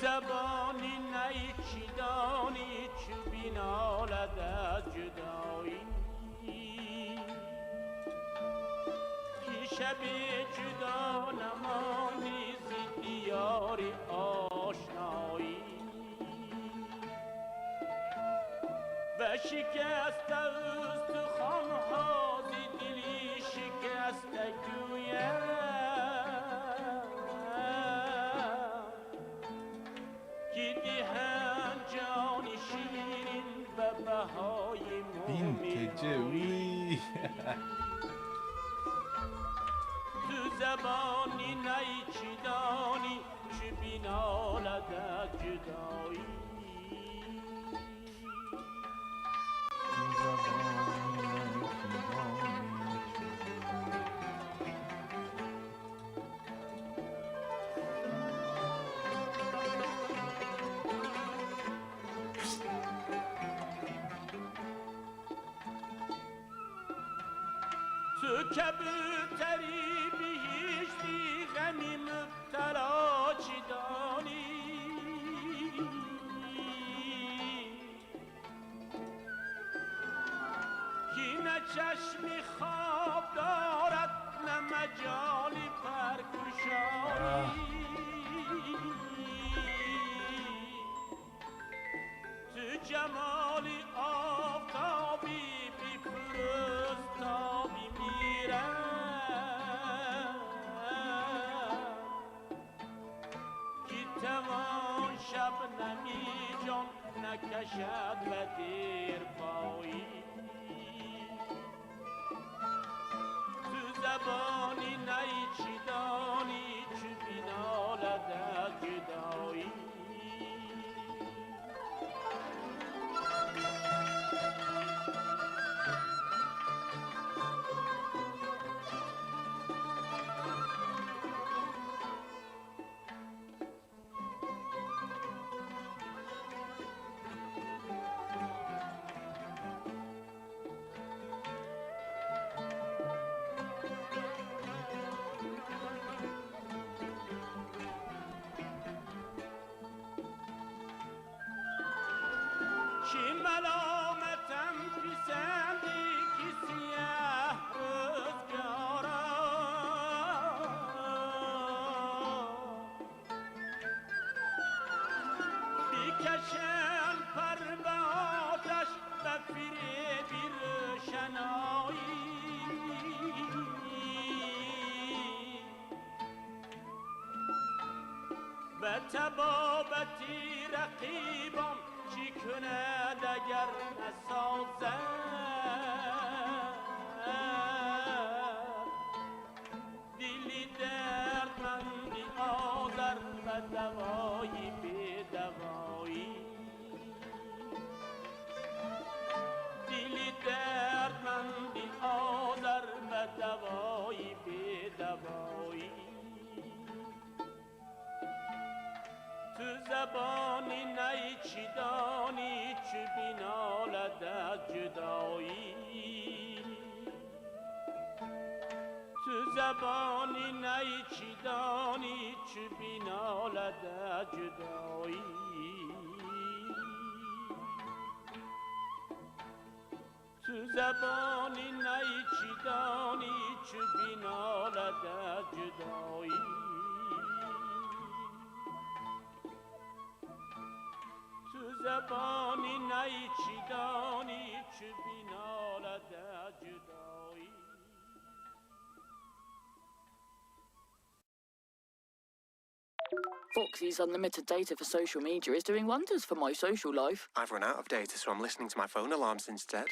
Забони ней чӣ донӣ, чу биналад аз ҷудоӣ, ки шаби ҷудо намонӣ зи диёри ошноӣ. Ва шикаста устухонҳо зи дили шикаста гӯяд, ки диҳанд ҷони ширин ба баҳои Vintage. муминоӣ. Уи. Ту забони ней чӣ донӣ, чу биналад аз ҷудоӣ. Ту забони ней чӣ донӣ, чу Ту кабӯтари биҳиштӣ, ғами мубтало чӣ донӣ, ки на чашми хоб дорад, на маҷоли паркушоӣ. Ту ҷамоли офтобӣ, бифурӯз то бимирам, ки тавон шабнами ҷон накашад ба дерпоӣ. Ту забони ней чӣ донӣ, чу биналад аз ҷудоӣ. Чӣ маломатам писандӣ, ки сияҳ рӯзгора бикашанд пар ба оташ ба фиреби рӯшаноӣ. Ба табобати рақибон чӣ кунад, агар насозад дили дардманди Озар ба давои бедавоӣ? Дили дардманди Озар ба давои бедавоӣ. Ту забони ней чӣ донӣ, чу биналад аз ҷудоӣ. Ту забони ней чӣ донӣ, чу биналад аз ҷудоӣ. Ту забони ней чӣ донӣ, чу биналад аз ҷудоӣ. Ту забони ней чӣ донӣ, чу биналад аз ҷудоӣ. Foxy's unlimited data for social media is doing wonders for my social life. I've run out of data, so I'm listening to my phone alarms instead.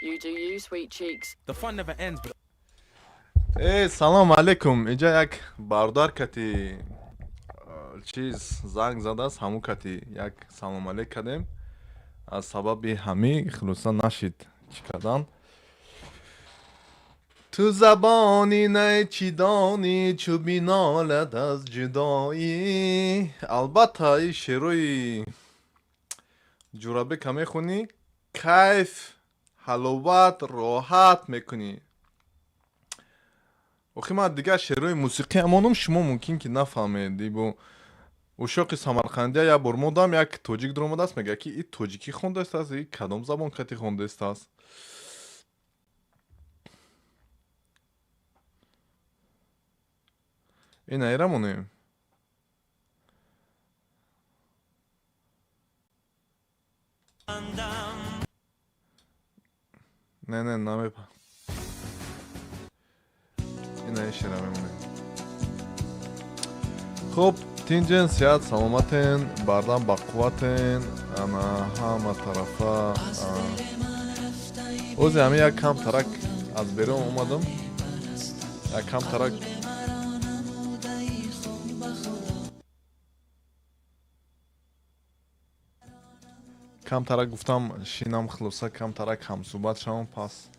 You do you, sweet cheeks. The fun never ends, but Э, салом алейкум. Инҷа як бародар кати чиз занг задааст, ҳамун кати як салом алейк кардем. Аз сабаби ҳамин хулоса нашид чӣ кардан. Ту забони ней чӣ донӣ, чу биналад аз ҷудоӣ. Албатта, ин шеърои Ҷурабека мехонӣ, кайф, ҳаловат, роҳат мекунӣ. Охи, ман дигар шеърҳои мусиқӣ амонум, шумо мумкин ки нафаҳмед. Ибо Ушоқи Самарқандия як бор модам, як тоҷик дуромадааст, мегӯяд, ки и тоҷикӣ хондааст, и кадом забон кати хондааст. Ина ира монем. Не, не, намепа. Ина ишера мемонем. Хуб, тинҷен, сиҳат, саломатен, бардам бақувватен, ана ҳама тарафа. Ози ҳами як кам тарак аз берун омадам. Як кам тарак камтарак гуфтам, шинам, хулоса, камтарак ҳамсӯҳбат шавам, пас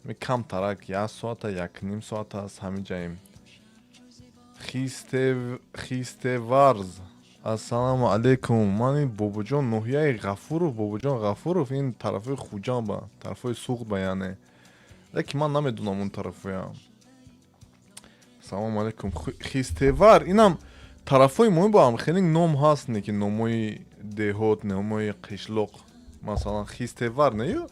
ми камтарак як соата, якним соата аст ҳамин ҷаем. Хистеварз, ассалому алайкум. Ман ин бобоҷон ноҳияи Ғафуров, бобоҷон Ғафуров, ин тарафҳои Хуҷанд ба, тарафҳои Суғд ба, яъне. Лекин ман намедонам он тарафҳоя. Салому алайкум. Хистевар, инам тарафҳои муҳим бо ҳам хеле ном ҳаст, не ки номҳои деҳот, номҳои қишлоқ. Масалан, Хистевар, не ё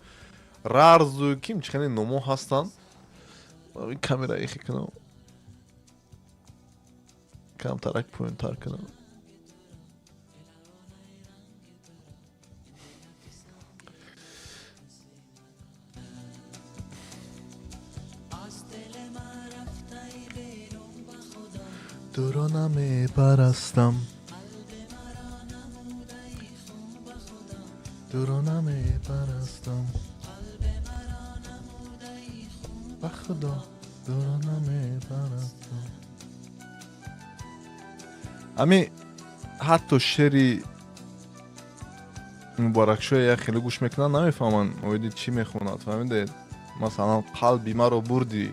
Рарзу ким чӣ хеле номҳо ҳастанд. Камера ихи кунам. Камтарак поёнтар кунам. Туро намепарастам. Туро намепарастам. Ба Худо, туро намепарастам. Ами ҳатто шери Муборакшоя як хеле гӯш мекунанд, намефаҳманд оиди чӣ мехонад, фаҳмидед? Масалан, қалби маро бурдӣ.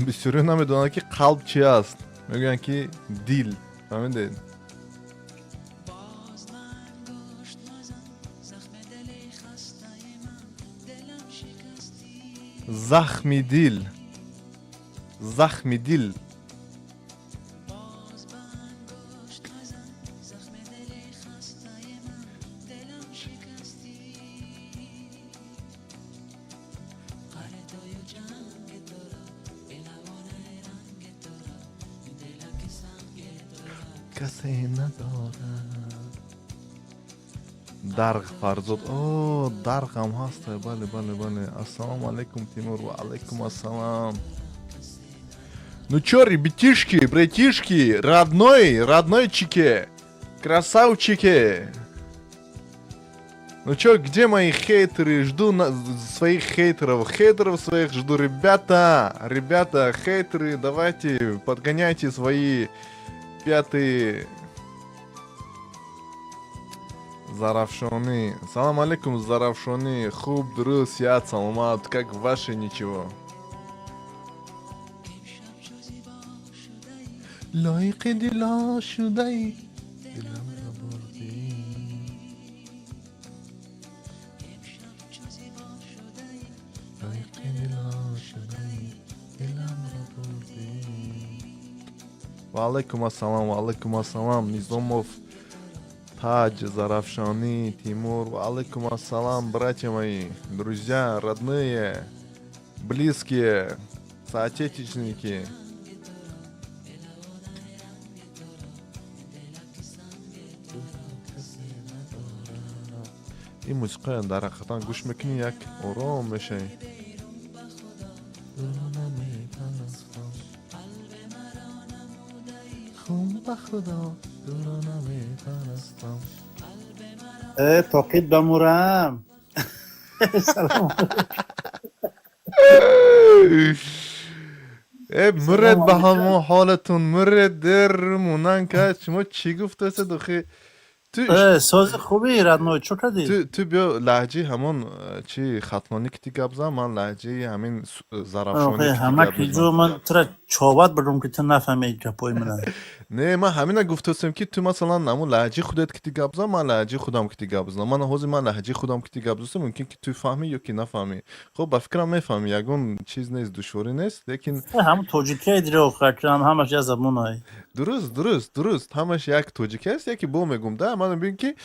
Бисёриҳо намедонанд, ки қалб чи аст. Мегӯянд, ки дил, фаҳмидед? Захми дил. Захми дил. Касе надорад. Дарғ Фарзод. О, дарғам ҳаст. Бале, бале, бале. Ассалому алайкум, Тимур. Ва алайкум ассалам. Ну чё, ребятишки, братишки, родной, роднойчики, красавчики. Ну чё, где мои хейтеры? Жду своих хейтеров. Хейтеров своих жду, ребята. Ребята, хейтеры, давайте, подгоняйте свои пятые. Зарафшони. Салам алейкум, Зарафшони. Хуб, дуруст, сиҳат, саломат. Как ваше ничего? Лоиқи дила шудаи. Дилам ро бурдӣ. Лоиқи дила шудаи. Дилам ро бурдӣ. Ва алайкум ассалам, ва алайкум ассалам, Низомов, Таҷ, Зарафшани, Тимур, ва алайкум ассалам, братья мои, друзья, родные, близкие, соотечественники. Ин мусиқаро дар ҳақиқатан гӯш мекунӣ, як ором мешавӣ. Хун ба Худо, туро намепарастам. Э, тоқид ба мурам. Салом. Э, муред ба ҳамон ҳолатун, муред дер монанд кард. Шумо чӣ гуфтасед охи? Ту Сози хуби, родной, чо кардӣ? Ту биё, лаҳҷаи ҳамон чи хатлонӣ ки ти гап зан, ман лаҳҷаи ҳамин зарафшонӣ ки ти Ҳама гап ки ҷо мезанам. Ман тура човат бурдум, ки ту нафаҳмӣ гапои мана. Не, ман ҳамина гуфтастем, ки ту, масалан, ҳамун лаҳҷаи худет ки ти гап зан, ман лаҳҷаи худам ки ти гап занам. Ман ҳозир ман лаҳҷаи худам ки ти гап застам, мумкин ки ту фаҳмӣ ё ки нафаҳмӣ. Хоб, ба фикрам, мефаҳмӣ, ягон чиз нест, душворӣ нест, лекин Ҳамун тоҷикияи диро хакрам, ҳамаш як забонай. Дуруст, ҳамаш як тоҷики аст. Яке бо мегум да, ман мебинем, ки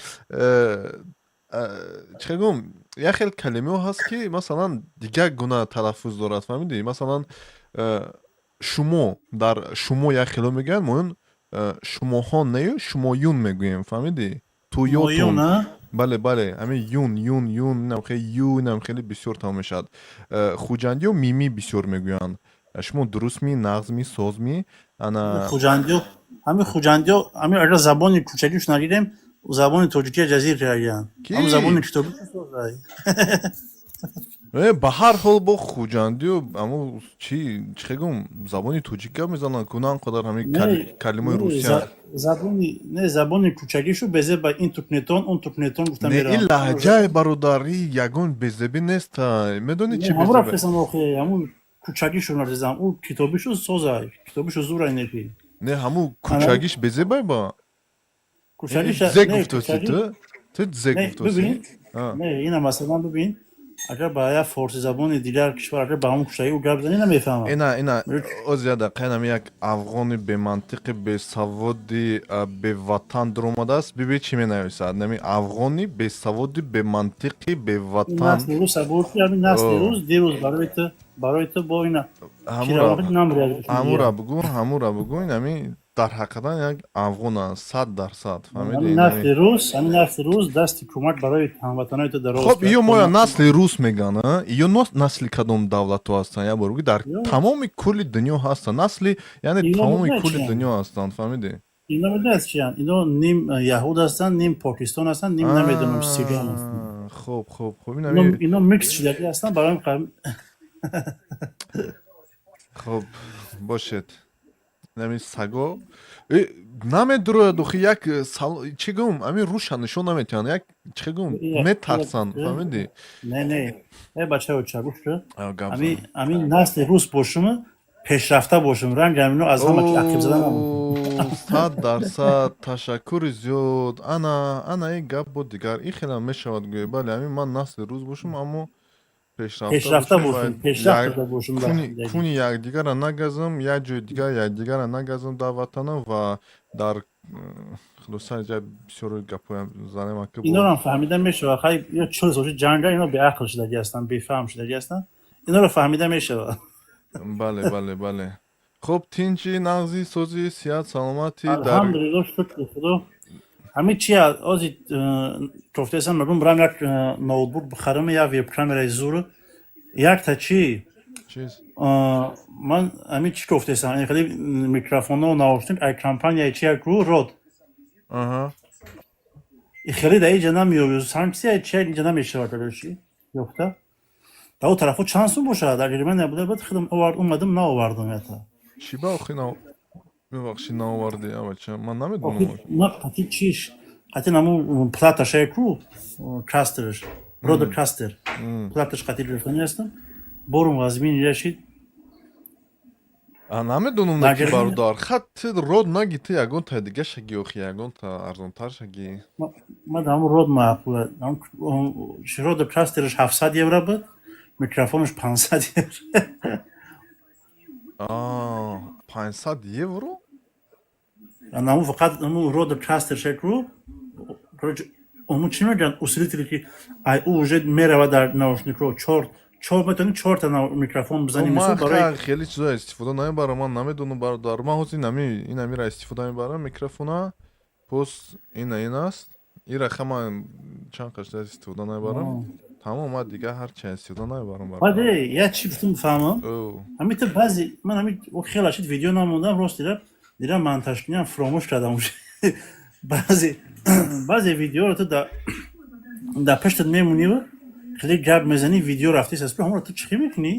чӣ гум, як хел калимаҳо ҳаст, ки, масалан, дигар гуна талаффуз дорад, фаҳмидӣ? Масалан, шумо, дар шумо як хело мегӯянд, моюн шумоҳо нею шумоюн мегӯем, фаҳмидӣ? Туётун. Бале, ҳамин юн, юн, юн, инам хеле ю, инам хеле бисёр тамом мешавад. Хуҷандиё мими бисёр мегӯянд. Шумо дурустми, нағзми, созми, ана? Хуҷандиё, ҳамин хуҷандиё, ҳамин агар забони кӯчагиш нагирем, забони тоҷикия ҷазир кардиянд. Ҳамн забони китоби. Ба ҳар ҳол, бо хуҷандиё амо чи чӣ гум, забони тоҷик гап мезананд, ку на он қадар ҳамин калимаи русия. Забони не, забони кӯчагишу безеба, ин тукнетон, он тукнетон гуфта. Не, ин лаҳҷаи, бародарӣ, ягон безебӣ нест, медонӣ чи? Ҳамун рафтесам охи, ҳамун кӯчагишу нарезам, ӯ китобишу созай, китобишу зурай неки. Не, ҳамун кӯчагиш безебай ба зе гуфтоси, ту зе гуфтоси. Не, ина, масалан, бибин, агар ба як форсизабони дигар кишвар, агар ба ҳамон кӯчагӣ ӯ гап зани, намефаҳмам. Ина оз як дақиқа, инам як афғони бемантиқи, бесаводи, беватан дуромадааст. Биби, чӣ менависад нами афғони бесаводи, бемантиқи, беватан. Насли рӯз дирӯз барои ту бо ина. Ҳамура бугӯ, ҳамура бугӯ. Инами дар ҳақиқатан як афғон аст, 100%, фаҳмидӣ? Насли рус, ҳамин насли рус дасти кӯмак барои ҳамватанои ту дароз. Хоб, ё моя насли рус мегӯянд, ё насли кадом давлатҳо ҳастанд? Як бор бугӯ, дар тамоми кулли дунё ҳастанд насли, яъне тамоми кулли дунё ҳастанд, фаҳмидӣ? Ино медонед чиянд? Ино ним яҳуд ҳастанд, ним покистон ҳастанд, ним намедонам сириан ҳастанд. Хоб, хоб, хоб. Ино микс шудагӣ ҳастанд барои. Хоб, бошед. Нами саго намедурояд охи, як чӣ гум, ҳамин руша нишон наметиҳанд, як чӣ гум, метарсанд, фаҳмидӣ? Не, э, бачао, чагӯш, ҳамин насли рус бошум, пешрафта бошум, ранг ҳамино аз ҳама ақиб зада. 100%, ташаккури зиёд. Ана ин гап бо дигар ин хелам мешавад гӯё. Бале, ҳамин ман насли рус бошум, аммо пешрафта бошум, пешрафта бошум. Куни якдигарра нагазам, як ҷои дигар якдигарра нагазам дар ватанам ва дар хулоса ҷа бисёр гапҳоям занем. Ака. Инорам фаҳмида мешавад. Хай, ё 40 сол ҷанга, ино беақл шудагӣ ҳастанд, бефаҳм шудагӣ ҳастанд, инора фаҳмида мешавад. Бале, хуб, тинчи, нағзи, созӣ, сиҳат, саломатӣ? Алҳамдулилло, шукри худо. Ҳамин чи ози кофтаесам, мегум, бирам як ноутбук бихарам, як веб-камераи зур, якта чи. Ман ҳамин чӣ кофтаесам, хеле микрофонҳо, наушник ай компанияи чи як ру Rode, хеле дар иҷа намеёбӣ, санксия чи, инҷа намешавад. Короче, ёфта дар о тарафҳо чанд сум бошад? Дар Германия буда, баъд худам омадам, наовардам ята. Чӣ ба охи, мебахшӣ, наовардӣ, абача? Ман намедонам. На, қати чиш, қати наму платаша ку, кастерш, Rodecaster платаш қати гирифтани ҳастам, борум вазмин решид. Намедонам, наки, бародар, хат Rode наги, ту ягонта дига шаги охи, ягонта арзонтар шаги. Ман ҳамун Rode маъқула. Rodecaster ш 700 евро буд, микрофонаш 500 евро. 500 евро? Наму фақат наму Rodecaster шеку, короче, ому чӣ мегӯянд, усилители, ки ай ӯ уже мерава дар наушникҳо, чор чор метавонӣ чорта микрофон бизанӣ. Ман хеле чизо истифода намебарам, ман намедонам, бародар. Ман ҳозир инамира истифода мебарам, микрофона, пост ина ин аст, ира хама чанд қашта истифода намебарам, тамом. Ман дигар ҳарчи истифода намебарам. Баъде як чи гуфтум, фаҳмам, ҳамита баъзе ман ҳами хеле шид видео намондам, рост дидам, монтажкуниам фуромӯш кардам. Баъзе видеоро ту дар паштат мемониву хеле гап мезанӣ, видео рафтис аст, ҳамонро ту чӣ мекунӣ?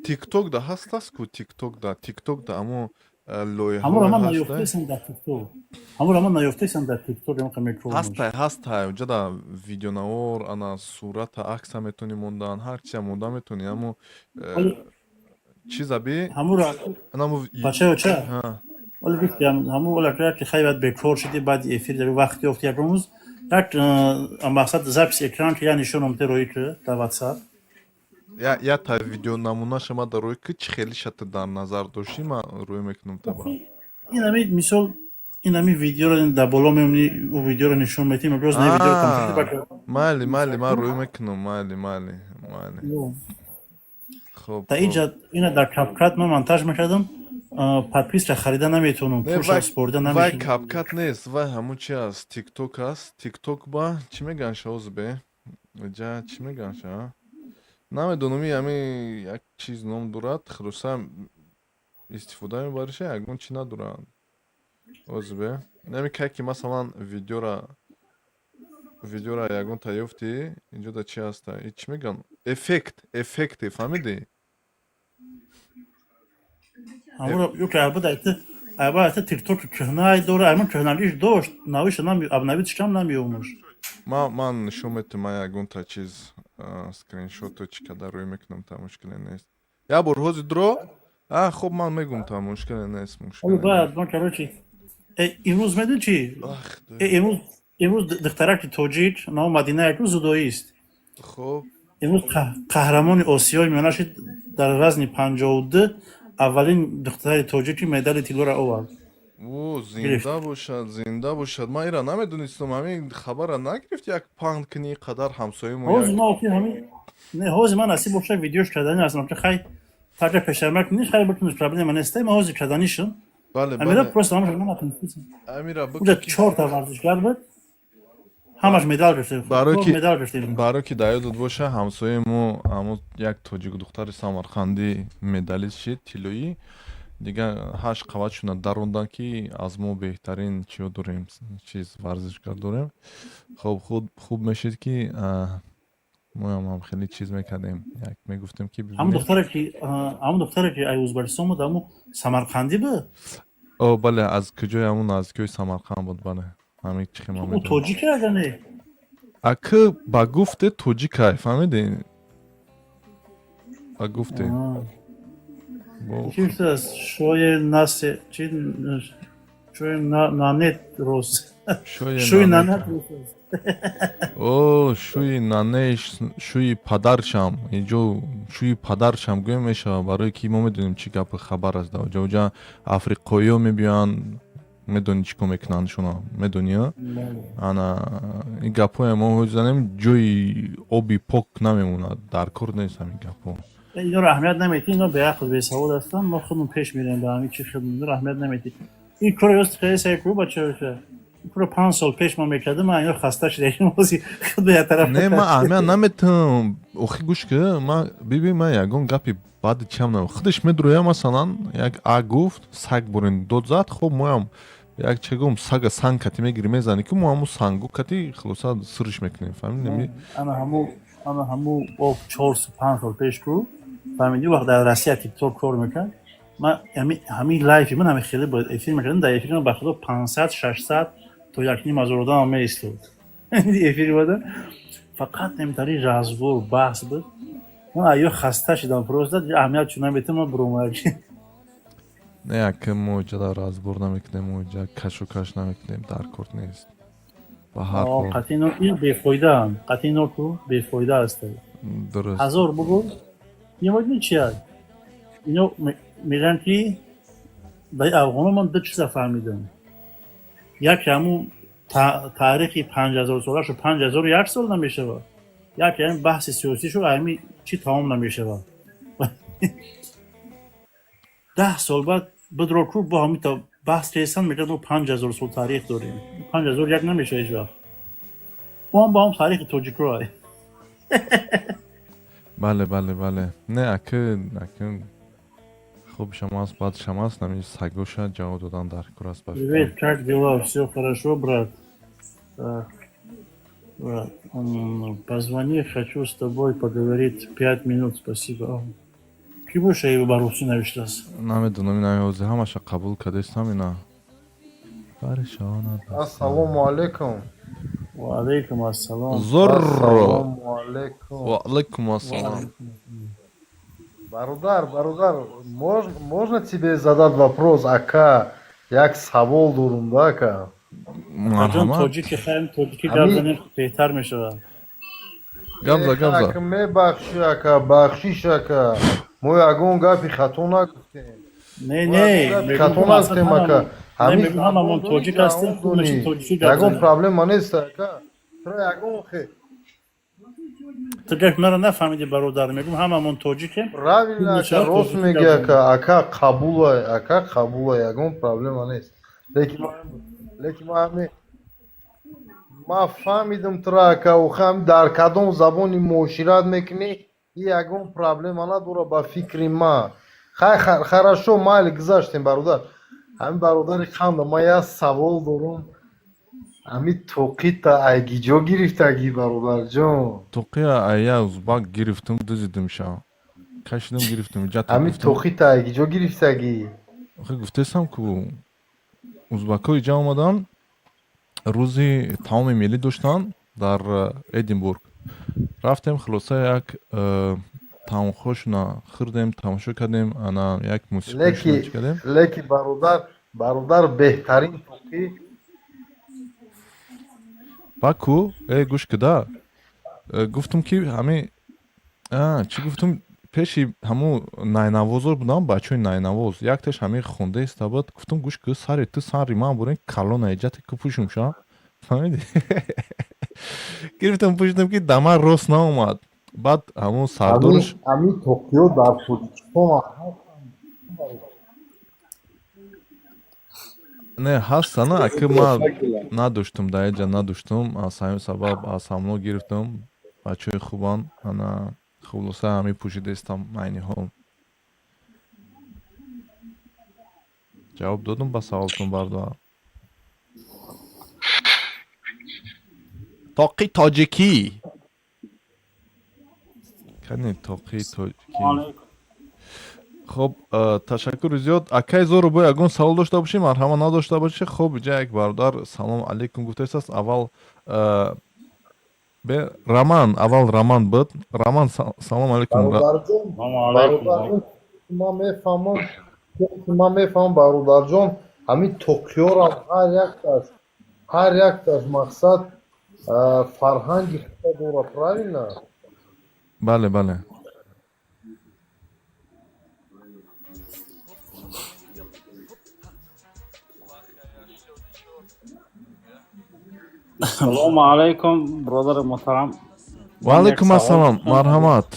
Тикток да ҳаст, аст ку, тикток да, тикток да, амо. Ҳамуро лоиҳаҳое ман ҳастай. Наёфтесам дар ТикТок, ҳамуро ман наёфтесам дар ТикТок, ҳамқа мекунам. Ҳастай, ҳастай, уҷада видеонавор, ана сурата, акса метавонӣ мондан, ҳар чиза монда метавонӣ, аммо чиза би Ҳамуро анамо. Бачаё, ча оли гуфтам, ҳаму ола ки хай баъд бекор шуди, баъди эфир дар вақт ёфти, як рӯз як мақсад запись экран ки я нишоном те роӣ ки дар WhatsApp. Я та видео намунаша ма дар рӯи ки чӣ хеле шата дар назар доштӣ, ман рӯй мекунам таба. Ин ҳами мисол, ин ҳами видеоро дар боло мемонӣ, ӯ видеоро нишон метиҳем, роз не видеоро тамошо ки бака. Майли, майли, ман рӯй мекунам, майли, майли, майли, хоб. Та инҷа ина дар CapCut ман монтаж мекардам, подписка харида наметавонам, Не, пулша вай спорида вай намешавад. CapCut нест, вай ҳамун чи аст, ТикТок аст. ТикТок ба чӣ мегӯянд шоз бе ҷа, чӣ мегӯянд ша, намедонам, и ҳами як чиз ном дорад, хулоса истифода мебариша, ягон чӣ надорад озбе. Нами кай ки масалан видеора ягон та ёфтӣ, инҷо да чи ҳаста, и чӣ мегӯянд, эффект, эффекте, фаҳмидӣ? Ҳамуро ё ки албатта айта, албатта ТикТок кӯҳнай дора, аймон кӯҳнагиш дошт, навиша нами обновить шам намеомуш. Ман нишон метам, ман ягон та чиз скриншоту чӣ кадар рӯй мекунам, та мушкиле нест. Як бор ҳозир дро, а хоб, ман мегум, та мушкиле нест, Оли мушкиле нест. Баъд ман, короче, имрӯз медонӣ чӣ? Ах. Имрӯз духтараки тоҷик ном Мадина як рӯз зудоист. Имрӯз қаҳрамони Осиёи Миёна шуд дар вазни 52, аввалин духтари тоҷики медали тиллоро овард. О, зинда бошад, зинда бошад! Ман ира намедонистам, ҳамин хабарра нагирифт, як паҳн кунӣ қадар ҳамсоямо. Ҳозир Як ма охир ҳамин не, ҳозир ман насиб боша, видеош кардани ҳастам, ки хай така пешарма кунӣ, хай бикуниш, проблема нест, ма ҳозир карданишам. Бале. Амира Бале. просто ҳамаш ман натонистам. Амира Уҷа бикун ки чорта варзишгар буд, ҳамаш медал гирифта. Барои чор ки медал гирифта. Барои ки дар ёдат боша, ҳамсояи мо ҳамо як тоҷик духтари самарқандӣ медалист шид тиллоӣ, дигар ҳашт қаватшона даронданд, ки аз мо беҳтарин чиё дорем, чиз варзишгар дорем. Хоб, худ хуб мешид, ки моям ҳам хеле чиз мекардем, як мегуфтем, ки Ҳамун бибинем. Духтаре ки ай Ӯзбекистон буд, ҳамун самарқандӣ буд. О, бале, аз куҷои, ҳамун наздикиҳои Самарқанд буд, бале, ҳамин чихи ман Ӯ медонам. Тоҷике ага не? Аки ба гуфте тоҷикай, фаҳмидӣ, ба гуфте бо Чӣ гуфтааст? Шои насе чи, шои нанет роз. Шои шӯи нанет. Нанет роз. О, шӯи нанеш, шӯи падаршам, инҷо шӯи падаршам гӯем мешавад, барое ки мо медонем, чӣ гапи хабар аст дар оҷа. Оҷа африқоиё мебиёянд, медонӣ, чӣ кор мекунанд шуно, медонӣ, а? Ана ин гапҳое мо ҳоҷ занем, ҷои оби пок намемонад, дар кор нест ҳамин гапҳо. Инро аҳамият наметӣ, ино беақл, бесавод ҳастанд. Мо худмон пеш мерем ба ҳамин чи худмон, инро аҳамият наметӣ. Ин кори рост хеле сай ку, бачаҳо, ин кора 5 сол пеш мо мекардем, ман ино хаста шуда, ҳози худ ба як тараф. Не, ман аҳамият наметам охи, гӯш ки, ман бибин, ман ягон гапи баъди чиам на, худаш медроя, масалан як а гуфт, саг бурин дод зад, хоб, моям як чегум сага санг кати мегири, мезани, ки мо ҳамун сангу кати хулоса сириш мекунем, фаҳмидӣ? Ана ҳаму об 4-5 сол пеш ку, фаҳмидӣ, вақт дар Россия ТикТок кор мекард, ман ҳамин лайфи ман ҳами хеле бояд эфир мекардам, дар эфир ман ба худо 500, 600 то 1,5 ҳазор одам меистод эфири бада, фақат немтари разбор, баҳс буд. Ман аё хаста шидам, просто аҳамият чун наметам, ман буромаяки. Не, ака, мо иҷода разбор намекунем, мо иҷа кашу каш намекунем, дар кор нест ба ҳар ҳол. Қатъи ин бефоидаам, қатъи ино ку бефоида аст. Дуруст. Ҳазор бугӯ, ино чи аст, ино мегӯянд, ки дар афғоно ман ду чиза фаҳмидам: яке ҳамун таърихи 5000 солашу 5001 сол намешавад, яке ҳамин баҳси сиёсишу ҳами чӣ тамом намешавад. 10 сол баъд бидро ку бо ҳамин та баҳс кесан, мегӯяд, мо 5000 сол таърих дорем. 5001 намешавад ҳеҷ вақт, мо ҳам бо ҳам таърихи тоҷикро. Бале, не, аки хубшам аст, бадшам аст, нами сагоша ҷавоб додан дар кор аст ба фикрам. Привет, как дела? Все хорошо, брат? Так, брат, позвони, хочу с тобой поговорить 5 минут, спасибо. Ки боша ё ба русӣ навиштааст? Намедонам, ина ҳозир ҳамаша қабул кардастам, ина парешонат. Ассалому алайкум. Ва алайкум ассалом. Зур. Ассалому алайкум. Ва алайкум ассалом. Бародар, бародар, можно тебе задать вопрос, ака? Як савол дорум да, ака. Ҷон. Марҳамат. Тоҷики хаем, тоҷикӣ гап занем, беҳтар мешавад. Гап за, гап за. Ака, мебахши, ака, бахшиш, ака. Мо ягон гапи хато нагуфтем. Не, Мо не, ягон гапи мегӯм, хато ки нагуфтем, ака. Не, мегӯм, ҳамамон тоҷик ҳастем, хуб мешавад тоҷикӣ гап Ягон занем. проблема нест, ака. Тура ягон хе Ту гап маро нафаҳмидӣ, бародар, мегӯм, ҳамамон тоҷикем. Правильно, ака, Мешавад рост тоҷикӣ мегӣ, гап занем. ака, ака, қабулай, ака, қабулай, ягон проблема нест. Лекин ман ҳами ман фаҳмидам тура, ака, охи ҳами дар кадом забони муошират мекунӣ, и ягон проблема надора ба фикри ман. Хай, хорошо, майли, гузаштем, бародар. Ҳами бародари қанда, ман як савол дорум. Ҳами тоқита айгиҷо гирифтагӣ, бародарҷон? Тоқия ая узбак гирифтум, дузидимша, кашидам, гирифтум, иҷа. Ҳами тоқита айгиҷо гирифтагӣ? Охи, гуфтесам ку, узбакҳо иҷа омадан, рӯзи таоми миллӣ доштанд дар Эдинбург. Рафтем, хулоса, як таомхошуна хӯрдем, тамошо кардем, ана як мусиқишуна чӣ кардем. Леки, бародар, бародар, беҳтарин тоқӣ. Ба ку, э, гӯш кида, гуфтум ки ҳами чӣ гуфтум, пеши ҳамун найнавозо будам, бачаҳои найнавоз, якташ ҳамин хонда иста буд. Гуфтум: «Гӯш ки, сари ту сари ман бурин калона иҷате ку пӯшум ша, фаҳмидӣ?» Гирифтам, пӯшидам, ки да ман рост наомад. Баъд ҳамун сардораш Ҳами тоқиё дар Тоҷикистон ҳастанд? Не, ҳастана, аки ман надоштум, дар иҷа надоштум. Аз ҳамин сабаб аз ҳамно гирифтам. Бачаҳои хубанд, ана, хулоса, ҳамин пӯшидаистам айни ҳол. Ҷавоб додум ба саволтон, бардор? Тоқи тоҷикӣ кани, тоқи тоҷикӣ. Хоб, ташаккури зиёд, акай Зору. Бо ягон савол дошта бошӣ, марҳама, надошта бошӣ. Хоб, иҷа як бародар салом алейкум гуфтааст. Аввал бе Роман, аввал Роман буд. Роман, салом алейкум. Бародарҷон, бародарҷон, ман мефаҳмам, бародарҷон, ҳамин тоқиёрам ҳар якташ мақсад фарҳанги худа дора, правильно? Бале, бале. Салому алайкум, бародари муҳтарам. Ва алайкум ассалом, марҳамат,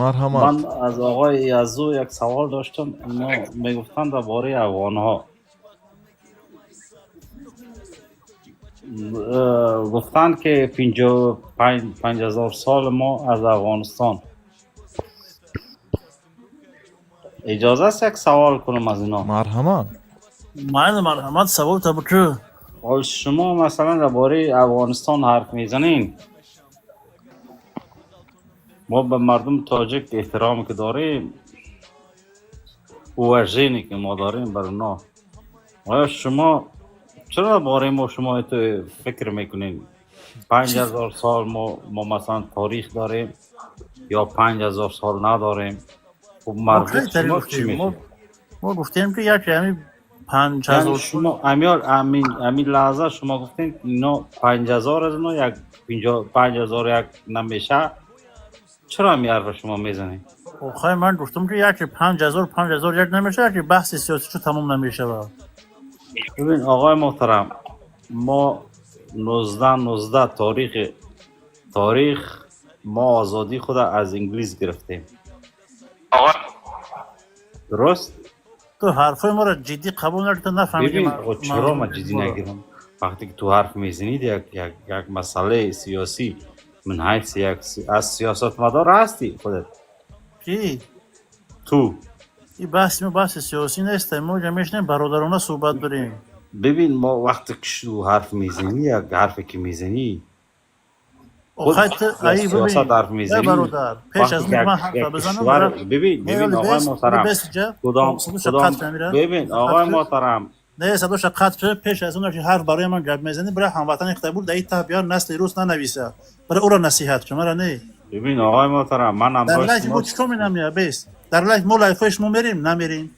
марҳамат. Ман аз оқои Язу як савол доштам. Ино мегуфтанд дар бораи афғонҳо, гуфтанд ки 55,000 сол мо аз Афғонистон. Иҷоза аст як савол кунам аз ино? Марҳамат. Майли, марҳамат, савол та бикӯ. Ҳол шумо масалан дар бораи Афғонистон ҳарф мезанед, мо ба мардуми тоҷик эҳтироме ки дорем, уважение ки мо дорем бар оно, оё шумо чаро дар бораи мо шумо ту фикр мекунед, 5000 сол мо масалан таърих дорем ё 5000 сол надорем? Хуб, мардум шумо чӣ мекунед? Мо гуфтем, ки яке ҳами панҷ яъне ҳазор шумо амиёр, амин лаҳза шумо гуфтем, ино 5000 аз ино як 5001 намеша. Чаро ҳамин ҳарфа шумо мезанед? Охай, ман гуфтам, ки яке 5000 5001 намешавад, яке баҳси сиёсӣ тамом намешавад. Бибин, оқои муҳтарам, мо 1919 таърих мо озодии худ аз инглис гирифтем, дуруст? Ту ҳарфҳои моро ҷиддӣ қабул накарда, нафаҳмидӣ. Бибин, чаро ман ҷиддӣ нагирам, вақте ки ту ҳарф мезанид як масъалаи сиёсӣ, мин ҳайси як аз сиёсатмадор ҳастӣ худат. Ки? Ту. И баҳси мо баҳси сиёсӣ нест, мо ҷа мешинем, бародарона суҳбат дорем. Бибин, мо вақте ки шу ҳарф мезанӣ, як ҳарфе ки мезанӣ. Охай ту ай سیاست ببین حرف ای میزنی برادر پیش وقتی از که اون یک من حرف یک بزنم کشور برا ببین نه ببین ولی آقای بس محترم بس جا کدام صداش کدام قطع میره. ببین آقای محترم نه صداش قطع شد. پیش از اون که حرف برای من گپ میزنی برای هموطن اختبور در این ته بیار نسل روس ننویسه برای او را نصیحت کن مرا نه. ببین آقای محترم من در همراه live شما ما چیکار می‌نم یا بیس در live ما live شما میریم نمیریم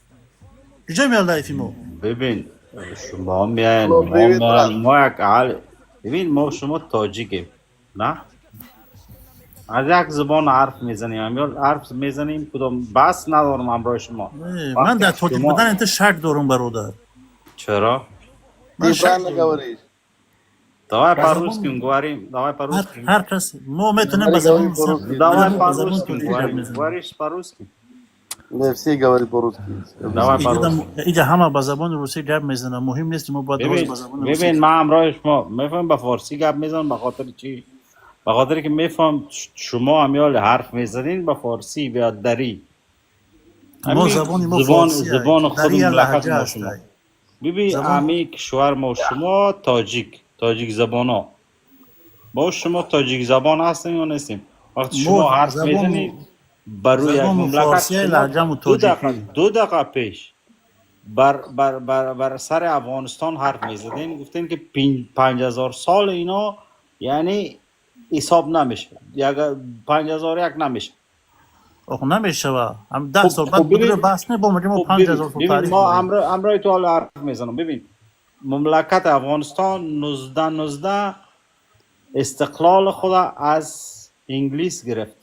کجا میاد live ما؟ ببین شما میاین خب، ما ببین میاین ما یک عال ببین ما شما تاجیکیم نه از یک زبان حرف میزنیم هم حرف میزنیم کدام بحث ندارم همراه شما. نه، من وقتی در تاجیک شما بودن انت شک دارم برادر. چرا؟ من Ты شک правильно دارم. говоришь. Давай به по-русски زبان говорим, давай هر по-русски. هر کس ما میتونیم به Говори, زبان говори по-русски. Давай به زبان по-русски تاجیکی گپ говорим. میزنیم. Говоришь по-русски? Не, все говорят по-русски. Давай по-русски. اینجا همه به زبان روسی گپ میزنن مهم نیست ما باید روز ببین به زبان روسی ببین من همراه شما میفهم به فارسی گپ میزنم به خاطر چی؟ به خاطر که میفهم شما همیال حرف میزنین به فارسی یا دری ما همین زبان ما زبان فارسی زبان خود دری مملکت لهجه ما است. شما ببین زبان همی کشور ما شما تاجیک تاجیک زبان ها با شما تاجیک زبان هستیم یا نیستیم؟ وقتی شما ما حرف زبان میزنید بر روی یک زبان مملکت فارسی شما لهجه دو دقیقه تاجیکی 2 دقیقه پیش بر بر بر بر سر افغانستان حرف میزدین گفتین که 5000 سال اینا یعنی حساب نمیشه یک 5001 نمیشه. آخه نمیشه و هم 10 خب سال بعد خب بدون ببین بحث نه با میگه ما خب 5000 ببین سال ببین تاریخ ما داریم. امرای تو حالا حرف میزنم. ببین مملکت افغانستان 1919 استقلال خود از انگلیس گرفت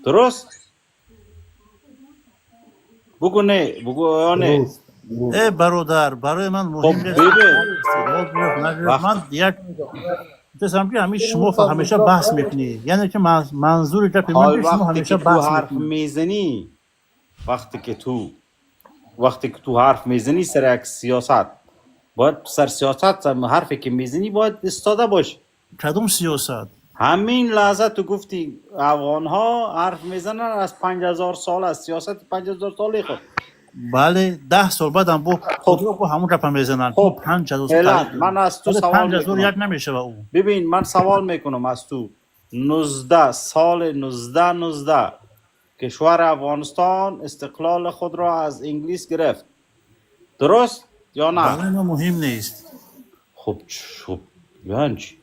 درست؟ بگو نه بگو یا نه. درست درست. ای برادر برای من خب مهم نیست ببین استقلال گرفت نگرفت. وقت من یک دستم که همیشه شما همیشه بحث میکنی یعنی که منظور گپ من حال که شما وقتی همیشه که تو بحث حرف میکنی میزنی وقتی که تو حرف میزنی سر یک سیاست باید سر سیاست حرفی که میزنی باید استاده باش. کدوم سیاست؟ همین لحظه تو گفتی افغان ها حرف میزنن از 5000 سال از سیاست 5000 ساله خود. بله 10 سال بعدم با خب خود با همون گپ میزنن ما خب 5000 سال فعلا تاریخ داریم من از تو ولی سوال 5001 میکنم. نمیشه و او ببین من سوال میکنم از تو 19 سال 1919 کشور افغانستان استقلال خود را از انگلیس گرفت درست یا نه؟ برای ما مهم نیست. خب خب یعنی چی؟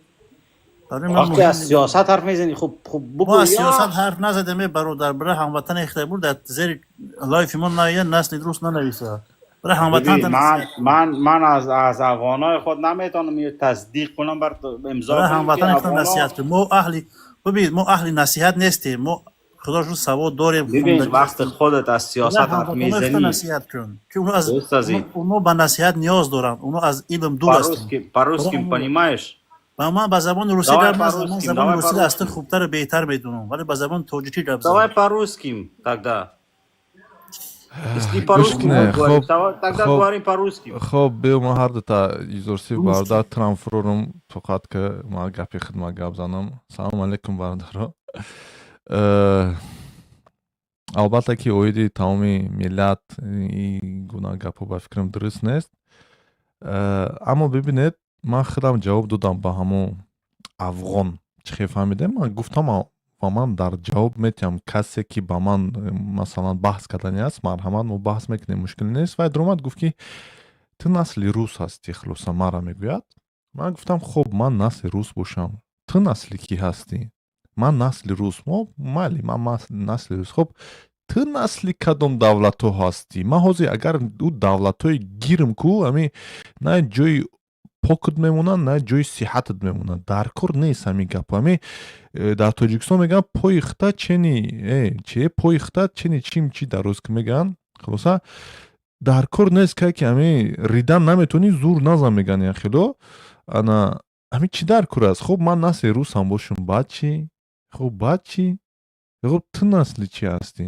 برای من وقتی مهم از نیست. سیاست حرف میزنی خب خب ما بگو از یا سیاست حرف نزدیم ای برادر برای هموطن اختبور در زیر live ما نه نسل درست ننویسه برای هموطن ببین تا من نصیحت کن. من از افغانای خود نمیتونم یه تصدیق کنم بر امضا برای کنم که هموطن اختر افغانا نصیحت کن. ما اهلی ببین ما اهل نصیحت نیستیم ما خدا رو سواد داریم ببین خوندگی وقت هستیم خودت از برای سیاست حرف هموطنان اختر میزنی نصیحت کن که اونا از دوست عزیز اونا به نصیحت نیاز دارن اونا از علم دور هستن. по-русски по-русски برای понимаешь? و من به زبان روسی Давай گپ نزدم من по-русски, زبان давай روسی از تو по-русски. خوبتر و بهتر میدونم ولی به زبان تاجیکی گپ Давай زدم. по-русски тогда. Если гӯш по-русски кунед будем говорить, хоб давай, тогда хоб говорим по-русски. Хоб биё ман ҳар дута Юзурсиф бародар трам фурорум тоқат ки ман гапи хидмат гап занам. Салому алейкум бародаро. Албатта ки оиди тамоми миллат ин гуна гапҳо ба фикрам дуруст нест. Аммо бибинед ман худам ҷавоб додам ба ҳамон афғон чӣ хел фаҳмидем ман гуфтам ва ман дар ҷавоб метиҳам касе ки ба ман масалан баҳс кардани аст марҳамат мо баҳс мекунем мушкиле нест. Вай дуромад гуфт ки ту насли рус ҳастӣ хулоса мара мегӯяд. Ман гуфтам хуб ман насли рус бошам ту насли кӣ ҳастӣ? Ман насли рус мо майли ман насли рус хуб ту насли кадом давлатҳо ҳастӣ? Ман ҳозир агар ӯ давлатҳои гирм ку ами на ҷои покат мемонад на ҷои сиҳатат мемонад дар кор нест ҳамин гапҳо ами дар тоҷикистон мегӯянд пои хита чени че пои хита чени чим чи дар рус ки мегӯянд хулоса дар кор нест ка ки ами ридан наметавонӣ зур назан мегӯянд яхело ана ами чӣ дар кор аст? Хуб ман насли русам бошум баъд чӣ? Хуб баъд чӣ? Хуб ту насли чӣ ҳастӣ?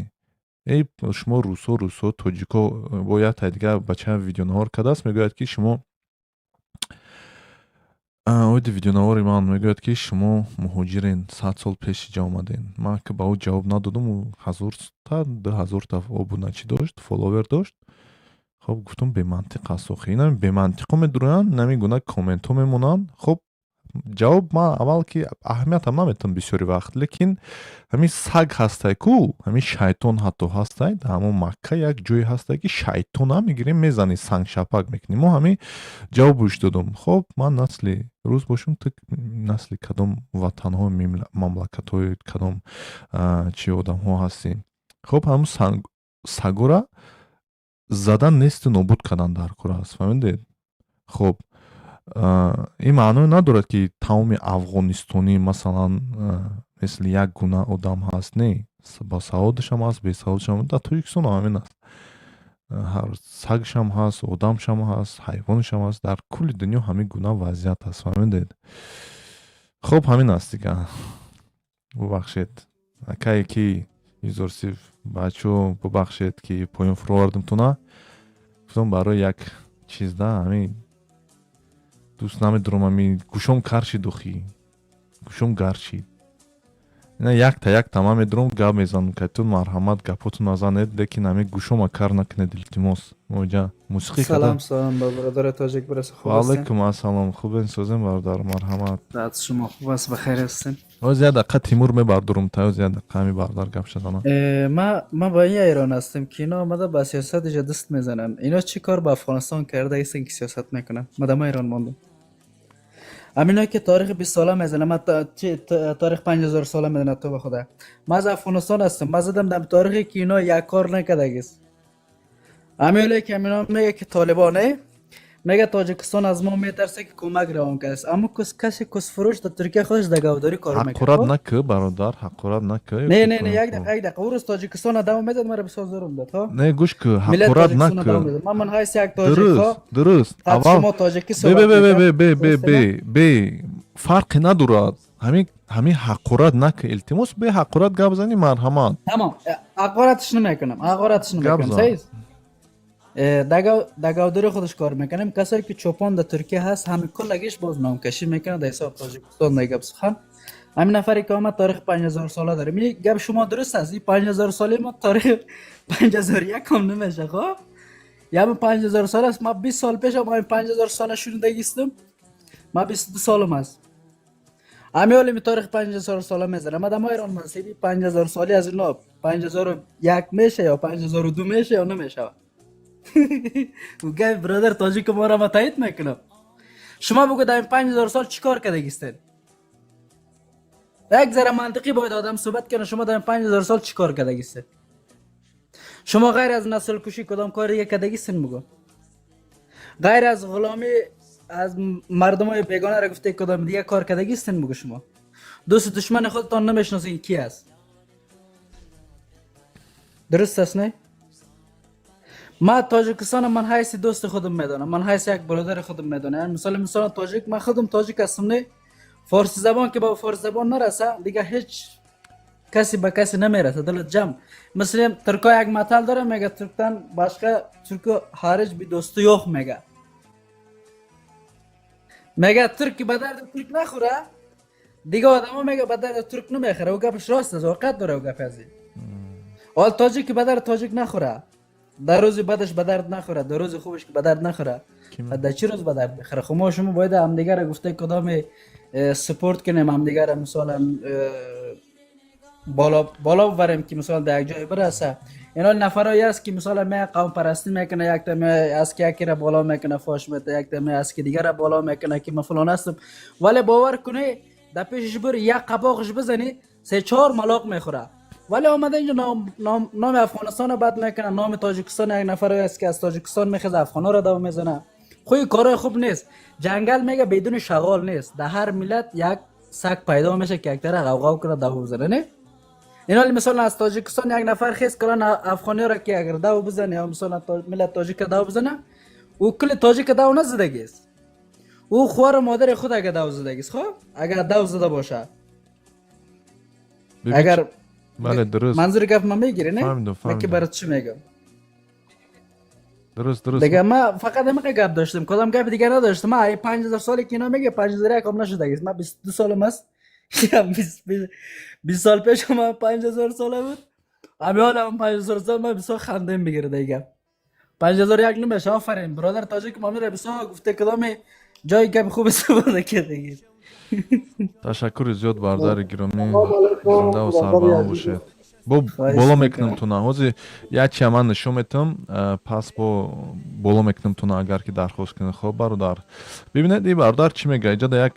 Эй шумо русо русо тоҷико бо як тай дигар бача видеонавор кардааст мегӯяд ки шумо оиди видеонавори ман мегӯяд ки шумо муҳоҷирен 100 сол пеш иҷа омаден. Ман ки ба ӯ ҷавоб надодам ӯ ҳазорта 2000 та обуначӣ дошт фолловер дошт. Хоб гуфтам бемантиқ аст охи инами бемантиқо медуроянд инами гуна комментҳо мемонанд. Хоб Ҷавоб ман аввал ки аҳамиятам наметам бисёри вақт, лекин ҳамин саг ҳастай ку, ҳамин шайтон ҳатто ҳастай. Дар ҳамон Макка як ҷое ҳастай, ки шайтона мегирем, мезанӣ, сангшапак мекунӣ. Мо ҳамин ҷавобуш додум. Хоб, ман насли рӯз бошум, ту насли кадом ватанҳо, мамлакатҳои кадом чи одамҳо ҳастӣ? Хоб, ҳамун сагора задан несту нобуд кардан дар кор аст, фаҳмидед? Хоб, ин маъное надорад, ки тамоми афғонистонӣ, масалан, мисли як гуна одам ҳаст. Не, ба саводашам ҳаст, бесаводашам. Дар Тоҷикистон ҳамин аст: ҳар сагшам ҳаст, одамшам ҳаст, ҳайвоншам ҳаст. Дар кулли дунё ҳамин гуна вазъият аст, фаҳмидед? Хоб, ҳамин аст дига. Бубахшед, акае ки Юзорсиф, бачо, бубахшед, ки поён фуровардимтуна. Гуфтам, барои як чизда ҳамин дӯст намедорам. Ҳамин гӯшом кар шид, охи, гӯшом гаршид. Ина якта якта ман медорам, гап мезанам кайтон. Марҳамат, гапотон назанед, лекин ҳамин гӯшома кар накунед, илтимос. Моҷа мусиқӣ. Салом, салом ба бародари тоҷик бираса, хуб? Ваалайкум ассалом, хубен, созем, бародар, марҳамат. Раҳат, шумо хуб аст, бахайр ҳастем. Оз як дақиқа Тимур мебардорум та, оз як дақиқа ҳамин бародар гап шадана. Ма ба ин ҳайрон ҳастем, ки ино омада ба сиёсат иҷа даст мезананд. Ино чӣ кор ба Афғонистон карда ҳастен, ки сиёсат мекунанд? Ма дама ҳайрон мондам. Амино ки таърихи 20 сола мезанам, ма таърих 5000 сола мезанад. То ба худа, ма аз Афғонистон ҳастам. Ма задам дар таърихе, ки ино як кор накардагист. Амиоле ки амино мега, ки толибоне мега, Тоҷикистон аз мо метарсе, ки кӯмак равон кардааст. Аммо каси кусфурӯш дар Туркия худаш дар гавдорӣ кор мекард. Ҳақорат накӣ, бародар, ҳақорат накӣ. Не, не, не, як дақиқа, як дақиқа. Ӯ рӯз Тоҷикистон давом медад, мара бисёр зурм дод, ҳо. Не, гӯш кӣ, ҳақорат накӣ. Ман ман ҳайси як тоҷик. Дуруст, дуруст. Аввал шумо тоҷикӣ бе, бе, бе, бе, бе, бе, бе, фарқе надорад. Ҳамин ҳақорат накӣ, илтимос. Бе ҳақорат гап зани, марҳамат. Тамом, ҳақоратш намекунам, ҳақоратш намекунам. Саиз дар гавдори худаш кор мекунем. Касое ки чӯпон дар Туркия ҳаст, ҳами куллагиш боз номкашӣ мекунад дар ҳисоб Тоҷикистон. Дар гап сухан ҳамин нафаре ки омад, таърихи 5000 сола дорем. Ин гап шумо дуруст аст. Ин 5000 соли мо таърихи 5001 ҳам намеша. Хоб, яъне 5000 сол аст. Ма 20 сол пеш ҳам 5000 сола шунидагистам. Ма 22 солам аст. Ҳами олими таърихи 5000 сола мезанам. Ман дамо ҳайрон мастем. 5000 соли аз ино 5001 меша ё 5002 меша ё намешавад? Гап бародар тоҷик моро ма таъид мекунам. Шумо бугӯ, дар ин 5000 сол чӣ кор кардагистед? Як зара мантиқӣ бояд одам суҳбат кунад. Шумо дар ин 5000 сол чӣ кор кардагистед? Шумо ғайр аз наслкушӣ кадом кори дига кардагистед, бугӯ? Ғайр аз ғуломӣ аз мардумои бегона гуфте, кадом дига кор кардагистед, бугӯ? Шумо дӯсту душмани худтон намешиносед ки аст. Дуруст аст, не? Ман Тоҷикистон ман ҳайси дӯсти худам медонам, ман ҳайси як бародари худам медонам. Яъне мисоли тоҷик, ман худам тоҷик ҳастам, не? Форси забон ки ба форси забон нараса, дига ҳеҷ каси ба каси намераса. Дилат ҷамъ. Мисли турко як матал дора, мега: "Турктан башқа турку ҳариҷ би дӯсту yo'q", мега. Мега, турк ки ба дарди турк нахӯра, дига одамо, мега, ба дарди турк намехӯра. Ӯ гапаш рост аст, воқеат дора ӯ гапи азин. Ҳол тоҷик ки ба дарди тоҷик нахӯра, дар рӯзи бадаш ба дард нахӯра, дар рӯзи хубаш ки ба дард нахӯра, дар чӣ рӯз ба дард мехӯра? Хуб, мо шумо бояд ҳамдигарро гуфта кадоме support кунем, ҳамдигарро, мисолан, боло боло бибарем, ки мисол дар як ҷое бираса. Ино нафарое аст, ки мисол ме қавмпарастӣ мекуна, якта ме аст, ки якеро боло мекуна, фош мета, якта ме аст, ки дигарро боло мекуна, ки ман фалон ҳастам. Вале бовар кунӣ, дар пешаш бури, як қапоқш бизанӣ, се чор малоқ мехӯра. Вале омада инҷо номи Афғонистонро бад мекуна, номи Тоҷикистон. Як нафаре аст, ки аз Тоҷикистон мехеза, афғонҳоро даво мезана. Хуи корҳои хуб нест. Ҷангал, мега, бедуни шағол нест. Дар ҳар миллат як саг пайдо меша, ки яктара ғавғав кунад, даво бизана, не? Ин мисол аз Тоҷикистон як нафар хез кунан, афғониёро ки агар даво бизане ё мисол миллат тоҷика даво бизана, ӯ кулли тоҷика даво назадагист, ӯ хуару модари худ агар даво задагист. Хоб, агар дав зада боша, агар Бале, дуруст. Манзури гап ман мегирӣ, не? Фаҳмидам. Ман ки Фаҳмидам. Барат чӣ мегӯям? Дуруст, дуруст. Дига ма фақат ҳамиқа гап доштам, кадом гапи дигар надоштам. Ма ай 5000 соли ки ино мега, 5001 ҳам нашудагист. Ма 22 солам аст. 20 сол пеш ма 5000 сола буд, ҳами ҳолам 5000 сол. Ма бисёр хандем мегирад ай гап. 5001 намеша. Офарин, бародар тоҷик, ма мера бисёр гуфта, кадоми ҷои гапи хуб истифода кардагист. Ташаккури зиёд, бародари гиромӣ. Салом алейкум, Зиндаву бародари сарбаланд азиз. бошед. Бо Хоҳиш боло мекунам. мекунам туна. Ҳозир як чия ман нишон метам, пас бо боло мекунам туна, агар ки дархост кунед. Хоб, бародар, бибинед, ин бародар чӣ мега иҷода як.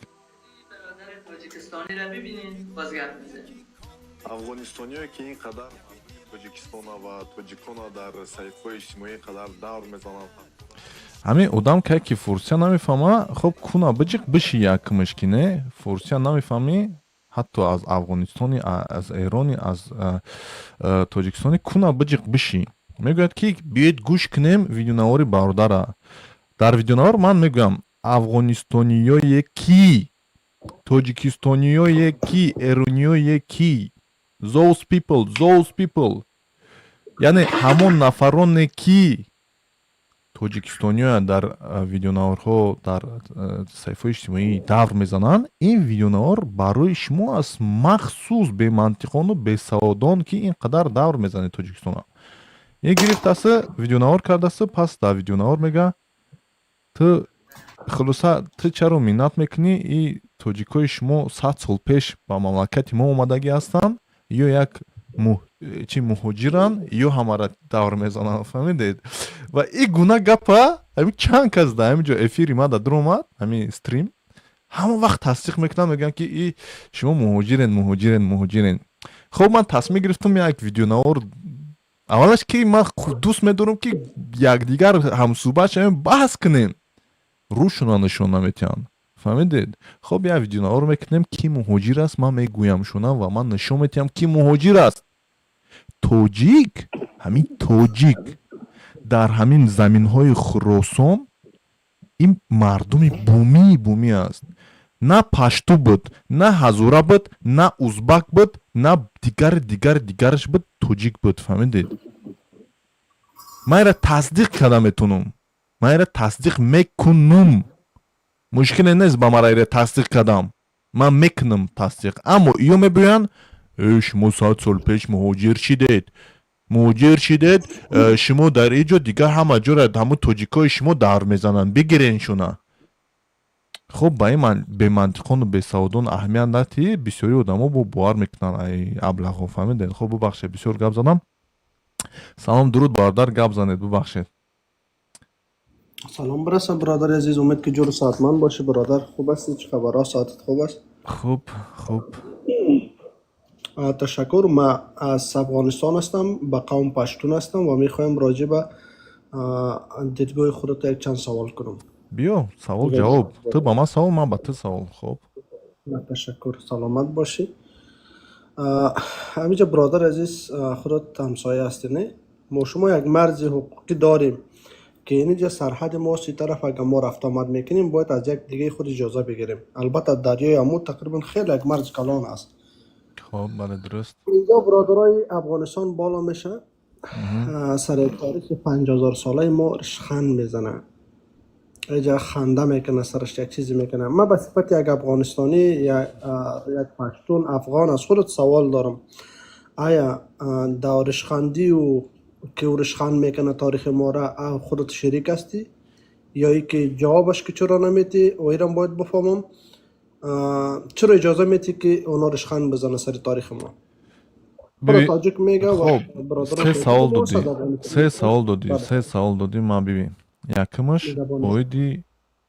برادر تاجیکستانی را ببینین، باز گپ میزنیم. Афғонистониое, ки ин қадар мардуми Тоҷикистона ва тоҷикона дар саҳифаҳои иҷтимоӣ ин қадар давр мезананд, ҳамин одам кай ки фурсия намефаҳма. Хоб, куна биҷиқ биши якмш, ки не, фурсия намефаҳмӣ, ҳатто аз Афғонистони, аз Эрони, аз Тоҷикистони, куна биҷиқ биши. Мегӯяд, ки биёед, гӯш кунем видеонавори бародара. Дар видеонавор ман мегӯям: афғонистониёе ки, тоҷикистониёе ки, эрониёе ки, those people, those people, яъне ҳамон нафароне, ки тоҷикистониёя дар видеонаворҳо дар саҳифаҳои иҷтимоӣ давр мезананд, ин видеонавор барои шумо аст махсус, бемантиқону бесаводон, ки ин қадар давр мезанед Тоҷикистона. Ин гирифтаста, видеонавор кардааст. Пас дар видеонавор мега: ту, хулоса, ту чаро миннат мекунӣ? И тоҷикои шумо 100 сол пеш ба мамлакати мо омадагӣ ҳастанд ё як чи муҳоҷиранд, ё ҳамара давр мезананд, фаҳмидед? Ва ин гуна гапа ҳамин чанд кас дар ҳамин ҷо эфири ма да дуромад, ҳамин стрим, ҳамон вақт тасдиқ мекунанд, мегӯянд, ки и шумо муҳоҷирен, муҳоҷирен, муҳоҷирен. Хоб, ман тасмим гирифтам як видеонавор. Аввалаш, ки ман дӯст медорам, ки якдигар ҳамсӯҳбат шавем, баҳс кунем, рӯшона нишон наметиҳанд, фаҳмидед? Хоб, як видеонавор мекунем, ки муҳоҷир аст, ман мегӯям шуна ва ман нишон метиҳам, ки муҳоҷир аст. Тоҷик, ҳамин тоҷик дар ҳамин заминҳои Хуросон ин мардуми бумии бумӣ аст. На пашту буд, на ҳазора буд, на узбак буд, на дигари дигари дигараш буд, тоҷик буд, фаҳмидед? Ман инра тасдиқ карда метавонам, ман инра тасдиқ мекунум, мушкиле нест ба мара инра тасдиқ кардам, ман мекунам тасдиқ. Аммо иё мебиёянд: «Э, шумо 100 сол пеш муҳоҷир шидед, муҳоҷир шидед, шумо дар ин ҷо дигар ҳама ҷора ҳамун тоҷикои шумо давр мезананд, бигирен шуна». Хуб, ба ин бемантиқону бесаводон аҳамият надиҳӣ, бисёри одамо бо бовар мекунанд ай аблаҳо, фаҳмидед? Хуб, бубахшед, бисёр гап задам. Салом, дуруд, бародар, гап занед, бубахшед. Салом برسم برادر عزیز، امید که جور صحتمند باشی برادر. خوب هستی؟ چه خبرها؟ ساعتت خوب است؟ خوب، خوب. تشکر. ما از افغانستان هستم، به قوم پشتون هستم و میخوایم راجع به دیدگاه خودت یک چند سوال کنم. Биё, савол ҷавоб, ту ба ман савол, ман ба ту савол, хуб. تشکر، سلامت باشی. همینجا برادر عزیز، خودت همسایه هستی، نه؟ ما شما یک مرز حقوقی داریم که اینجا سرحد ما سی طرف اگر ما رفت آمد میکنیم، باید از یک دیگه خود اجازه بگیریم. البته دریای امو تقریبا خیلی یک مرز کلان است. خب، بله، درست. اینجا برادرای افغانستان بالا میشه، سر تاریخ 5000 ساله ما رشخند میزنه، اینجا خنده میکنه، سرش یک چیزی میکنه. من به صفت یک افغانستانی یا یک پشتون افغان از خودت سوال دارم: آیا در رشخندی و که او رشخند میکنه تاریخ ما را، خودت شریک هستی یا ای که جوابش که چرا نمیتی و ایران باید بفهمم چرا اجازه میتی که اونا رشخند بزنه سر تاریخ ما؟ برا تاجک میگه و خب، برادران се савол тоҷик додӣ. افغانستان Се савол додӣ. بله. Се савол додӣ. Ман, бибин, якумаш меҳрабонӣ. Оиди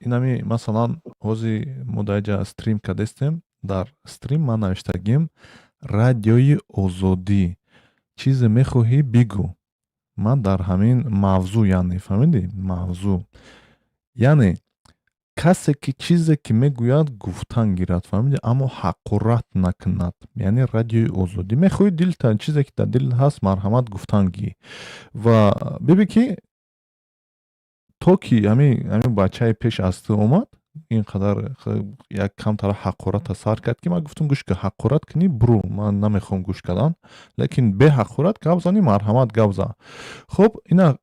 инами, масалан, ҳози мо дар инҷа стрим кардестем, дар стрим ман навиштагим: «Радиои Озодӣ, чизе мехоҳӣ, бигӯ». Ман дар ҳамин мавзӯъ, яъне, фаҳмидӣ, мавзӯъ, яъне касе ки чизе ки мегӯяд, гуфтан гирад, фаҳмидӣ, аммо ҳақорат накунад. Яъне Радиои Озодӣ, мехоҳӣ, дилта чизе ки дар дил ҳаст, марҳамат, гуфтан гӣ. Ва биби, ки то ки ҳамин бачаи пеш аз ту омад, ин қадар як камтара ҳақората сар кард, ки ман гуфтам: «Гӯш ка, ҳақорат кунӣ, буру, ман намехоҳам гӯш кардан, лекин беҳақорат гап занӣ, марҳамат, гап зан». Хуб, ина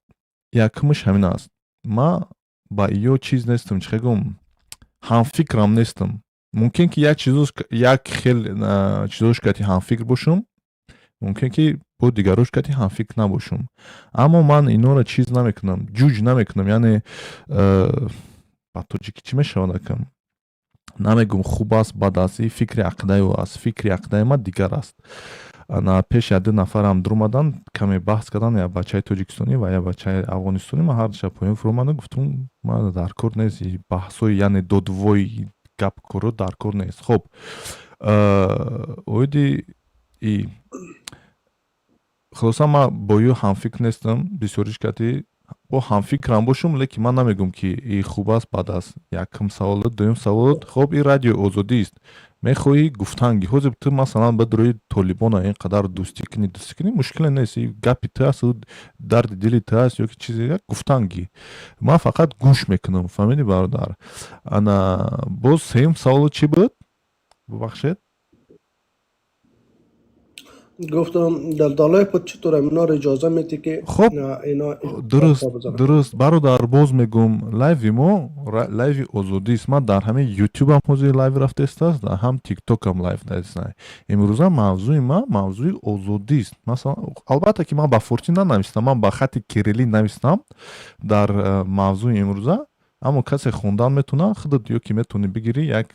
якумаш ҳамин аст. Ман ба иё чиз нестам, чӣ гум, ҳамфикрам нестам. Мумкин ки як чизош, як хел чизош кати ҳамфикр бошам, мумкин ки бо дигарош кати ҳамфикр набошам, аммо ман инора чиз намекунам, ҷуҷ намекунам. Яъне ба тоҷикӣ чӣ мешавад, акам? Намегум, хуб аст, бад аст, и фикри ақидаи ӯ аст. Фикри ақидаи ман дигар аст. Ана пеш як ду нафарам дуромадан, каме баҳс кардан, як бачаи тоҷикистонӣ ва як бачаи афғонистонӣ. Ман ҳардуша поён фуромадам, гуфтум, ман дар кор нест баҳсҳои, яъне додвои гапкоро дар кор нест. Хоб, оиди и хулоса, ман бо ю ҳамфикр нестам. Бисёриш кати бо ҳамфикрам бошум, лекин ман намегӯм, ки и хуб аст, бад аст. Якум саволот. Дуюм саволот: хоб, и радиои озодист, мехоҳӣ гуфтанги. Ҳозир ту, масалан, ба рӯи толибона ин қадар дӯстӣ кунӣ, дӯстӣ кунӣ, мушкиле нест. И гапи ту аст, дарди дили ту аст ё ки чизе гуфтанги. Ман фақат гӯш мекунам, фаҳмидӣ, бародар? Ана боз сеюм саволот чӣ буд, бубахшед? Гуфтам, дар долай под чطور اینا رو اجازه میدی که خب اینا дуруст, дуруст, бародар. Боз мегӯм, лайви мо лайви озодист. Ман дар ҳамин ютубам ҳозир лайв рафтаистааст, дар ҳам тиктокам лайв даиста. Имрӯза мавзӯи ман мавзӯи озодист. Масалан, албатта, ки ман ба форсӣ нанавистам, ман ба хати кириллӣ навистам дар мавзӯи имрӯза, аммо касе хондан метавонад, худат ё ки метавонӣ бигирӣ як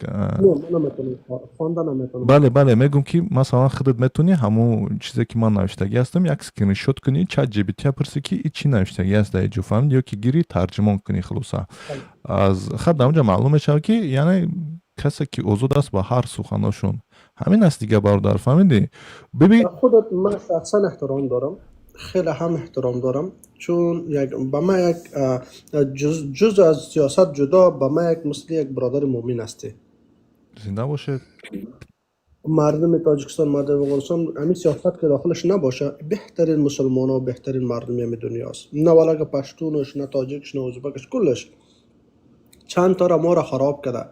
Бале, бале, мегӯм, ки масалан, худат метавонӣ ҳамон чизе, ки ман навиштагӣ ҳастам, як скриншот кунӣ, чат GPT пурсӣ, ки и чӣ навиштагӣ аст дар иҷо, фаҳмид? Ё ки гирӣ, тарҷумон кунӣ. Хулоса, аз хат дар онҷа маълум мешавад, ки яъне касе ки озод аст ба ҳар суханошон. Ҳамин аст дига, бародар, фаҳмидӣ? Биби. Худат ман шахсан эҳтиром дорам, хеле ҳам эҳтиром дорам, чун як ба ман як ҷуз аз сиёсат ҷудо, ба ман як мисли як бародари мӯмин ҳастӣ. Зинда бошед. Мардуми тоҷикистон, мардуми афғонистон, ҳамин сиёсат ки дохилаш набоша, беҳтарин мусулмоно, беҳтарин мардуми ҳами дунёст. На валага паштунаш, на тоҷикш, на узбакаш, куллаш. Чанд тора моро хароб карда.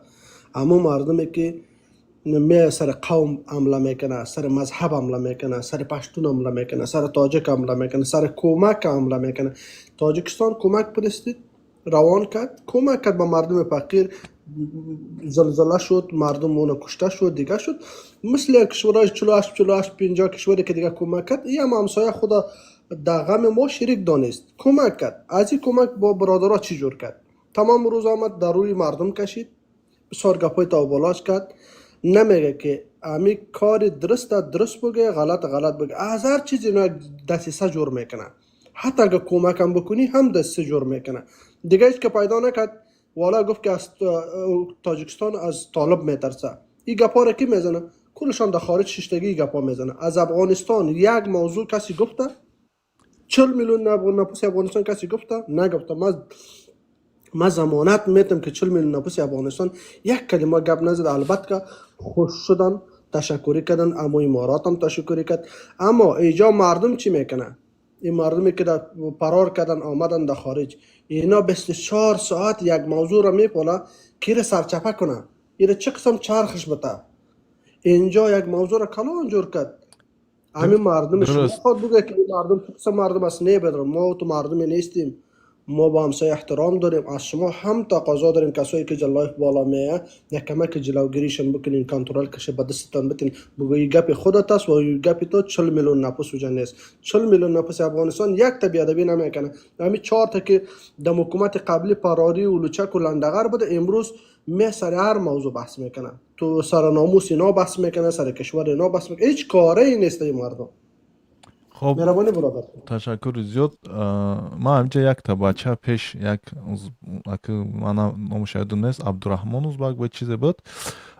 Аммо мардуме ки сари қавм ҳамла мекунад, сари мазҳаб ҳамла мекунад, сари паштун ҳамла мекунад, сари тоҷик ҳамла мекунад, сари кӯмак ҳамла мекунад. Тоҷикистон кӯмак фиристид, равон кард, кӯмак кард ба мардуми фақир. Зилзила шуд, мардум она кушта шуд, дига шуд. Мисли кишварҳои 48, 48, 50 кишваре ки дига кӯмак кард, и ҳам ҳамсоя худа дар ғами мо шерик донист, кӯмак кард. Аз ин кӯмак бо бародаро чӣ ҷур кард? Тамом рӯз омад, дар рӯи мардум кашид, бисёр гапҳои тавболоч кард. Намега, ки ами кори дуруста дуруст буге, ғалат ғалат буге. Аз ҳар чиз ино як дасиса ҷур мекунад. Ҳатто агар кӯмакам бикунӣ ҳам, дасиса ҷур мекунад. Дига ҳеҷ ка пайдо накард. Вола гуфт, ки аз тоҷикистон аз толиб метарса. Ин гапҳоро ки мезанад? Кулшон дар хориҷ шиштагӣ гапҳо мезанад. Аз афғонистон як мавзӯъ каси гуфта? 40 миллион нафуси афғонистон каси гуфта? Нагуфта. Ман замонат метам, ки 40 миллион нафуси афғонистон як калима гап назад. Албатта, хуш шудан, ташаккурӣ кардан, аммо иморотам ташаккурӣ кард. Аммо иҷо мардум чӣ мекунад? Ин мардуме ки фарор кардан, омадан дар хориҷ, ино 24 соат як мавзӯъро мепола, кира сарчапа кунад, ира чӣ қисм чархиш бита. Инҷо як мавзӯъро калон ҷур кард. Ҳамин мардуми шумо худ бугӯ, ки ин мардум чӣ қисм мардум аст? Не, бедарам, мо ту мардуме нестем. Мо бо ҳамсоя эҳтиром дорем. Аз шумо ҳам тақозо дорем, касое ки ҷаллоев боло мея, як камаки ҷилавгиришон бикунин, контрол каше ба дастатон битин, бугӯи гапи худат аст ва гапи то 40 миллион нафус уҷа нест. 40 миллион нафуси афғонистон як та биадабӣ намекунад. Ҳамин чорта ки дар ҳукумати қаблӣ парорӣ улучаку ландағар буда, имрӯз ме сари ҳар мавзӯъ баҳс мекунад, ту сари номуси ино баҳс мекунад, сари кишвари ино баҳс мекунад. Ҳеҷ корае нест ин мардум. Хоб. Меҳрабонӣ, бародар. Ташаккури зиёд. Ман ҳаминҷа якта бача пеш як мана номаш ёдум нест, Абдураҳмон узбак ба чизе буд,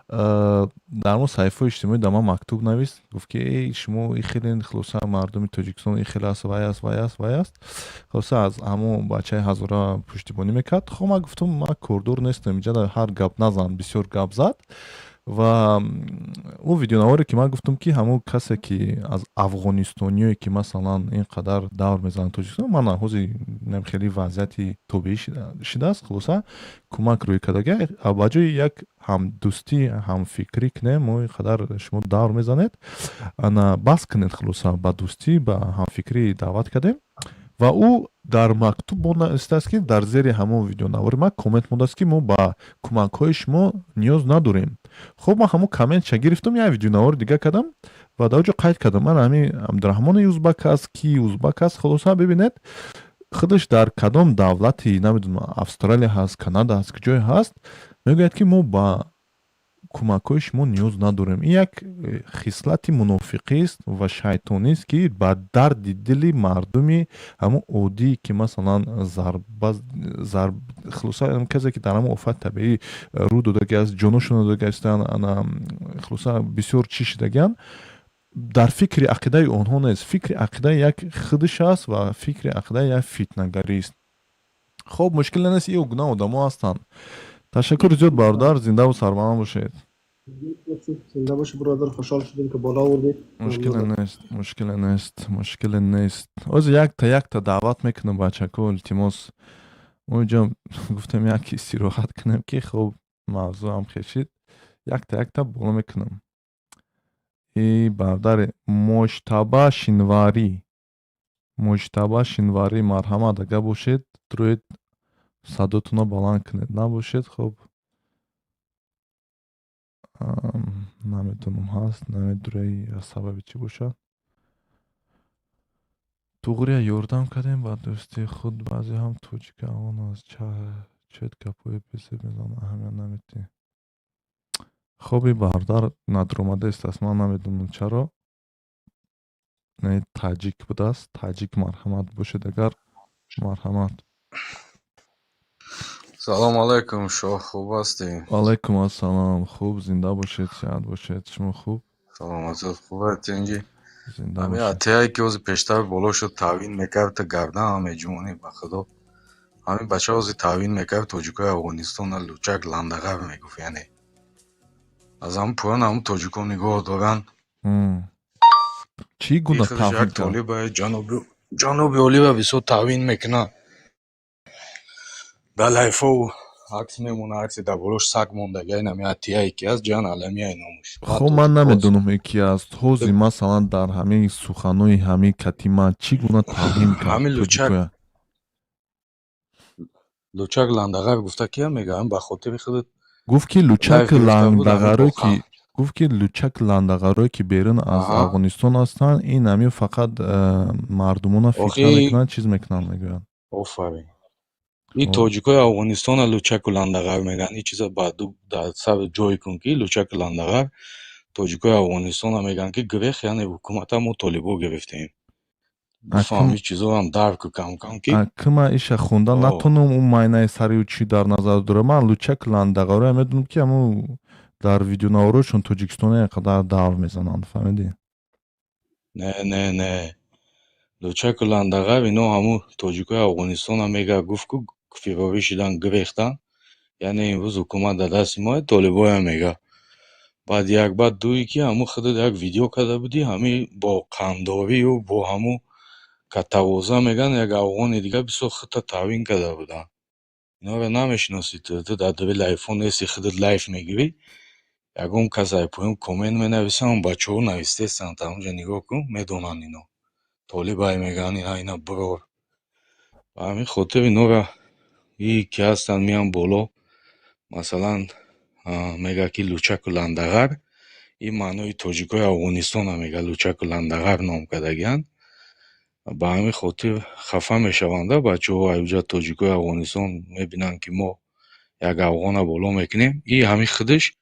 дар мо саҳифаҳои иҷтимоӣ дар ман мактуб навист, гуфт, ки эй, шумо и хеле, хулоса, мардуми Тоҷикистон и хеле аст, вай аст, вай аст, вай аст. Хулоса, аз ҳамон бачаи ҳазора пуштибонӣ мекард. Хоб, ман гуфтам, ман кордор нестам, инҷа ҳар гап назан. Бисёр гап зад ва ӯ видеонаворе, ки ман гуфтам, ки ҳамон касе, ки аз афғонистониёе, ки масалан ин қадар давр мезананд Тоҷикистон, ман ҳозир хеле вазъияти тобеӣ шидааст. Хулоса, кӯмак рӯй кардага, ба ҷои як ҳамдӯстӣ, ҳамфикрӣ кунем, мо ин қадар шумо давр мезанед, ана бас кунед. Хулоса, ба дӯстӣ, ба ҳамфикрӣ даъват кардем ва ӯ дар мактуб навистааст, ки дар зери ҳамон видеонавори ман коммент мондааст, ки мо ба кӯмакҳои шумо ниёз надорем. Хоб, ман ҳамон комментша гирифтам, як видеонавори дига кардам ва дар оҷо қайд кардам: ман ҳамин Абдураҳмони узбак аст, ки узбак аст. Хулоса, бибинед, худаш дар кадом давлати, намедонам, Австралия ҳаст, Канада ҳаст, куҷое ҳаст, мегӯяд, ки мо ба Кӯмакҳои шумо ниёз надорем. Ин як хислати мунофиқист ва шайтонист, ки ба дарди дили мардуми ҳамун оддӣ, ки масалан зарба зарб, хулоса, касе ки дар ҳамон офати табиӣ рӯ додаги аст, ҷоношонро додагистанд, ана, хулоса, бисёр чӣ шидагианд, дар фикри ақидаи онҳо нест. Фикри ақидаи як худаш аст ва фикри ақидаи як фитнагарист. Хоб, мушкиле нест, ин гуна одамо ҳастанд. Ташаккури зиёд, бародар, зиндаву сарбаланд бошед. Зинда бошӣ, бародар, хушҳол шудем, ки боло овардед. Мушкиле нест, мушкиле нест, мушкиле нест. Ҳозир якта якта даъват мекунам, бачако, илтимос. Мо инҷо гуфтем, як истироҳат кунем, ки хуб, мавзӯъам хешид. Якта якта боло мекунам. И бародари Моҷтаба Шинварӣ, Моҷтаба Шинварӣ, марҳамат, агар бошед, рӯед, садотонро баланд кунед. Набошед, хуб, намедонам, ҳаст, намедураи, аз сабаби чӣ бошад. Туғрия ёрдам кардем ба дӯстии худ. Баъзе ҳам тоҷик афғон аз чет гапҳои бесеб мезананд, аҳамият наметиҳ. Хоб, и бародар надромадааст аст, ман намедонам чаро. Не, таҷик будааст. Таҷик, марҳамат, бошед агар, марҳамат. Салом алайкум, шоҳ, хуб ҳастӣ? Алайкум ассалом, хуб, зинда бошед, сиҳат бошед. Шумо хуб? Саломатият хуб аст, тинҷӣ? Зинда Ҳамин бошед. Атияе ки ҳозир пештар боло шуд, таъвин мекард, та гардан ҳам меҷумонӣ, ба худо. Ҳамин бача ҳозир таъвин мекард тоҷикои Афғонистона, лучак ландағар мегуфт, яъне. Аз ҳамн поён ҳамн тоҷико нигоҳ доранд. Чӣ гуна Худаш тавҳин як кард? толиба ҷаноби олиба бисёр таъвин мекунад. Дар лайфову акс мемона, акси дар болош саг мондага, инами Атияе ки аст, Ҷан Аламияи номуш. Хоб, ман намедонам, ки аст. Ҳозир, масалан, дар ҳамин суханои ҳамин катима чӣ гуна тавҳин кард Ҳамин лучак тоҷикоя? Лучак ландағар гуфта, кия мега, ба хотири худат Гуфт, ки лучак лайф гирифта буд, ҳамин ландағарое ки бохан. Гуфт, ки лучак ландағарое, ки берун аз Афғонистон ҳастанд, ин ҳамин фақат мардумона фитна Охи мекунанд, чиз мекунанд, мегӯянд. Офарин. И Хоб. тоҷикои Афғонистона лучаку ландағар мегӯянд. Ин чиза ба ду дар сар ҷой кун, ки лучаку ландағар тоҷикои Афғонистона мегӯянд, ки грех, яъне ҳукумата мо толибо гирифтем. Бифаҳм, ин чизоам дарк ку кам-кам, ки Акма иша хонда натонам, ӯ майнаи сари ӯ чӣ дар назар дорад. Ман лучак ландағароя медонам, ки ҳамун дар видеонаворошон тоҷикистоне инқадар давр мезананд, фаҳмидӣ? Не, не, не. Лучаку ландағар ино ҳамун тоҷикои Афғонистона мега, гуфт, ку фирорӣ шидан, гирехтан. Яъне имрӯз ҳукумат дар дасти мо, толибоям мега. Баъд як, баъд дуи, ки ҳамун худат як видео карда будӣ, ҳамин бо қандорию бо ҳамун катавоза мегӯянд, як афғони дига бисёр худта таъвин карда буданд. Инҳоро намешиносӣ ту, ту дар дури лайфҳо нести, худат лайф мегирӣ. Ягон кас ай поён коммент менависад, он бачаҳо навистестанд, ҳамонҷа нигоҳ кун, медонанд ино. Толибай мегӯянд, ина ина бирор. Ба ҳамин хотир инора и ки ҳастанд, меянд боло, масалан, мегӯяд, ки лучаку ландағар, ин маънои тоҷикои Афғонистона мега, лучаку ландағар ном кардагианд. Ба ҳамин хотир хафа мешаванд бачаҳо, айҷа тоҷикои Афғонистон мебинанд, ки мо як афғона боло мекунем. И ҳамин худаш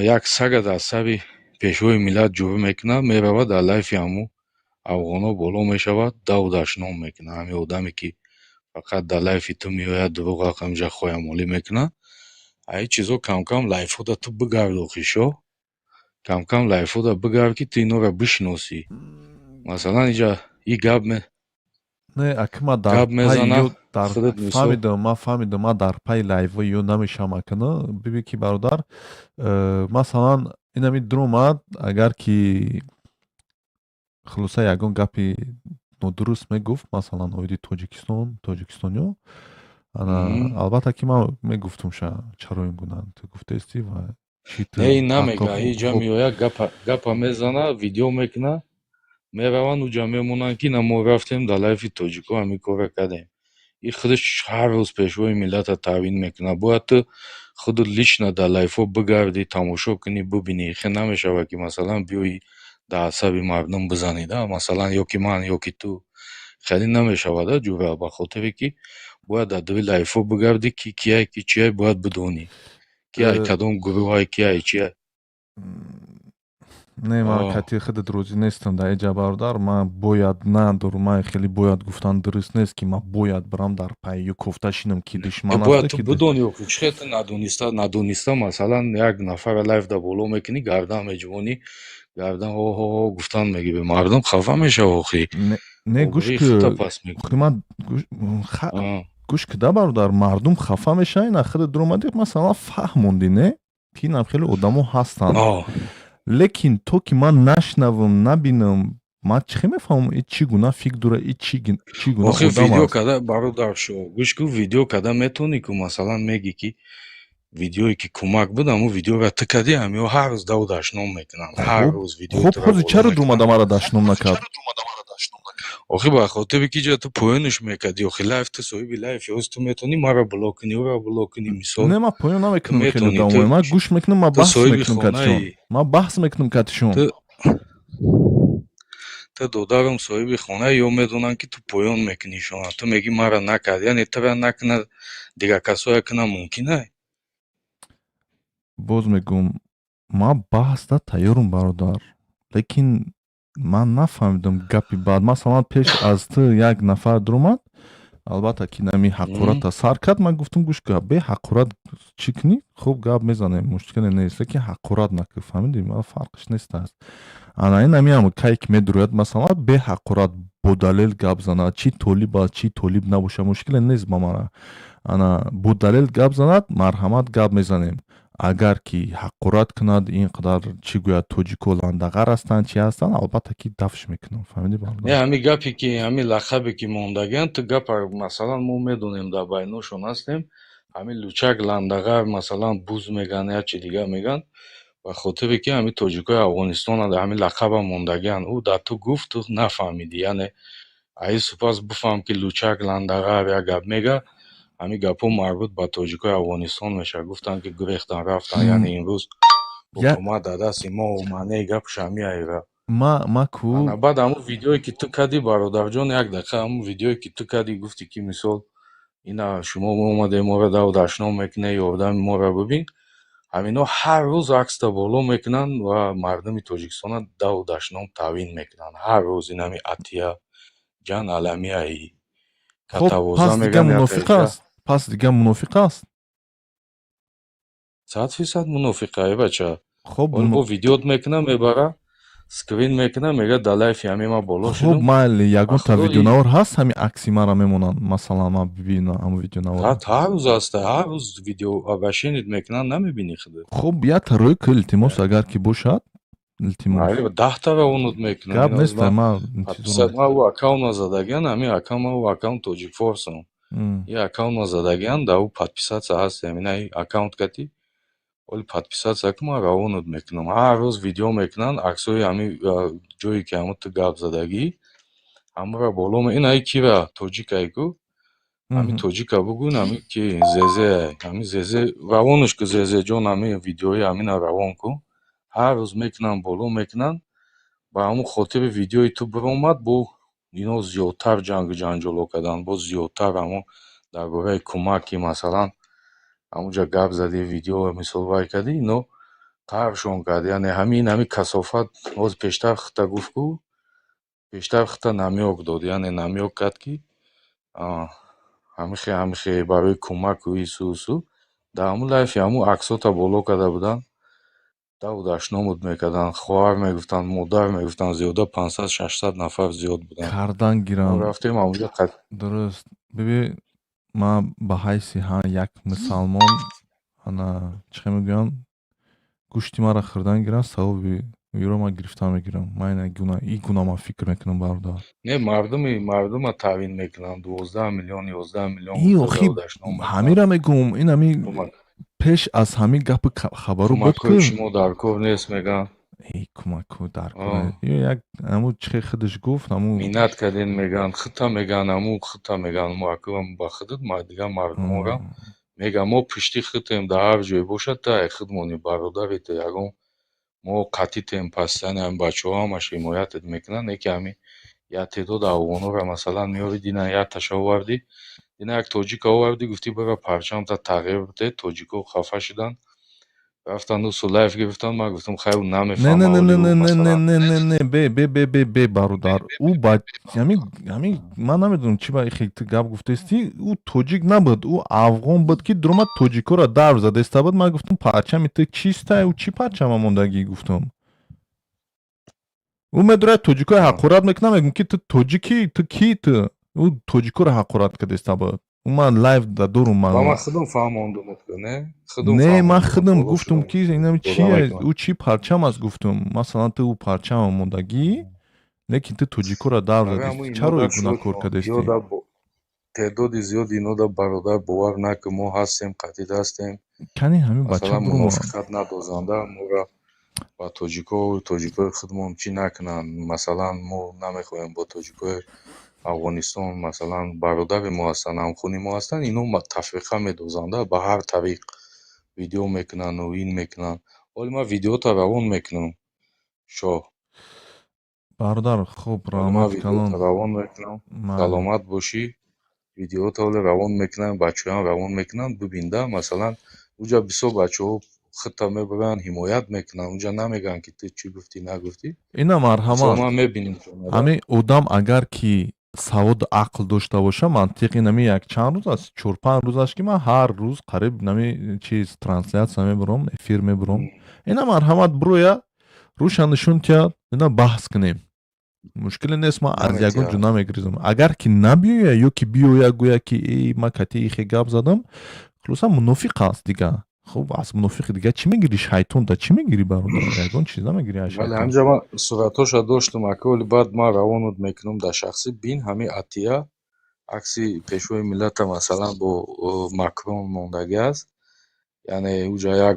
як сага дар сари пешвои миллат ҷурӣ мекунад, меравад, дар лайфи ҳамун афғонҳо боло мешавад, даву дашном мекунад. Ҳамин одаме, ки фақат дар лайфи ту меояд, дурӯғ ҳамҷа хоямолӣ мекунад. Ай чизо кам-кам лайфҳода ту бигард, охи шоҳ. Кам-кам лайфҳода бигард, ки ту инора бишиносӣ. Масалан, иҷа и гап Не, акма дар гап пайи мезана, ё дар худат мисол фаҳмидам, ман фаҳмидам, ман дар пайи лайвҳои ё намешавам, акана. Биби, ки бародар, масалан, инами дуромад, агар ки хулоса ягон гапи нодуруст мегуфт, масалан, оиди Тоҷикистон, тоҷикистониё, ана, албатта, ки ман мегуфтум ша, чаро ин гуна ту гуфтаистӣ ва чӣ ту Не, ин ҳаққо намега, иҷа хуб. меояд, гапа мезана, видео мекунад, мераванд, уҷа мемонанд, ки на, мо рафтем, дар лайфи тоҷико ҳамин корро кардем. И худаш ҳар рӯз пешвои миллата таъвин мекунад. Бояд ту худат лично дар лайфҳо бигардӣ, тамошо кунӣ, бибинӣ. Хе намешавад, ки масалан биёӣ, дар асаби мардум бизанӣ, да, масалан, ё ки ман, ё ки ту. Хеле намешавад, да, ҷура, ба хотире ки бояд дар дури лайфҳо бигардӣ, ки кияй, ки чияй, бояд бидонӣ. Ки ай кадом гурӯҳай, ки ай чи? Не, ман кати худат розӣ нестам дар иҷа, бародар. Ман бояд надорум, ман хеле бояд гуфтан дуруст нест, ки ман бояд бирам дар пайю кофта шинам, ки душман Бояд ту бидонӣ, охи чӣ хел ту надониста надониста, масалан, як нафара лайв да боло мекунӣ, гардан меҷувонӣ, гардан ҳо ҳо ҳо гуфтан мегиби, мардум хафа мешава охи. Не, гӯш ки ман гӯш кида, бародар, мардум хафа мешава. Ина худат дуромадӣ, масалан, фаҳмондӣ, не, ки инам хеле одамо ҳастанд, лекин то ки ман нашнавам, набинам, ман чӣ хел мефаҳмам, и чӣ гуна фикр дора, и чӣ гуна Охи одам видео аст? Када, бародар, шо гӯш ку, видео када метавонӣ ку, масалан, мегӣ ки видеое ки кӯмак буд, ҳамун видеоро ту кардӣ, ҳамиҳо ҳар рӯз даву дашном мекунанд, ҳар рӯз видеои Хуб, туро ҳозир боло чаро мекунанд. Думада маро дашном накард? Охи ба хотире ки ҷа ту поёнаш мекардӣ, охи лайв, ту соҳиби лайф, ҳоз ту метавонӣ маро блок кунӣ, ӯро блок кунӣ, мисол. Не, ман поён намекунам хеле Метавонӣ, давомай. Ман гӯш мекунам, ман ту баҳс соҳиби мекунам катишон. хонаи. Ман баҳс мекунам катишон. Ту, додарам, соҳиби хона, ё медонанд, ки ту поён мекунишона. Ту мегӣ, мара накард, яъне тура накунад, дигар касое кунад мумкин ай? Боз мегӯм, ман баҳсда тайёрам, бародар, лекин ман нафаҳмидам гапи баъд. Масалан, пеш аз ту як нафар дуромад, албатта, ки нами ҳақората сар кард. Ман гуфтам, гӯш ка, бе ҳақорат чӣ кунӣ, хуб гап мезанем, мушкиле нест, лекин ҳақорат накун, фаҳмидӣ? Ман фарқиш нест аст. Ана ин ҳамиам кай ки медурояд, масалан, бе ҳақорат, бо далел гап занад, чӣ толиб аст, чӣ толиб набошад, мушкиле нест ба мара. Ана бо далел гап занад, марҳамат, гап мезанем. Агар ки ҳақорат кунад, ин қадар чӣ гӯяд, тоҷико ландағар ҳастанд, чӣ ҳастанд, албатта ки дафш мекунам, фаҳмидӣ, Не, ҳамин гапе ки, ҳамин лақабе ки мондагианд, ту гапа, масалан, мо медонем, дар байношон ҳастем, ҳамин лучак, ландағар, масалан, буз мегӯянд, як чи дигар мегӯянд, ба хотире ки ҳамин тоҷикои Афғонистон ҳамин лақаба мондагианд. Ӯ дар ту гуфт, ту нафаҳмидӣ, яъне аи супас бифаҳм, ки лучак, ландағар як гап мега, ҳамин гапҳо марбут ба тоҷикои Афғонистон мешавад. Гуфтанд, ки гурехтан, рафтан, яъне имрӯз ҳукумат дар дасти мо, маънеи гапш ҳамин айра. Ма ку Ана баъд ҳамун видеое ки ту кардӣ, бародарҷон, як дақиқа, ҳамун видеое ки ту кардӣ, гуфтӣ, ки мисол, ина шумо омадем, моро даву дашном мекунед, ёрдами моро бибин, ҳамино ҳар рӯз акста боло мекунанд ва мардуми Тоҷикистона даву дашном тавин мекунанд ҳар рӯз. Ин ҳами Атия ҷан аламияи Хоб, катавоза пас дига мегӯянд як мунофиқ тариқа. аст, пас дига мунофиқ аст. 100% мунофиқа, э бача. Хоб. Ҳоло бо видеот мекуна, мебара, скрин мекуна, мега, дар лайфи ҳамин ман боло Хуб, шудум. майли, ягон та Ба худо видеонавор ҳаст, ҳамин акси мара мемонанд, масалан, ман бибинам ҳамун видеонавор? Ҳар рӯз аста, ҳар рӯз видео обращение мекунанд, намебинӣ худат? Хуб, якта рӯй ки, илтимос, агар ки бошад, илтимос. Майли, 10 тара онуд мекунам. Гап Ин нест, ман ман подписать, ман ӯ аккаунтма задагиан, ҳамин аккаунт, ман ӯ аккаунт тоҷикфорсам, и аккаунтма задагиан, дар ӯ подписаться ҳастем, ина аккаунт кати оли подписаться ку, ман равонуд мекунам. Ҳар рӯз видео мекунанд, аксҳои ҳамин ҷое ки ҳамун ту гап задагӣ, ҳамонро боло. Ин ай кира тоҷикай ку, ҳамин тоҷика бугӯ, ҳамин ки зезе, ҳамин зезе равонуш ку, зезеҷон, ҳамин видеои ҳамина равон ку. Ҳар рӯз мекунанд, боло мекунанд. Ба ҳамун хотири видеои ту биромад, бо ино зиёдтар ҷангу ҷанҷоло карданд, боз зиёдтар ҳамон дар бораи кӯмак, ки масалан ҳамунҷа гап задӣ, видео мисол вай кардӣ, ино қаҳршон кард. Яъне ҳамин касофат боз пештар хита гуфт ку, пештар хита намёк дод, яъне намёк кард, ки ҳамихе барои кӯмаку ису усу, дар ҳамун лайфи ҳамун аксота боло карда буданд, даву дашномуд мекарданд, хоҳар мегуфтанд, модар мегуфтанд, зиёда 500-600 нафар зиёд буданд. Кардан гирам. Рафтем ҳамунҷа. Дуруст, биби, ман ба ҳайси ҳа як мусалмон, ана чӣ хел мегӯянд, гӯшти маро хӯрдан гиранд, савоби ёро ман гирифта мегирам. Ман ина гуна, и гуна ман фикр мекунам, бародар. Не, мардуми мардума таъвин мекунанд, 12 миллион, 11 миллион. Ин охи ҳамира мегӯм, ин ҳами пеш аз ҳамин гапи хабару буд. Кӯмакҳои шумо дар кор нест, мегӯянд. Эй, кӯмакҳо дар кор, як ҳамун чихе худаш гуфт, ҳамун. Миннат кардем, мегӯянд, хита мегӯянд, ҳамун хита мегӯянд, мо акам ба худат, дигар мардумора мегӯянд, мо пушти худтем, дар ҳар ҷое бошад, та ай худмонӣ, бародари ту, ягон мо қатитем, пастани ҳамин бачаҳо ҳамаш ҳимоятат мекунанд. Не ки ҳамин як теъдод афғонҳоро, масалан, меёри, дина якташа овардӣ, дина як тоҷика овардӣ, гуфтӣ бара парчамта тағйир бидеҳ, тоҷикҳо хафа шуданд. Рафтанду лайв гирифтан, ман гуфтам, хай, ӯ Не, не, намефаҳма. Не, не, Оли ӯ не, не, не, масалан не, не, не, бе, бе, бе, бе, бе, бародар, ӯ ба ҳамин ман намедонам, чӣ ба ихел ту гап гуфтаистӣ. Ӯ тоҷик набуд, ӯ афғон буд, ки дуромад, тоҷикоро дарв задаиста буд. Ман гуфтам, парчами ту чистай, ӯ чӣ парчама мондагӣ, гуфтам. Ӯ медурад, тоҷикои ҳақорат мекунам, мегӯм, ки ту тоҷикӣ, ту кӣ, ту ӯ тоҷикоро ҳақорат кардаиста буд. Ӯ ман лайв да дорум ман. Ва ман худам фаҳмондум, не, худам. Не, ман фаҳмондум, худам боло гуфтум, шудам. ки инам Дода чие, мекунам. Ӯ чӣ парчам аст, гуфтум. Масалан, ту ӯ парчама мондагӣ, лекин ту тоҷикоро дарв Барои задисти. ҳамун Чаро инода гунаҳкор шуд кардасти? ёда теъдоди зиёди инода, бародар, бовар накун, мо ҳастем, қатид ҳастем. Кани ҳамин бача Масалан, бурума. мунофиқат надозанда моро ба тоҷико, тоҷикои худмон чӣ накунанд. Масалан, мо намехоҳем бо тоҷикои Афғонистон, масалан, бародари мо ҳастанд, ҳамхуни мо ҳастанд, ино тафриқа медозанда, ба ҳар тариқ видео мекунану ин мекунанд. Ҳоли ман видеото равон мекунам, шоҳ. Бародар, хуб, Ҳоли ман раҳмати калон. видеото равон мекунам. Майли. Саломат бошӣ. Видеото ҳоле равон мекунам, бачаҳоям равон мекунанд, бибинда. Масалан, уҷа бисёр бачаҳо худта мебаранд, ҳимоят мекунанд, уҷа намегӯянд, ки ту чӣ гуфтӣ, нагуфтӣ. Ина, Мисол, марҳамат. ман мебинем. Ҳамин одам агар ки саводу ақл дошта боша, мантиқ, инами як чанд рӯз аст, 4-5 рӯз аст, ки ман ҳар рӯз қариб нами чиз трансляция мебурам, эфир мебурам. Ина, марҳамат, буроя, рӯша нишон тиҳад, ина баҳс кунем, мушкиле нест. Ман аз ягон ҷо намегиризам. Агар ки набиёя ё ки биёя, гӯя, ки э, ман кати ихе гап задам, хулоса, мунофиқ аст дига. Хуб, аз мунофиқи дига чӣ мегирӣ? Шайтон да чӣ мегирӣ, бародар? Ягон чиз намегирӣ аз Бале. шайтон. Ҳамҷа ман суратҳоша доштум, ака, оли баъд ман равонуд мекунам дар шахсӣ, бин. Ҳамин Атия акси пешвои миллата, масалан, бо Макрон мондагӣ аст, яъне уҷа як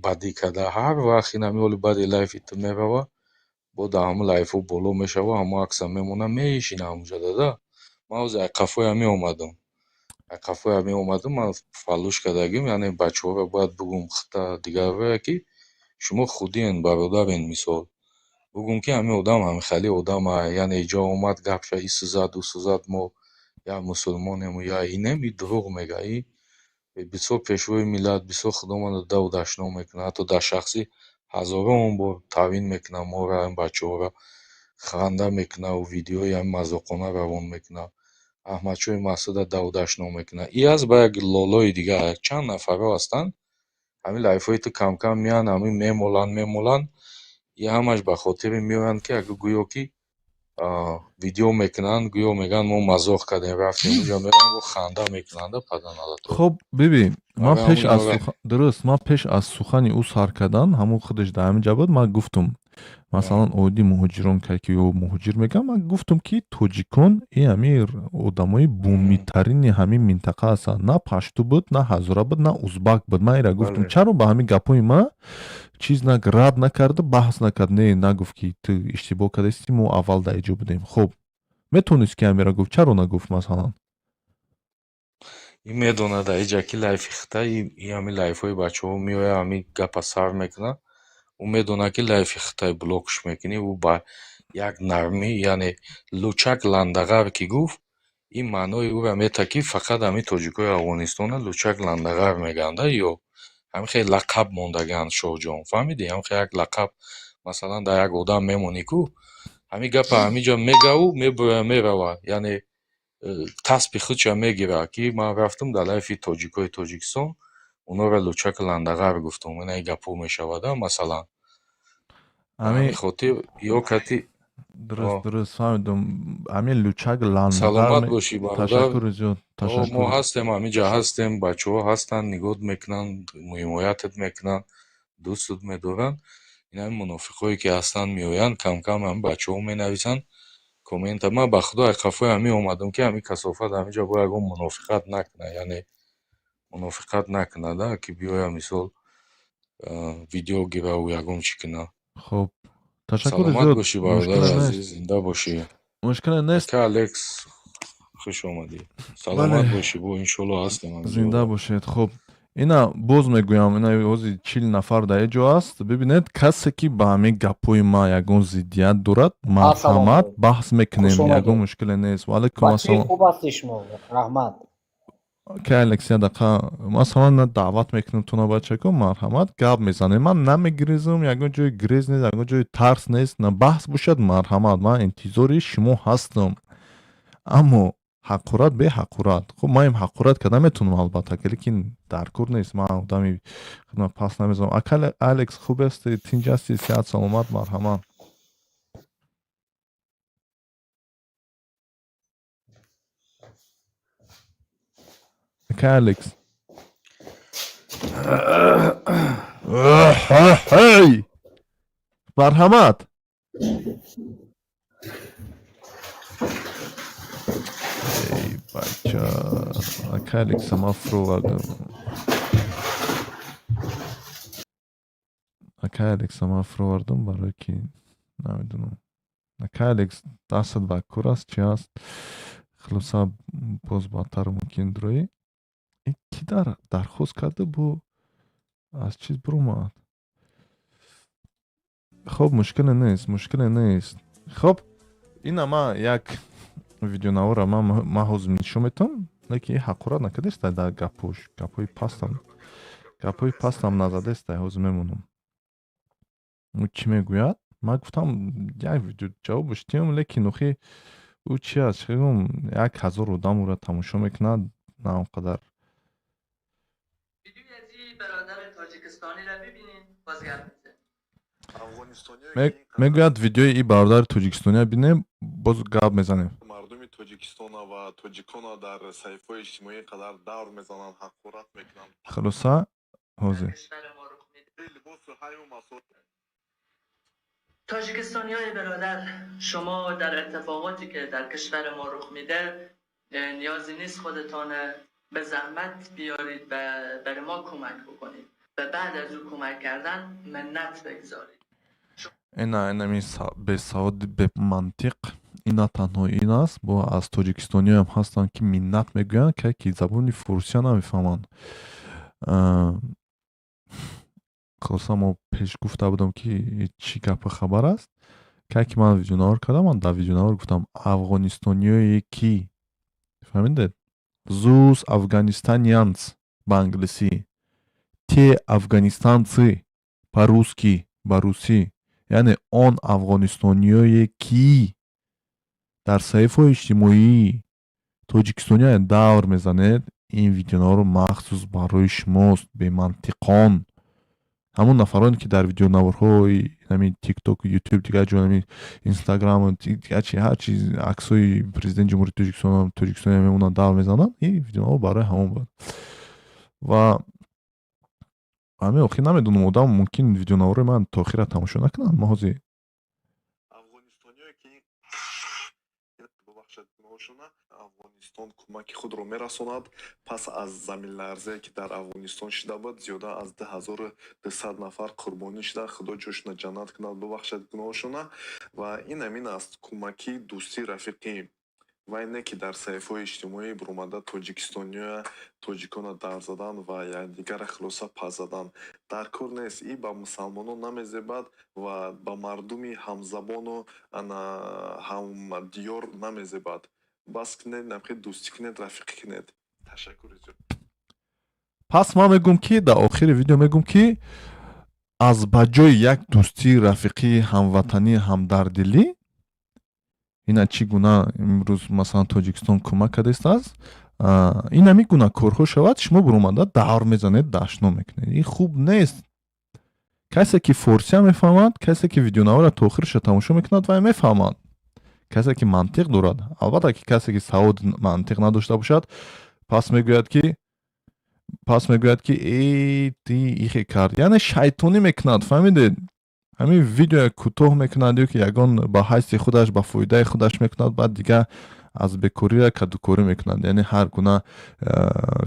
бадӣ карда. Ҳар вақт ин ҳами оли баъди лайфи ту мерава, бо дар ҳамун лайфҳо боло мешава, ҳамун акса мемона, мешина ҳамунҷа. Дада, ман ҳозир ай қафои ҳамин омадам, ай қафои ҳамин омадам, ман фалӯш кардагим. Яъне бачаҳоро бояд бугум, хита дигарое, ки шумо худиен, бародарен, мисол, бугум, ки ҳамин одам ҳамин хали одама, яъне иҷо омад, гапша ису зад, усу зад, мо я мусулмонему, я инем, и дурӯғ мега. И бисёр пешвои миллат, бисёр худомонро даву дашном мекунад, ҳатто дар шахсӣ ҳазорон бор тавҳин мекунад моро, ҳамин бачаҳоро ханда мекунаву видеои ҳамин мазоқона равон мекунад, Аҳмадшоҳи Масъуда даву дашном мекунад. И аст ба як лолои дигар, чанд нафарҳо ҳастанд, ҳамин лайфҳои ту кам-кам меянд, ҳамин мемоланд, мемоланд. И ҳамаш ба хотире меоянд, ки агар гӯё ки видео мекунанд, гӯё мегӯянд, мо мазоқ кардем, рафтем уҷа, мераванд, бо ханда мекунанд, паданалато. Хуб, бибин, ман Барои пеш ҳамун аз инора дуруст, ман пеш аз сухани ӯ сар кардан, ҳамун худаш дар ҳамин ҷа буд, ман гуфтум, масалан, оиди муҳоҷирон, ки ё муҳоҷир мегӯям, ман гуфтум, ки тоҷикон и ҳамин одамои бумитарини ҳамин минтақа ҳастанд. На пашту буд, на ҳазора буд, на узбак буд. Ман ира гуфтум. Чаро ба ҳамин гапҳои ман чиз рад накарда, баҳс накард, не, нагуфт, ки ту иштибоҳ кардасти, мо аввал дар иҷо будем? Хуб, метавонист, ки ҳамира гуфт, чаро нагуфт, масалан? И медонад, иҷа ки лайфи хита, и ҳамин лайфҳои бачаҳо меояд, ҳамин гапа сар мекунад. Ӯ медонад, ки лайфи хитай блокш мекунӣ. Ӯ ба як нармӣ, яъне лучак ландағар ки гуфт, ин маънои ӯра метаҳад, ки фақат ҳамин тоҷикои Афғонистона лучак ландағар мегӯянд, ё ҳамин хеле лақаб мондагианд, шоҳҷон, фаҳмидӣ? Ҳамин хел як лақаб, масалан, дар як одам мемонӣ ку, ҳамин гапа ҳаминҷа мегаву мебурад, мерава, яъне таспи худша мегирад, ки ман рафтам дар лайфи тоҷикои Тоҷикистон, онҳоро лучак ландағар гуфтам, ина ин гапҳо мешавада, масалан. Ҳамин хотир ё кати Дуруст, фаҳмидум, ҳамин лучак ландағар. Саломат бошӣ, бародар. Ташаккури зиёд. Мо Ташаккур. ҳастем, ҳаминҷа ҳастем, бачаҳо ҳастанд, нигоҳ мекунанд, ҳимоятат мекунанд, дӯстат медоранд. Ин ҳамин мунофиқҳое ки ҳастанд, меоянд, кам-кам ҳамин бачаҳо менависанд коммента. Ман ба худо ай қафои ҳамин омадам, ки ҳамин касофат ҳаминҷа бо ягон мунофиқат накунад, яъне мунофиқат накунада, ки биёя, мисол, видео гираву ягон чӣ кунад. Хуб, ташаккури Саломат зиёд. бошӣ, бародари Мушкиле азиз, нест. зинда бошӣ. Мушкиле нест. Ака Алекс, хуш омадӣ, саломат Бале. бошӣ. Бо иншолло ҳастем ҳаминҷо. Зинда бошед. Хуб, ина боз мегӯям, ина ҳозир 40 нафар дар ҷо аст. Бибинед, касе ки ба ҳамин гапҳои ман ягон зиддият дорад, марҳамат, баҳс мекунем, Хуш омадед. ягон мушкиле нест. Ваалайкум Бачаи ассалом. хуб ҳасти шумо, раҳмат. Ки Алекс, я дақиқа, масалан, на даъват мекунам туна, бачако, марҳамат, гап мезанем. Ман намегирезам, ягон ҷои грез нест, ягон ҷои тарс нест. На баҳс бошад, марҳамат, ман интизори шумо ҳастам, аммо ҳақорат беҳақорат. Хуб, ман им ҳақорат карда метавонам, албатта, лекин дар кор нест. Ман одами худма пас намезанам. Ака Алекс, хуб ҳасти, тинҷ ҳасти, сеҳат, саломат? Марҳамат. Ака Алекс. Ҳей, марҳамат. Эй бача, ака Алекса ман фуровардам, ака Алекса ман фуровардам, барое ки намедонам, ака Алекс дастат ба кор аст, чи аст. Хулоса, боз баъдтар мумкин дуроӣ. Ки дар дархост карда, бо аз чиз биромад. Хоб, мушкиле нест, мушкиле нест. Хоб, ина ма як видеонавора ман ҳозир нишон метавам, лекин ҳақорат накардеста дар гапҳош, гапҳои пастам назадеста. Ҳозир мемонам, ӯ чӣ мегӯяд. Ман гуфтам, як видео ҷавобаш тиём, лекин охи ӯ чи аст, чӣ гум, 1000 одам ӯро тамошо мекунад, на он қадар. Мегӯяд, видеои и бародари тоҷикистония бинем, боз гап мезанем. Мардуми Тоҷикистона ва тоҷикона дар саҳифаҳои иҷтимоӣ ин қадар давр мезананд, ҳақорат мекунанд. Хулоса, ҳозир. Тоҷикистониҳои бародар, шумо дар اتفاقاتی که در کشور ما رخ میده نیازی نیست خودتان به زحمت بیارید و برای ما کمک بکنید و بعد از او کمک کردن منت بگذارید. Ина инами бесаводи, бемантиқ. Ин на танҳо ин аст, бо аз тоҷикистониёам ҳастанд, ки миннат мегӯянд, ки забони форсия намефаҳманд. Хулоса, мо пеш гуфта будам, ки чӣ гапи хабар аст. Кай ки ман видеонавор кардам, ман дар видеонавор гуфтам, афғонистониёе ки, фаҳмидед, those Afghanistanians ба англисӣ, те афганистанцы по-русски, ба русӣ, яъне он афғонистониёе ки дар саҳифаҳои иҷтимоии тоҷикистониё давр мезанед, ин видеонаворо махсус барои шумост, бемантиқон. Ҳамон нафароне ки дар видеонаворҳои ҳамин Тикток, Ютуб, дигар ҷо, ҳамин Инстаграм, дигар чи, ҳар чиз, аксҳои президенти Ҷумҳурии Тоҷикистон, тоҷикистони мемонанд, давр мезананд, ин видеонавор барои ҳамон буд. Ва ҳамин охир намедонам, одам мумкин видеонаворои ман то охира тамошо накунанд. Ма ҳозир Афғонистон кӯмаки худро мерасонад. Пас аз заминларзае, ки дар Афғонистон шуда буд, зиёда аз 2200 нафар қурбонӣ шуданд. Худо ҷошона ҷаннат кунад, бубахшад гуноҳошона. Ва ин ҳамин аст кӯмаки дӯстӣ, рафиқӣ. Вай не ки дар саҳифаҳои иҷтимоӣ биромада тоҷикистониё, тоҷикона дар задан ва якдигара хулоса пас задан дар кор нест. И ба мусалмонон намезебад ва ба мардуми ҳамзабону ана ҳамдиёр намезебад. Бас кунед, намхел дӯстӣ кунед, рафиқӣ кунед. Ташаккури зиёд. Пас ман мегӯм, ки дар охири видео мегӯм, ки аз ба ҷои як дӯстӣ, рафиқӣ, ҳамватанӣ, ҳамдардилӣ, ина чӣ гуна имрӯз, масалан, Тоҷикистон кӯмак кардааст, ин ҳамин гуна корҳо шавад, шумо биромада давр мезанед, дашно мекунед. Ин хуб нест. Касе ки форсия мефаҳмад, касе ки видеонавора то охириша тамошо мекунад, вай мефаҳмад. Касе ки мантиқ дорад, албатта, ки касе ки савод, мантиқ надошта бошад, пас мегӯяд, ки э, ти ихе кард, яъне шайтонӣ мекунад, фаҳмидед? Ҳамин видеоя кӯтоҳ мекунад ё ки ягон ба ҳайси худаш, ба фоидаи худаш мекунад, баъд дигар аз бекория кадукорӣ мекунад, яъне ҳар гуна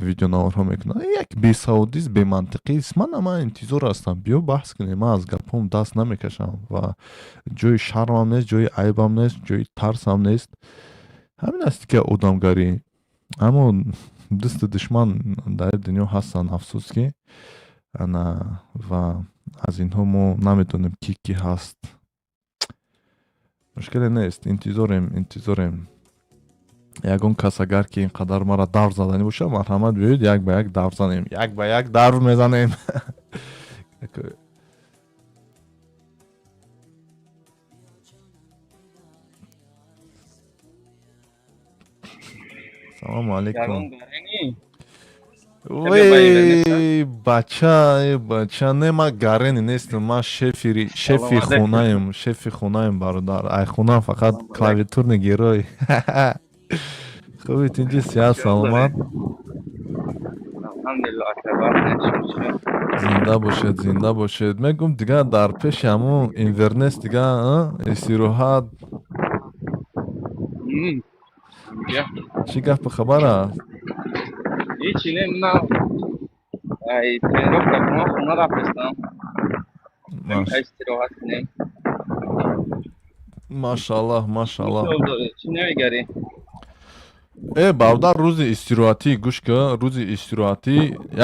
видеонаворҳо мекунад. Як бесаводист, бемантиқист. Ман интизор ҳастам, биё баҳс кунем. Ман аз гапҳом даст намекашам ва ҷои шармам нест, ҷои айбам нест, ҷои тарсам нест. Ҳамин аст ки одамгарӣ. Аммо дӯсту душман дар дунё ҳастанд, афсӯс ки, ана ва аз инҳо мо намедонем, ки кӣ ҳаст. Мушкиле нест, интизорем, интизорем. Ягон кас агар ки ин қадар мара давр заданӣ бошад, марҳамат, биёед, як ба як давр занем, як ба як давр мезанем. Салому алейкум. Вей, бача, бача, не, ма гарени нестам, ма шефи хонаем, шефи хонаем, бародар. Ай хона фақат клавиатурный герой. Хуби, тинҷи, сиҳат, саломат? Зинда бошед, зинда бошед. Мегум, дига дар пеши ҳамун Инвернес дига истироҳат. Чӣ гапу хабар аст? Ҳичи не, на, ай тренировка кунам, хона рафтестам. Истироҳат кунем. Машааллоҳ, машааллоҳ. Чӣ намегарӣ? Э, бародар, рӯзи истироҳатӣ, гӯш ка, рӯзи истироҳатӣ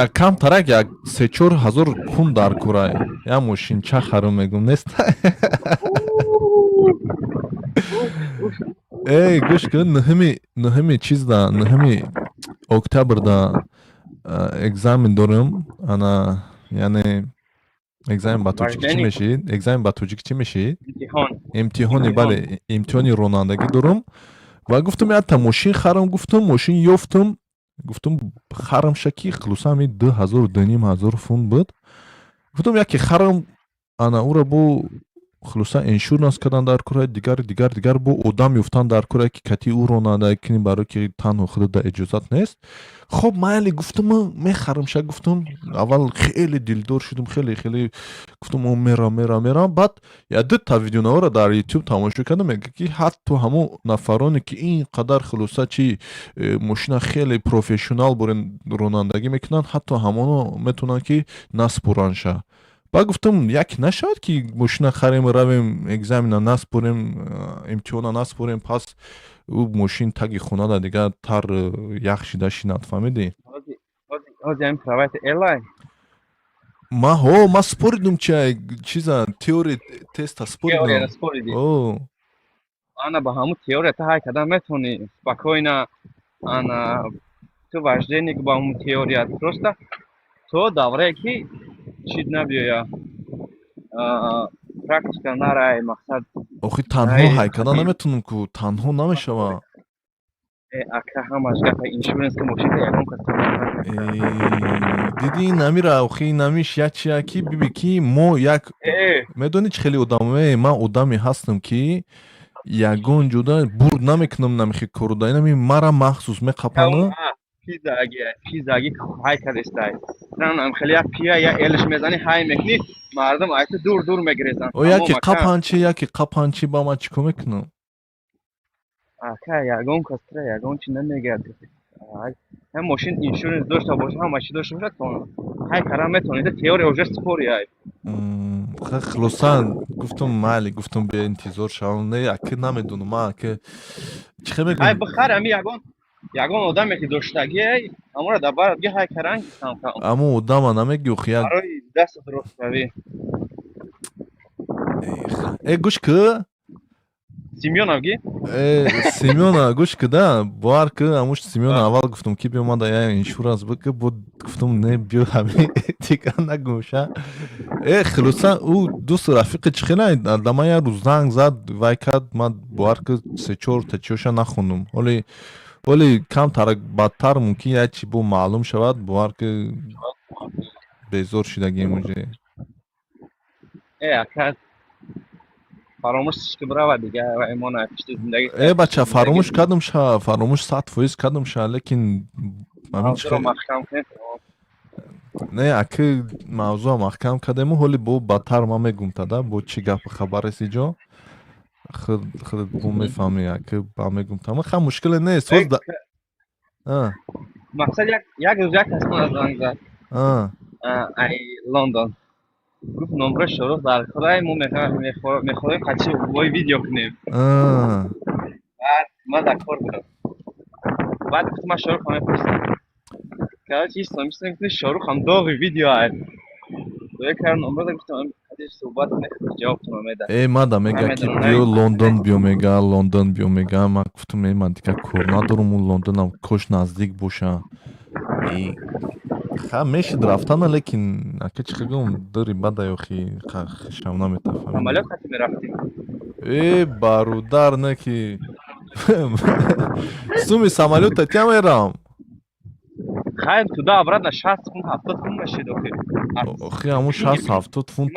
як кам тарак, як 3-4 ҳазор пун дар курай, як мошинча харум, мегум, нест. Эй, гӯш кун, нуҳими чизда, 9 октябрда экзамен дорем. Ана, яъне экзамен ба тоҷикӣ чӣ мешид? Экзамен ба тоҷикӣ чӣ мешид? Имтиҳони, бале, имтиҳони ронандагӣ дорам ва гуфтам, якта мошин харам. Гуфтам, мошин ёфтам, гуфтам, харамша, ки хулоса ҳами 2000, 2500 фунт буд. Гуфтам, яке харам, ана ӯро бо хулоса иншуранс кардан дар кора, дигар, дигар, дигар, бо одам ёфтан дар кора, ки кати ӯ ронанда кунӣ, барое ки танҳо худата иҷозат нест. Хоб, майли, гуфтам, мехарамша. Гуфтам, аввал хеле дилдор шудам, хеле хеле гуфтам, о, мерам, мерам, мерам. Баъд я дута видеонаҳоро дар Ютуб тамошо кардам, мега, ки ҳатто ҳамон нафароне, ки ин қадар хулоса чи мошина хеле профессионал борен ронандагӣ мекунанд, ҳатто ҳамоно метавонанд, ки наспуранша. Баъд гуфтам, як нашавад, ки мошина харем, равем, экзамена наспорем, имтиҳона наспорем, пас ӯ мошин таги хонада дига тар ях шида шинад, фаҳмидӣ? Ма ҳо, ма споридум, чи чиза, теория теста споридум. Ана, ба ҳамун теория та ҳай кардан метавонӣ спокойно. Ана, ту вождение ба ҳамун теория просто то даврае ки чиз набиёя, практика нарай, мақсад. Охи, танҳо ҳай кардан наметавонам ку, танҳо намешава. Ака, ҳамаш гапа иншуранс ки мошинка ягон кас. Диди, намира, охи, намиш як чия, ки биби, ки мо як медонӣ, чӣ хеле одаме, ман одаме ҳастам, ки ягон ҷуда бурд намекунам, намихи коруда инами мара махсус меқапана. Пизаги, пизаги ҳай кардестай, хеле як пия я элш мезанӣ, ҳай мекунӣ, мардум айта дур дур мегирезанд. О, яке қапанчи, яке қапанчи, ба ман чӣ кор мекунам? Ака, ягон кас тра ягон чи намегӯяд. Ҳам мошин иншуранс дошта боша, ҳама чи дошта бошад, ҳай кардан метавонӣ, теория уже спори ай. Хулоса, гуфтам, майли, гуфтам, бе интизор шавам. Не, аки, намедонам, ман аки чӣ хел мегӯям. Ҳай бихар, ами ягон одаме ки доштагиай, ҳамонро дар барат ги, ҳай каран кам кам. Аммо одама намегӯ, як барои даст ростравӣ. Э, гӯш ки. Семёнов ги. Э, Семёна, гӯш ки, да, бовар ки, амуш Семёна аввал гуфтам, ки биё, мада я иншуранс бики, буд, гуфтам, не, биё, ҳами дигар нагӯша. Э, хулоса, ӯ дӯсту рафиқи чӣ хела да ман як рӯз занг зад, вай кард, ман, бовар ки, се чор та чиёша нахондум. Ҳоли ҳоли камтар бадтар мумкин як чи бо маълум шавад, бовар ки, безор шидагием уже. Э, ака, фаромӯш ки бирава дига, имона пишти зиндагӣ. Э, бача, фаромӯш кардам ша, фаромӯш 100% кардам ша, лекин маҳкам кунем. Не, аки, мавзӯа маҳкам кардему, ҳоли бо бадтар ман мегум тада, бо чӣ гапу хабар аст иҷо, худат бо мефаҳмӣ, аки, ба мегум тама, ха, мушкиле нест. Мақсад, як рӯз як кас мана занг зад ай Лондон, гуфт, номраи Шорух дар курай, мо мехоҳем қачи вой видео кунем. Баъд ман дар кор будам, баъд гуфт, ман Шорух мепурсам. Короче, истом истом, гуфт, Шорух ҳам доғи видео ай. Дуя кар номра гуфтам. Қатиш суҳбат кунед, ҷавобтонро медиҳад. Э, мада мега ки биё Лондон биё мега, Лондон биё мега. Ман гуфтам, э, ман дигар кор надорам, у Лондонам кош наздик боша. Э, ха мешид рафтана, лекин ака чӣ гум, дури бада ёхи хишам наметафам. Самолёт қати мерафтем. Э, бародар, не ки суми самолёта тя мерам. Хайр, туда обратно 60 фунт, 70 фунт мешид охи. Охи, ҳамун 60-70 фунт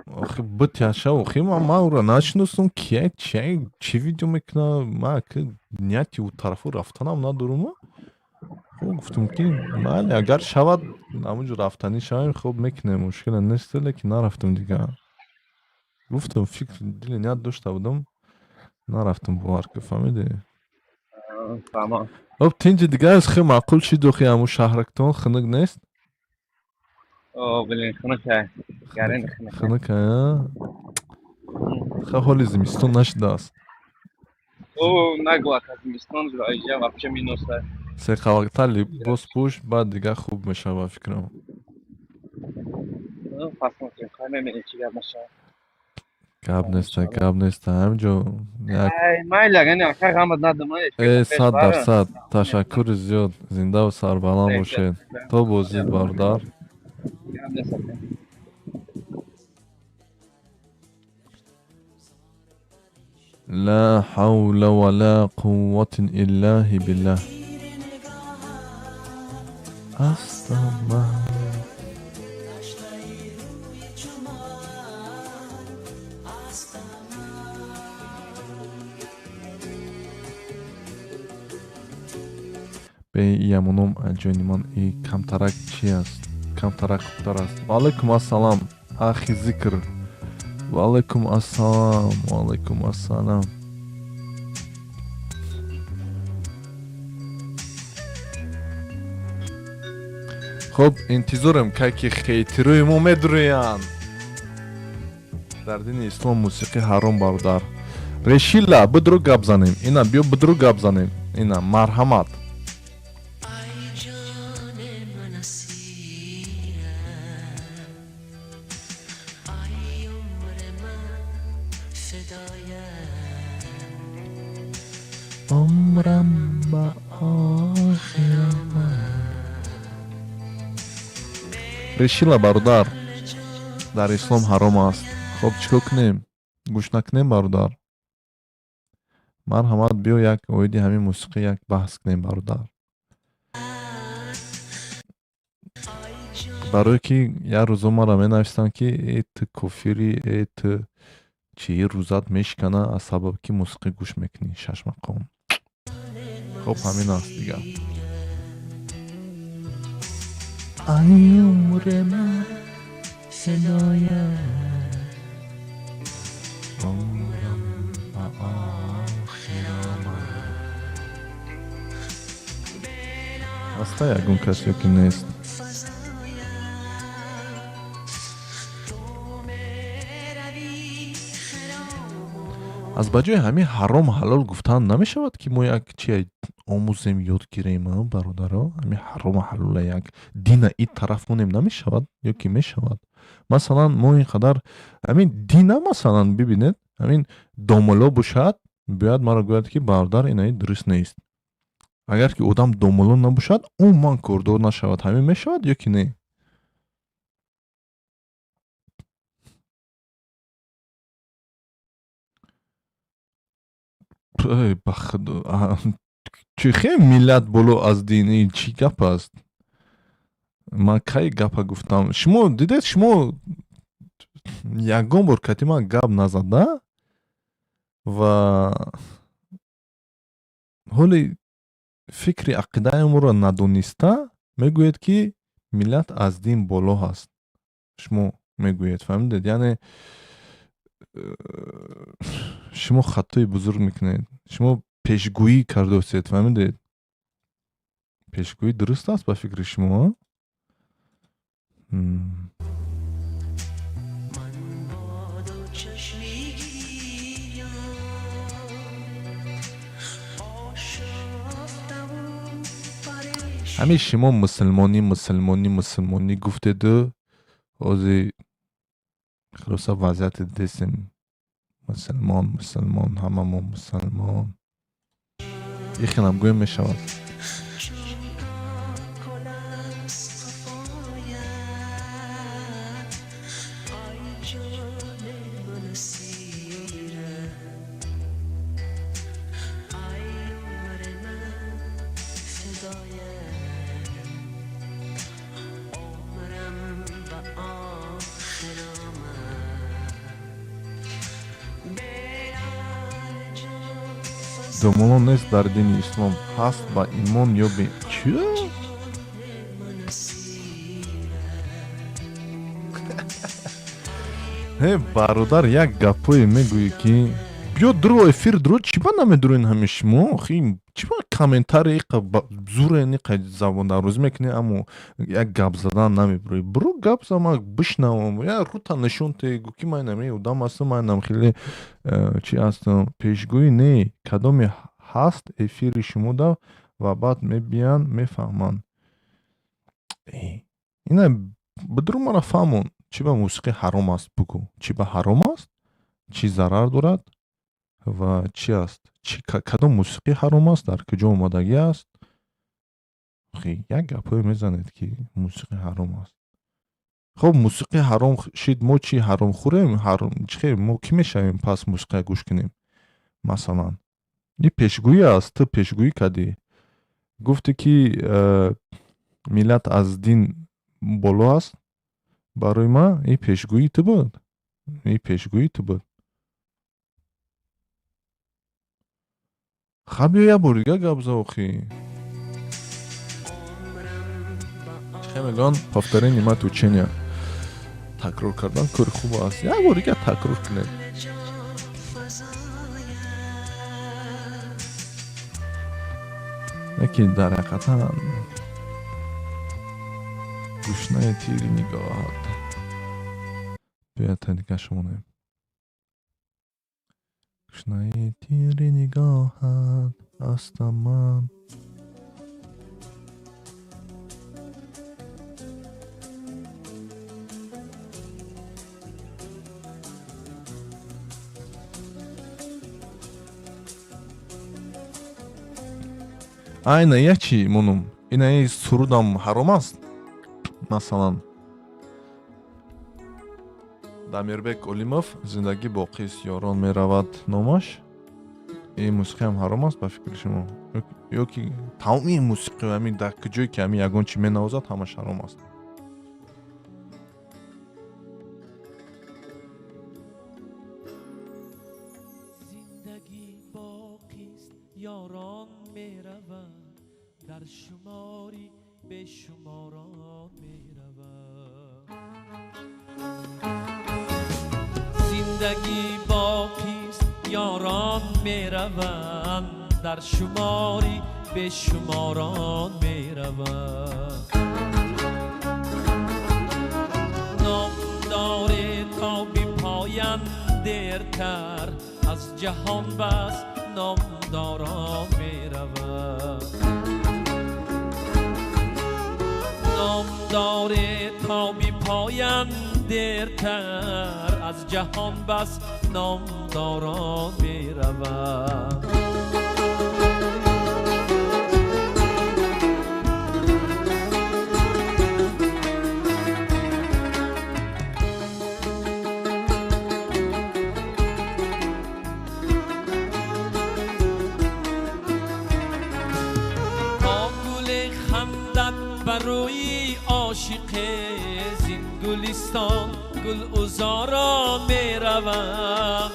охи битяша, охи ман ӯро нашиносам, кия чия чӣ видео мекуна, ман ки нияти ӯ тарафу рафтанам надорум. Хуб, гуфтам ки майли, агар шавад ҳамунҷо рафтанӣ шавем, хуб мекунем, мушкиле нест, лекин нарафтам дигар. Гуфтам, фикр дили ният дошта будам, нарафтам, бовар ки, фаҳмидӣ? Фаҳмам. Хоб, тинҷи дигар аз хел маъқул шид, охи ҳамун шаҳрактон хунук нест? О, блин, хунукай. Гарин хунукай. Хунукай, а? Ха ҳоли зимистон нашудааст. О, нагу ака, зимистон иҷа вообще минус а. Се қавата либос пӯш, баъд дигар хуб мешава, фикрам. Посмотрим, хай мебинем чӣ гап мешавад. Гап неста, гап неста, ҳаминҷо як Майли, агани ака, ғамат надам. Э, 100%, ташаккури зиёд, зиндаву сарбаланд бошед. То боздид, бародар. Гап нест, ака. Ла ҳавла ва ла қувватин иллаҳи биллаҳ. Астама. Бе ямоном ҷони ман, и камтарак чи аст? Камтарак хубтар аст. Ва алайкум ассалам, ахи зикр. Ва алайкум ассалам, ва алайкум ассалам. Хуб, интизорем, кай ки хейтерои мо медурӯянд. Дар дини ислом мусиқӣ ҳаром, бародар. Решила, бидуру гап занем. Ина биё, бидуру гап занем. Ина марҳамат. Умрам ба охир омад. Решила, бародар, дар ислом ҳаром аст. Хоб, чӣ кор кунем? Гӯш накунем, бародар? Марҳамат, биё як оиди ҳамин мусиқӣ як баҳс кунем, бародар. Барое ки як рӯзо маро менависанд ки э, ту кофирӣ, э, ту чӣ, рӯзат мешикана аз сабаби ки мусиқӣ гӯш мекунӣ, шашмақом. Хоб, ҳамин аст дигар. Ай умри ман фидоят, умрам ба охир омад. Ҳаста ягон кас ё ки нест? Аз ба ҷои ҳамин ҳаром ҳалол гуфтан намешавад ки мо як чи омӯзем, ёд гирем, бародаро? Ҳамин ҳарому ҳалола як дина и тараф монем намешавад ё ки мешавад? Масалан, мо ин қадар ҳамин дина, масалан, бибинед, ҳамин домулло бошад, бояд маро гӯяд ки бародар, инаи дуруст нест. Агар ки одам домулло набошад, умуман кордор нашавад, ҳамин мешавад ё ки не? Эй, ба худо, чӣ хел миллат боло аз дин, ин чӣ гап аст? Ман кай гапа гуфтам? Шумо дидед, шумо ягон бор кати ман гап назада ва ҳоли фикри ақидаамро надониста мегӯед ки миллат аз дин боло ҳаст. Шумо мегӯед, фаҳмидед? Яъне шумо хатои бузург мекунед. Шумо пешгӯӣ кардосед, фаҳмидед? Пешгӯӣ дуруст аст ба фикри шумо? Ҳамин шумо мусулмонӣ, мусулмонӣ, мусулмонӣ гуфтеду ҳозир. Хулоса, вазъияти дидестем. Мусулмон, мусулмон, ҳамамо мусулмон. Ихелам гӯем мешавад. Домолон нест дар дини ислом, ҳаст ба имон ё бе чӣ? Э, бародар, як гапое мегӯӣ, ки биё дро эфир дро, чӣ ба намедурен ҳами шумо? Охи, чӣ ба комментарий иқа зурен, иқа забондарозӣ мекунӣ, аммо як гап задан намебурӣ? Буру гап за, ман бишнавам, я рута нишон те, гӯ ки ман ҳами одам ҳастам, ман ҳам хеле чӣ ҳастам. Пешгӯӣ не, кадоме ҳаст эфири шумода ва баъд мебиянд, мефаҳманд. Ина бидуру мара фаҳмон, чӣ ба мусиқӣ ҳаром аст, бугӯ, чӣ ба ҳаром аст, чӣ зарар дорад ва чӣ аст, кадом мусиқӣ ҳаром аст, дар куҷо омадагӣ аст? Охи, як гапҳое мезанед, ки мусиқӣ ҳаром аст. Хоб, мусиқӣ ҳаром шид, мо чӣ, ҳаром хӯрем? Чихе, мо кӣ мешавем пас мусиқия гӯш кунем? Масалан, ин пешгӯӣ аст, ту пешгӯӣ кардӣ, гуфтӣ, ки миллат аз дин боло аст. Барои ман ин пешгӯии ту буд, ин пешгӯии ту буд. Ха, биё як бор дига гап за. Охи, чихе мегӯянд, повторение мать учения, такрор кардан кори хуб аст. Як бор дига такрор кунед. Яке дар ҳақиқатан гушнаи тири нигоҳат. Биёяд, та дига шумонем. Гушнаи тири нигоҳат ҳастам ман. Айна як чӣ монум, инаи сурудам ҳаром аст. Масалан, Дамирбек Олимов, «Зиндагӣ боқист, ёрон меравад» номаш. Ин мусиқиам ҳаром аст ба фикри шумо, ё ки тамоми мусиқи ҳамин дар куҷое ки ҳамин ягон чӣ менавозад, ҳамаш ҳаром аст? Зиндагӣ боқист, ёрон меравад, дар шумори бешуморон меравад. Зиндагӣ боқист, ёрон мераванд, дар шумори бешуморон мераванд. Ном доре то бипоянд дертар, аз ҷаҳон бас номдорон мераванд. Ном доре то бипоянд дертар, аз ҷаҳон бас номдорон мераванд. تا گل خندد بر روی عاشق، زین گلستان گل عذاران میروند.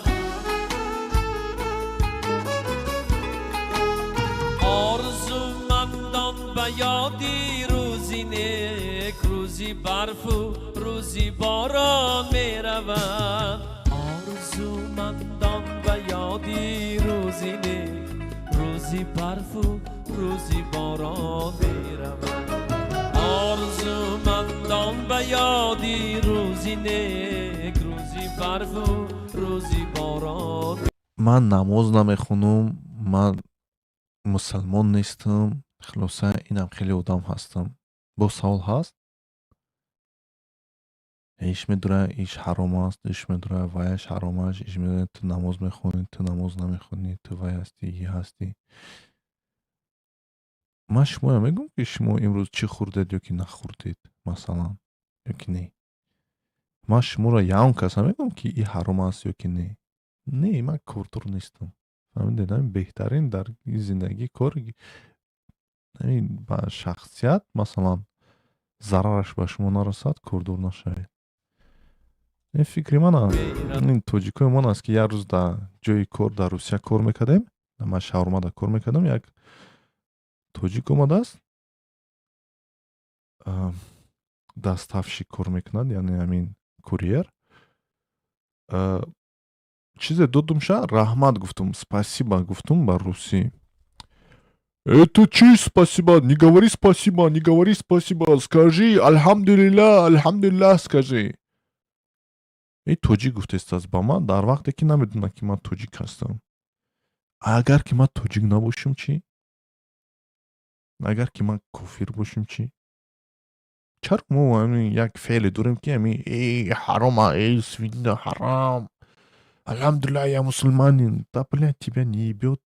آرزومندان به یادی روزی نیک، روزی برف و روزی باران میروند. آرزومندان به یادی روزی نیک، روزی برف و روزی باران میروند. آرزومندان به یادی روزی نیک، روزی برف و روزی باران. Ман намоз намехонам, ман мусалмон нестам. Хулоса, инам хеле одам ҳастам. Боз савол ҳаст? Иш медура, иш ҳаром аст, иш медура, ваяш ҳаром аст, иш медура, ту намоз мехонӣ, ту намоз намехонӣ, ту вай ҳастӣ, и ҳастӣ. Ман шумоям мегӯм, ки шумо имрӯз чӣ хӯрдед ё ки нахӯрдед, масалан, ё ки не. Ман шуморо ягон каса мегӯм, ки и ҳаром аст ё ки не. Не, ман кордор нестам. Фаҳмидед? Ҳамин беҳтарин дар ин зиндагӣ кор ҳамин ба шахсият, масалан, зарараш ба шумо нарасад, кордор нашавед. Ин фикри ман аст. Ин тоҷикои ман аст, ки як рӯз дар ҷои кор дар Русия кор мекардем, ман шаурмада кор мекардам, як тоҷик омадааст, доставщик кор мекунад, яъне ҳамин курьер. Чизе додумша, раҳмат гуфтум, спасибо гуфтум ба русӣ. Это чи спасибо? Не говори спасибо, не говори спасибо, скажи алҳамдулилла, алҳамдулиллаҳ скажи. И тоҷик гуфтестааст ба ман дар вақте ки намедонад, ки ман тоҷик ҳастам. Агар ки ман тоҷик набошам чӣ? Агар ки ман кофир бошам чӣ? Чаро мо як феъле дорем, ки ами э ҳарома, э свинина ҳарам, алҳамдулиллаҳ, я мусульманин. Да, блядь, тебя не ебёт.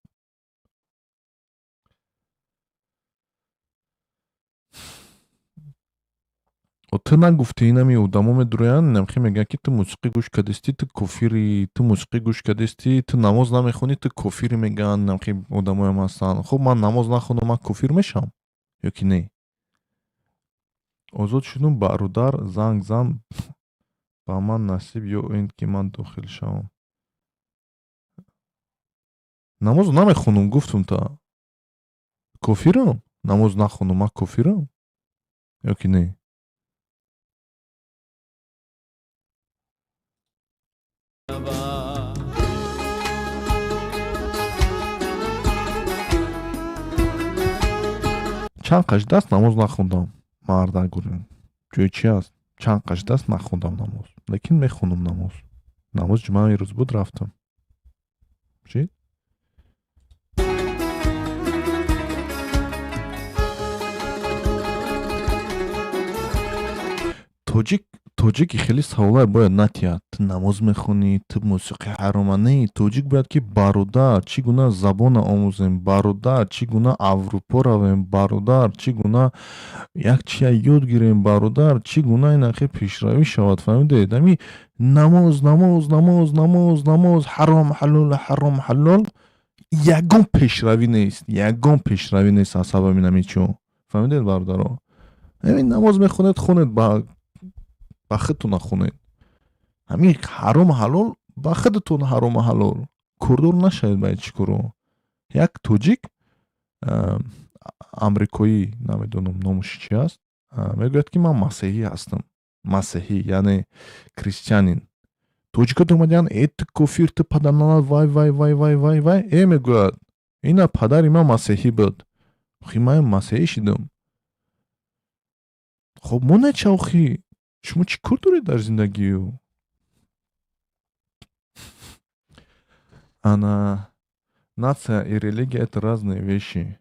Ту нагуфтӣ, инами одамо медуроянд, намхи мегӯянд, ки ту мусиқӣ гӯш кардистӣ, ту кофирӣ, ту мусиқӣ гӯш кардистӣ, ту намоз намехонӣ, ту кофирӣ, мегӯянд. Намхи одамоям ҳастанд. Хуб, ман намоз нахонам, ман кофир мешавам ё ки не? Озод шудум, бародар, занг зан ба ман, насиб ё ин ки ман дохил шавам. Намоз намехонум, гуфтум, та кофирам? Намоз нахонум, ман кофирам ё ки не? Чанд қашдаст намоз нахондам, мардак гурем, ҷои чи аст? Чанд қашдаст нахондам намоз, лекин мехонам намоз. Намоз ҷумъа ирӯз буд, рафтам. Чӣ? Тоҷик, тоҷики хеле саволае бояд натиҳад: ту намоз мехонӣ, ту мусиқӣ ҳарома. Не, тоҷик бояд ки бародар, чӣ гуна забона омӯзем, бародар, чӣ гуна Аврупо равем, бародар, чӣ гуна як чия ёд гирем, бародар, чӣ гуна инахе пешравӣ шавад. Фаҳмидед? Ами намоз, намоз, намоз, намоз, намоз, ҳаром, ҳалол, ҳаром, ҳалол, ягон пешравӣ нест, ягон пешравӣ нест аз сабаби нами чо. Фаҳмидед, бародаро? Ҳамин намоз мехонед, хонед, ба худтон нахонед. Ҳамин ҳаром ҳалол ба худатон, ҳарому ҳалол, кордор нашавед ба чӣ коро. Як тоҷик амрикоӣ, намедонам номаш чи аст, мегӯяд, ки ман масеҳӣ ҳастам, масеҳӣ яъне крестьянин. Тоҷикот омадиянд: э, ту кофир, ту падарналат, вай, вай, вай, вай, вай, вай. Э, мегӯяд, ина падари ман масеҳӣ буд, охи ман масеҳӣ шидам. Хоб, монед ча, охи шумо чӣ кор доред дар зиндагию? Ана нация и религия — это разные вещи.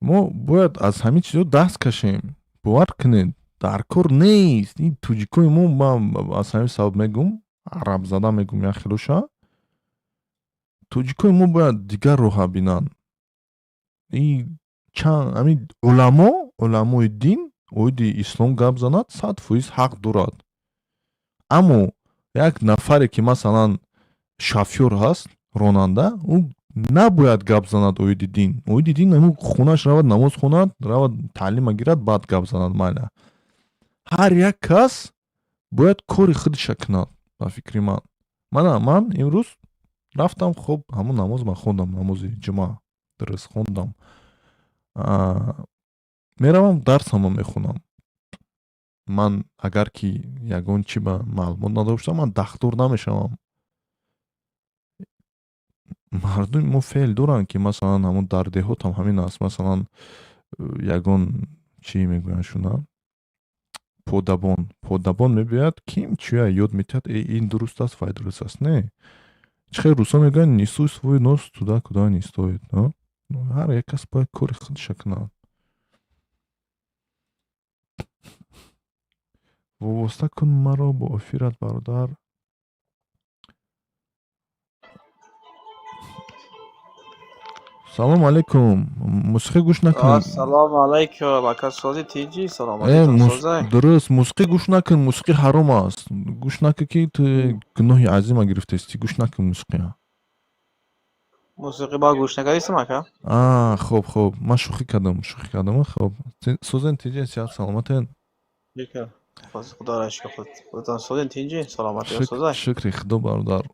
Мо бояд аз ҳамин чизо даст кашем, бовар кунед, дар кор нест. Ин тоҷикои мо, ман аз ҳамин сабаб мегӯм, арабзада мегӯм, як хелоша тоҷикои мо бояд дигар роҳа бинанд. И чанд ҳамин уламо, уламои дин оиди ислом гап занад, 100% ҳақ дорад, аммо як нафаре, ки масалан шофёр ҳаст, ронанда, ӯ набояд гап занад оиди дин. Оиди дин ӯ хонаш равад, намоз хонад, равад, таълима гирад, баъд гап занад, майла. Ҳар як кас бояд кори худша кунад, ба фикри ман. Мана ман имрӯз рафтам, хоб, ҳамон намоз ман хондам, намози ҷумъа дуруст хондам, меравам, дарсамро мехонам. Ман агар ки ягон чи ба маълумот надоштам, ман дахтор намешавам. Мардуми мо феъл доранд, ки масалан ҳамон дар деҳотам ҳамин аст, масалан, ягон чӣ мегӯянд шуна, подабон, подабон мебиёяд, ким чия ёд метиҳад, э, ин дуруст аст, вай дуруст аст. Не, чӣ хел русо мегӯянд: не суй свой нос туда, куда не стоит. Ҳар як кас бояд кори худша кунад. Вобаста кун маро бо эфират, бародар. Салом алейкум, мусиқӣ гӯш накун. Ассалому алайкум, ака, сози, тинҷӣ, Э, саломатитон созай. Дуруст, мусиқӣ гӯш накун, мусиқӣ ҳаром аст. Гӯш накун, ки ту гуноҳи азима гирифтаистӣ. Гӯш накун мусиқия. Мусиқӣ ба гӯш накардистам, ака. А, хоб, хоб, ман шӯхӣ кардам, шӯхӣ кардам. Хоб, созен, тинҷен, сиҳат, саломатен? Худоро шукр, худатон созен, тинҷӣ, саломатиён созай. Шукри худо, бародар,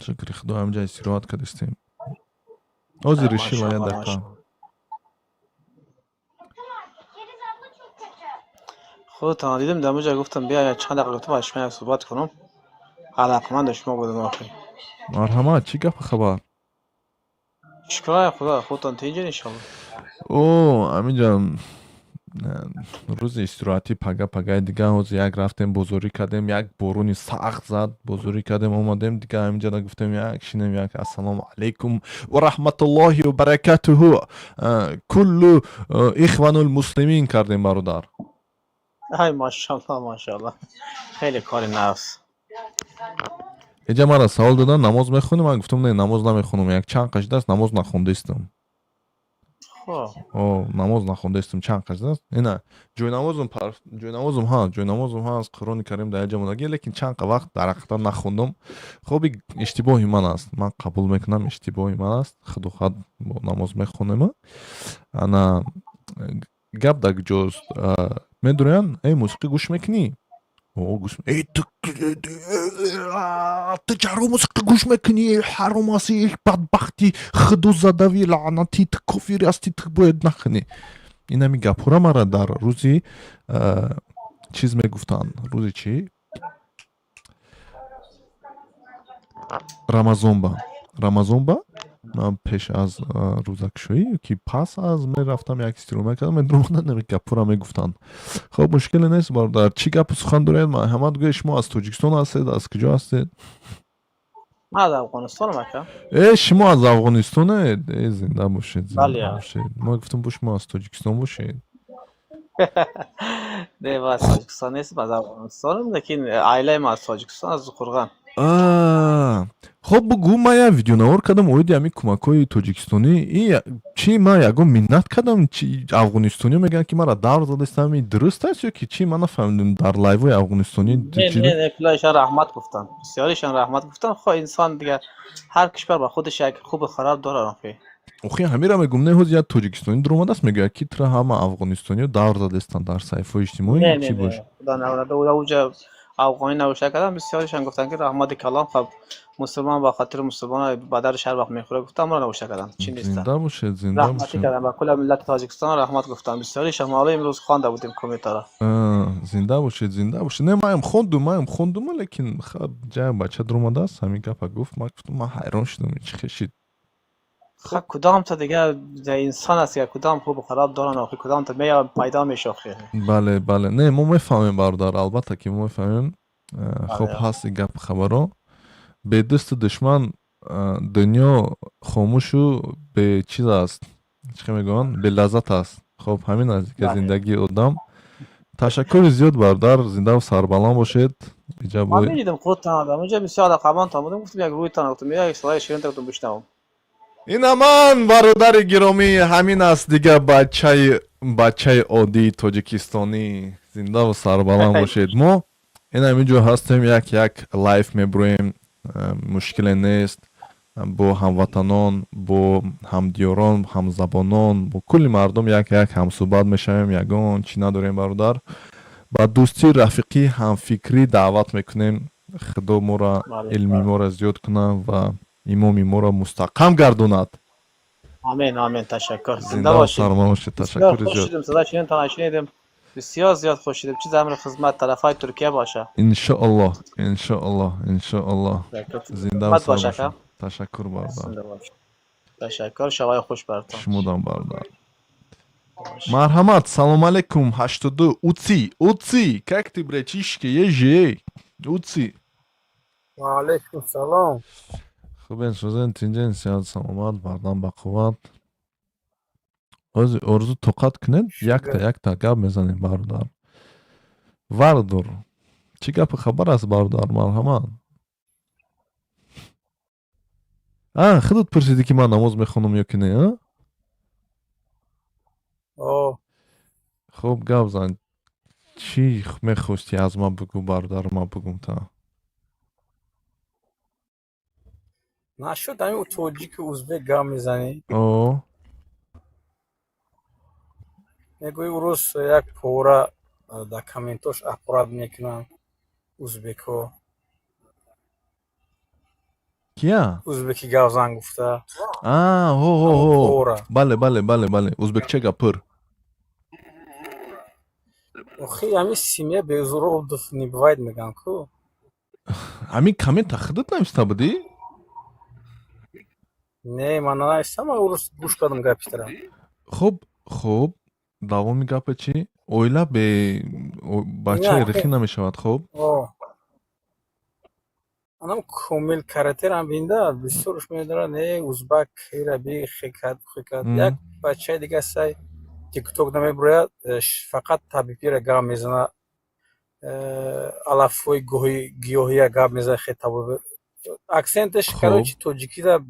шукри худо, ҳамҷа истироҳат кардистем. Ҳозир решила як Машалло. дақиқа. Худатон дидам дар онҷа, гуфтам бия, як чанд дақиқа гуфтам ба шумо як суҳбат кунам. Алоқаманди шумо будам охир. Марҳамат, чӣ гапу хабар? Шукрои худо, худатон тинҷен, иншолло. О, ҳаминҷа рӯзи истироҳатӣ, пага, пагаи дига. Ҳозир як рафтем, бозорӣ кардем, як борони сахт зад, бозорӣ кардем, омадем, дига ҳаминҷа гуфтем як шинем, як ассалому алайкум ва раҳматуллоҳи ва баракатуҳу куллу ихванул муслимин кардем, бародар. Ай, машалло, машалло, хеле кори нафс. Иҷа мара савол додан: намоз мехонӣ? Ман гуфтам: не, намоз намехонам, як чанд қашидааст, намоз нахондаистам. О, намоз нахондаистам, чанд қашидааст. Ина ҷойнамозум, ҷойнамозум ҳаст, ҷойнамозум ҳаст, Қуръони Карим дар ҷа мондагӣ, лекин чанд қа вақт дар ҳақиқат нахондам. Хоб, иштибоҳи ман аст, ман қабул мекунам, иштибоҳи ман аст. Худо хоҳад, бо намоз мехонем. Ана гап дар куҷост? Медурян: эй, мусиқӣ гӯш мекунӣ? О, гӯш. Эй, ту чаро мусиқӣ гӯш мекунӣ? Ҳаром аст, бадбахтӣ, худо задави, лаънатӣ, ту кофири ҳастӣ, ту бояд нахунӣ. Ин ҳами гапҳоро мара дар рӯзи чиз мегуфтанд. Рӯзи чӣ? Рамазонба. Рамазонба ман пеш аз рӯзакушоӣ ки пас аз мерафтам, як истироҳат мекардам, медуромадам, ҳами гапҳоро мегуфтанд. Хоб, мушкиле нест, бародар. Чӣ гапу сухан доред? Марҳамат, гӯед, шумо аз Тоҷикистон ҳастед, аз куҷо ҳастед? Ман аз Афғонистонам, ака. Э, шумо аз Афғонистонед? Э, зинда бошед, зинда Бале. бошед. Ма гуфтам, бо шумо аз Тоҷикистон бошед. Не, ман аз Тоҷикистон нестам, аз Афғонистонам, лекин оилаи ман аз Тоҷикистон, аз Қурғон. Хоб, бугӯ, ман як видеонавор кардам оиди ҳамин кӯмакҳои тоҷикистонӣ. И чӣ, ман ягон миннат кардам? Чи афғонистониё мегӯянд, ки мара давр задастам, ин дуруст аст ё ки чӣ? Ман нафаҳмидам, дар лайвҳои афғонистонӣ. Не, не, не, куллашон раҳмат гуфтанд, бисёришон раҳмат гуфтанд. Хо, инсон дигар, ҳар кишвар ба худаш як хубу хароб дорад, охи. Охи, ҳамира мегӯм, не, ҳозир як тоҷикистонӣ дуромадааст, мегӯяд, ки тура ҳама афғонистониё давр задастанд дар саҳифаҳои иҷтимоӣ. Не, не. Чӣ Не. бош? Худо накунад, уҷа афғонӣ навишта кардам, бисёришон гуфтанд, ки раҳмати калом, хоб, мусулмон ба хотири мусулмон ба дарш ҳар вақт мехӯрад, гуфтам, амро навишта кардам, чӣ неста. Зинда бошед, зинда Раҳматӣ бошед. кардам, ба кулли миллати Тоҷикистон раҳмат гуфтам бисёришон. Ҳоло имрӯз хонда будем комментара. Зинда бошед, зинда бошед. Не, маям хондум, маям хондум, лекин хаб, ҷая бача дуромадааст, ҳамин гапа гуфт, ман гуфтам, ман ҳайрон шудам, чӣ хешид. Ха, кудом та дигар инсон аст, ки кудом хубу хароб доранд, охи, кудом та мея пайдо меша, охи. Бале, бале, не, мо мефаҳмем, бародар, албатта ки мо мефаҳмем. Хоб, ҳаст ин гапу хабаро. Бедӯсту душман дунё хомӯшу бечиз аст, чӣ мегӯянд, белаззат аст. Хоб, ҳамин аст ки зиндагии одам. Ташаккури зиёд, бародар, зиндаву сарбаланд бошед. Иҷа Ман медидам худтон одам онҷа, бисёр алоқамандтон будам, гуфтам як рӯйтон, гуфтам як садои ширинта, гуфтам бишнавам. Ина ман, бародари гиромӣ, ҳамин аст дига, бачаи оддии тоҷикистонӣ. Зиндаву сарбаланд бошед. Мо ин ҳамин ҷо ҳастем, як як лайв мебуроем, мушкиле нест, бо ҳамватанон, бо ҳамдиёрон, ҳамзабонон, бо кулли мардум як як ҳамсӯҳбат мешавем. Ягон чӣ надорем, бародар. Ба дӯстӣ, рафиқӣ, ҳамфикрӣ даъват мекунем. Худо моро, илми моро зиёд кунад ва имоми моро мустаҳкам гардонад. Амин, амин, ташаккур, зинда Зиндаву бошед. сарбаланд бошед. Бисёр Ташаккури хуш зиёд. шудем, садои ширинтон шунидем, бисёр зиёд хуш шудем. Чиз амри хизмат тарафҳои Туркия боша. Иншоаллоҳ, иншоаллоҳ, иншоаллоҳ. Зиндаву Хизмат боша. сар Ака. бошед. Ташаккур, бародар. Зинда бошед, ташаккур, шабои хуш бартон. Шумодам, бародар. Марҳамат, салом алейкум, 82, уци, уци, как ты, братишка, ежи, уци. Ва алейкум салом. Хубен, сӯзен, тинҷен, сиҳат, саломат, бардам ба қувват. Ҳозир орзу тоқат кунед, якта якта гап мезанем, бародар. Вардор. Чӣ гапу хабар аст, бародар? Марҳамат. А, худат пурсидӣ, ки ман намоз мехонам ё ки не, а? О. Хуб, гап зан. Чӣ мехостӣ аз ман бигӯ, бародар, ман бигӯм та. Нашуд, ҳамин тоҷику узбек гап мезанӣ. О. Мегӯи, урус як пора дар комментош аппарат мекунанд узбекҳо. Кия? Узбеки гапзан гуфта. А, ҳо ҳо Ҳамон ҳо. пора. Бале, бале, бале, бале, узбекча гапир. Охи, ҳамин семья без уродов не бывает, мегӯянд ку. Ҳамин коммента худат нависта будӣ? Не, ман нанавистам, ман урус гӯш кардам гапитара. Хуб, хуб, давоми гапа чӣ? Оила бе бачаи рехӣ намешавад, хуб. О, анам Комил Каратерам бинда, бисёрш медора, не, узбак ира би хекат хекат. Як бачаи дига сай тикток намебурояд, фақат табибира гап мезана, алафҳои гиёҳия гап мезана, хе табиб акценташ, короче, тоҷикида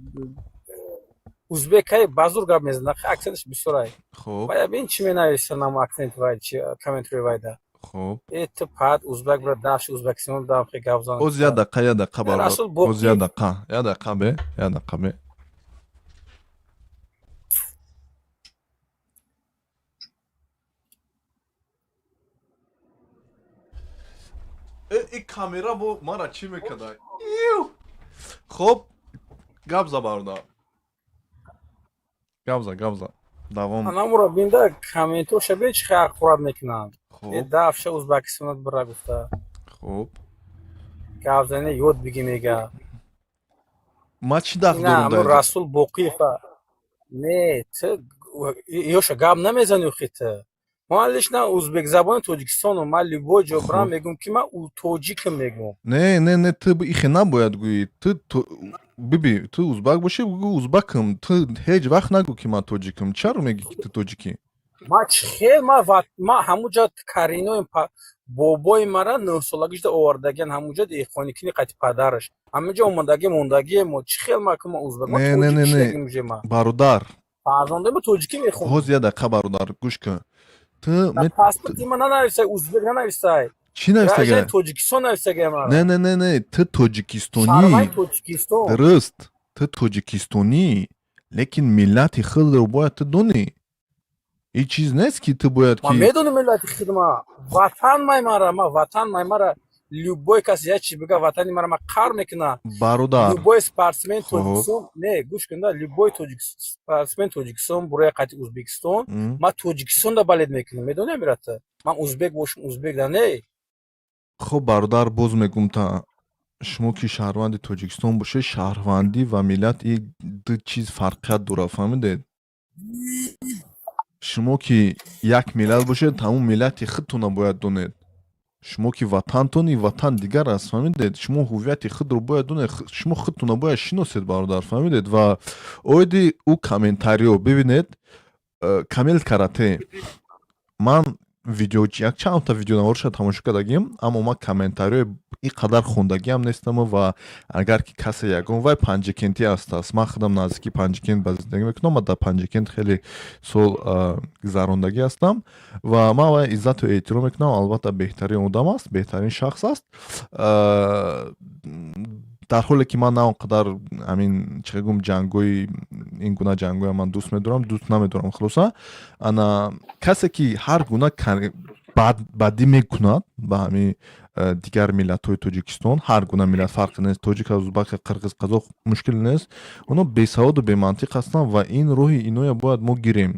узбекай базур гап мезана, акценташ бисёрай. Вая бин, чӣ менависа, нам акцент вай, чи комментари вайда. Э, ту пад узбек бира дафши Узбекистон дам хе гап зан. Оз, як дақиқа, як дақиқа, бародар. Расул Оз, як Боқиев. дақиқа, як дақиқа бе, як дақиқа бе. Э, и камера бо мара чӣ мекарда? Хуб, гап за, бародар, гап за, гап за, давом. Анамуро бинда, комментоша бин, чӣ хе аққурат мекунанд. Э, дафша Узбекистонат бира гуфта. Гап зани ёд биги, мега. Ман чӣ дахл Ина дорам ҳамун дар? Расул Боқиева. Не, ту ёша гап намезани, охи ту. Ман лично узбекзабони Тоҷикистоном, ман любой ҷо бирам, мегӯм, ки ман тоҷикам, мегӯм. Не, не, не, ту ихе набояд гӯӣ. Ту биби, ту узбак бошӣ, бигӯ узбакам. Ту ҳеҷ вақт нагӯ, ки ман тоҷикам. Чаро мегӣ, ки ту тоҷикӣ? Ман чӣ хел, ман ман ҳамуҷа каринои бобои мара 9-солагишда овардагиан, ҳамуҷа деҳқоникини қати падараш ҳамуҷа омадаги мондагие. Мо чӣ хел ман ки ман узбек, ман Не, не, тоҷик не, не. шидагим уже ман. Бародар. Фарзандаи ма тоҷикӣ мехонад. Ҳоз, як дақиқа, бародар, гӯш кун. Ту Дар паспорти ман нанависай узбек, нанависай. Чӣ навистага? Гражданин Тоҷикистон нависагай мара. Не, не, не, не, ту тоҷикистонӣ. Шаҳрванди Тоҷикистон. Дуруст, ту тоҷикистонӣ, лекин миллати худро бояд ту донӣ. Ҳеҷ чиз нест, ки ту бояд Ман ки медонам миллати худма, ватан май мара, ма ватан май мара. Любой кас як чи бига, ватани мара ма қар мекуна. Бародар. Любой спортсмен Тоҷикистон, не, гӯш кун да, любой тоҷик спортсмен Тоҷикистон буроя қати Узбекистон, ман Тоҷикистонда болеть мекунам, медонӣ амирата, ман узбек бошам, узбек да не. Хуб, бародар, боз мегӯм та, шумо ки шаҳрванди Тоҷикистон бошед, шаҳрвандӣ ва миллат и ду чиз фарқият дорад, фаҳмидед? Шумо ки як миллат бошед, ҳамун миллати худтона бояд донед. Шумо ки ватантон, и ватан дигар аст, фаҳмидед? Шумо ҳуввияти худро бояд донед, шумо худтона бояд шиносед, бародар, фаҳмидед? Ва оиди ӯ комментарио бибинед, Камил Карате, ман видео, як чандта видеонаворша тамошо кардагим, аммо ман комментариои ин қадар хондагиам нестам. Ва агар ки касе ягон вай панҷакентӣ ҳастааст, ман худам наздики Панҷакент ба зиндагӣ мекунам, ман дар Панҷакент хеле сол гузарондагӣ ҳастам ва ман вай иззату эҳтиром мекунам. Албатта, беҳтарин одам аст, беҳтарин шахс аст, дар ҳоле ки ман на он қадар ҳамин, чӣ гум, ҷангҳои ин гуна ҷангҳоя ман дӯст медорам, дӯст намедорам. Хулоса, ана касе ки ҳар гуна бадӣ мекунад ба ҳамин дигар миллатҳои Тоҷикистон, ҳар гуна миллат, фарқи нест, тоҷик, узбак, қирғиз, қазоқ, мушкил нест, оно бесаводу бемантиқ ҳастанд ва ин роҳи иноя бояд мо гирем.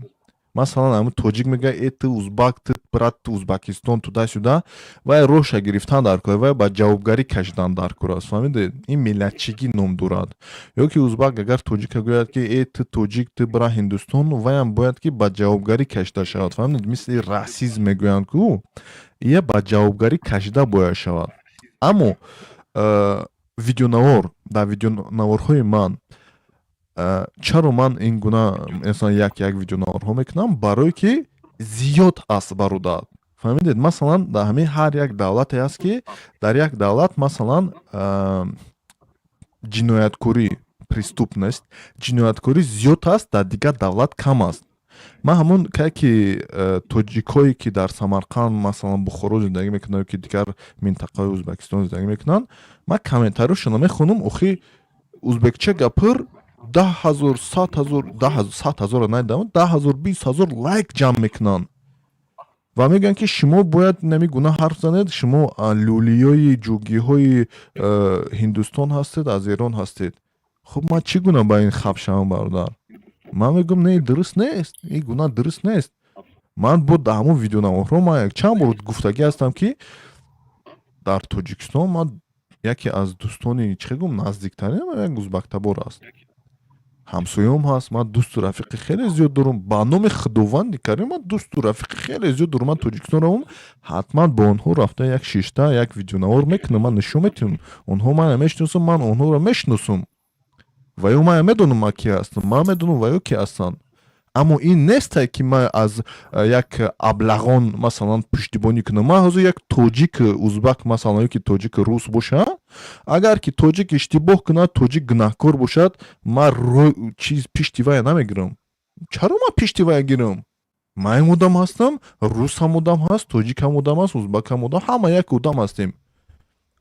Масалан, ҳамин тоҷик мегӯяд: «Э, ту узбак, ту брат, ту Узбакистон, туда-сюда». Вай роҳша гирифтан дар кор, вай ба ҷавобгарӣ кашидан дар кор аст, фаҳмидед? Ин миллатчигӣ ном дорад. Ё ки узбак агар тоҷика гӯяд, ки: «Э, ту тоҷик, ту бира Ҳиндустон», вайам бояд ки ба ҷавобгарӣ кашида шавад, фаҳмидед? Мисли расизм мегӯянд ку, ия ба ҷавобгарӣ кашида бояд шавад. Аммо видеонавор, дар видеонаворҳои ман чаро ман ин гуна, масалан, як як видеонаворҳо мекунам? Барое ки зиёд аст, бародар. Фаҳмидед? Масалан, дар ҳамин ҳар як давлате ҳаст, ки дар як давлат, масалан, ҷинояткорӣ, преступность, ҷинояткорӣ зиёд аст, дар дигар давлат кам аст. Ман ҳамон кае ки тоҷикҳое, ки дар Самарқанд, масалан, Бухоро зиндагӣ мекунанд ё ки дигар минтақаҳои Ӯзбекистон зиндагӣ мекунанд, ман комментариёшонро мехонам. Охи, узбекча гапир, 10 000, 100 000, 100 000-ро надидам, 10 000, 20 000 лайк ҷамъ мекунанд ва мегӯянд, ки шумо бояд нами гуна ҳарф занед, шумо лӯлиёи ҷугиҳои Ҳиндустон ҳастед, аз Эрон ҳастед. Хуб, ман чӣ гуна ба ин хаб шавам, бародар? Ман мегӯям, не, дуруст нест, ин гуна дуруст нест. Ман бо дар ҳамон видеонаворҳо ман якчанд бор гуфтагӣ ҳастам, ки дар Тоҷикистон ман яке аз дӯстони, чӣ гум, наздиктаринам як узбактабор аст, ҳамсоём ҳаст. Ман дӯсту рафиқи хеле зиёд дорам. Ба номи Худованди Карим, ман дӯсту рафиқи хеле зиёд дорам. Ман Тоҷикистон равам, ҳатман бо онҳо рафта, як шишта, як видеонавор мекунам, ман нишон метиҳам. Онҳо мана мешиносам, ман онҳоро мешиносам ва ё ман медонам, ман ки ҳастам, ман медонам ва ё ки ҳастанд. Аммо ин несте, ки ман аз як аблағон, масалан, пуштибонӣ кунам. Ман ҳозир як тоҷик узбак, масалан, ё ки тоҷик рус боша, агар ки тоҷик иштибоҳ кунад, тоҷик гунаҳкор бошад, ман чиз пишти вая намегирам. Чаро ман пишти вая гирам? Ман одам ҳастам, рус ҳам одам ҳаст, тоҷик ҳам одам ҳаст, узбак ҳам одам, ҳама як одам ҳастем.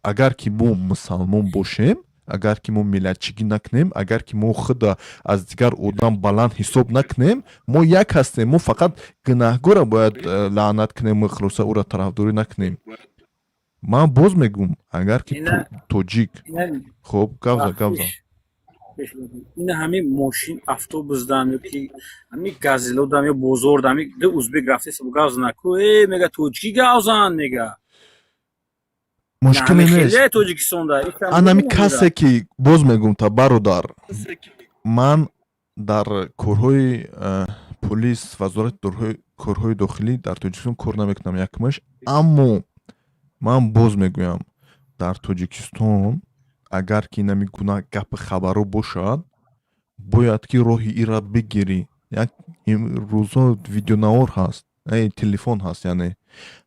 Агар ки мо мусалмон бошем, агар ки мо миллатчигӣ накунем, агар ки мо худа аз дигар одам баланд ҳисоб накунем, мо як ҳастем. Мо фақат гунаҳгорро бояд лаънат кунем, хулоса, ӯро тарафдорӣ накунем. Ман боз мегӯм, агар ки тоҷик, хуб, гавза, гавза. Ина ҳамин мошин, автобусдан ё ки ҳамин газелодам ё бозордам ду узбек рафтеса, гавза наку, э, мега, тоҷикӣ гавзан, мега. Мушкиле нест. Тоҷикистонда. Анами касе ки, боз мегӯм, та бародар, ман дар корҳои полис, вазорати корҳои дохилӣ дар Тоҷикистон кор намекунам, якумаш. Аммо ман боз мегӯям, дар Тоҷикистон агар ки инами гуна гапи хабаро бошад, бояд ки роҳи ира бигирӣ. Як рӯзо видеонавор ҳаст, телефон ҳаст, яъне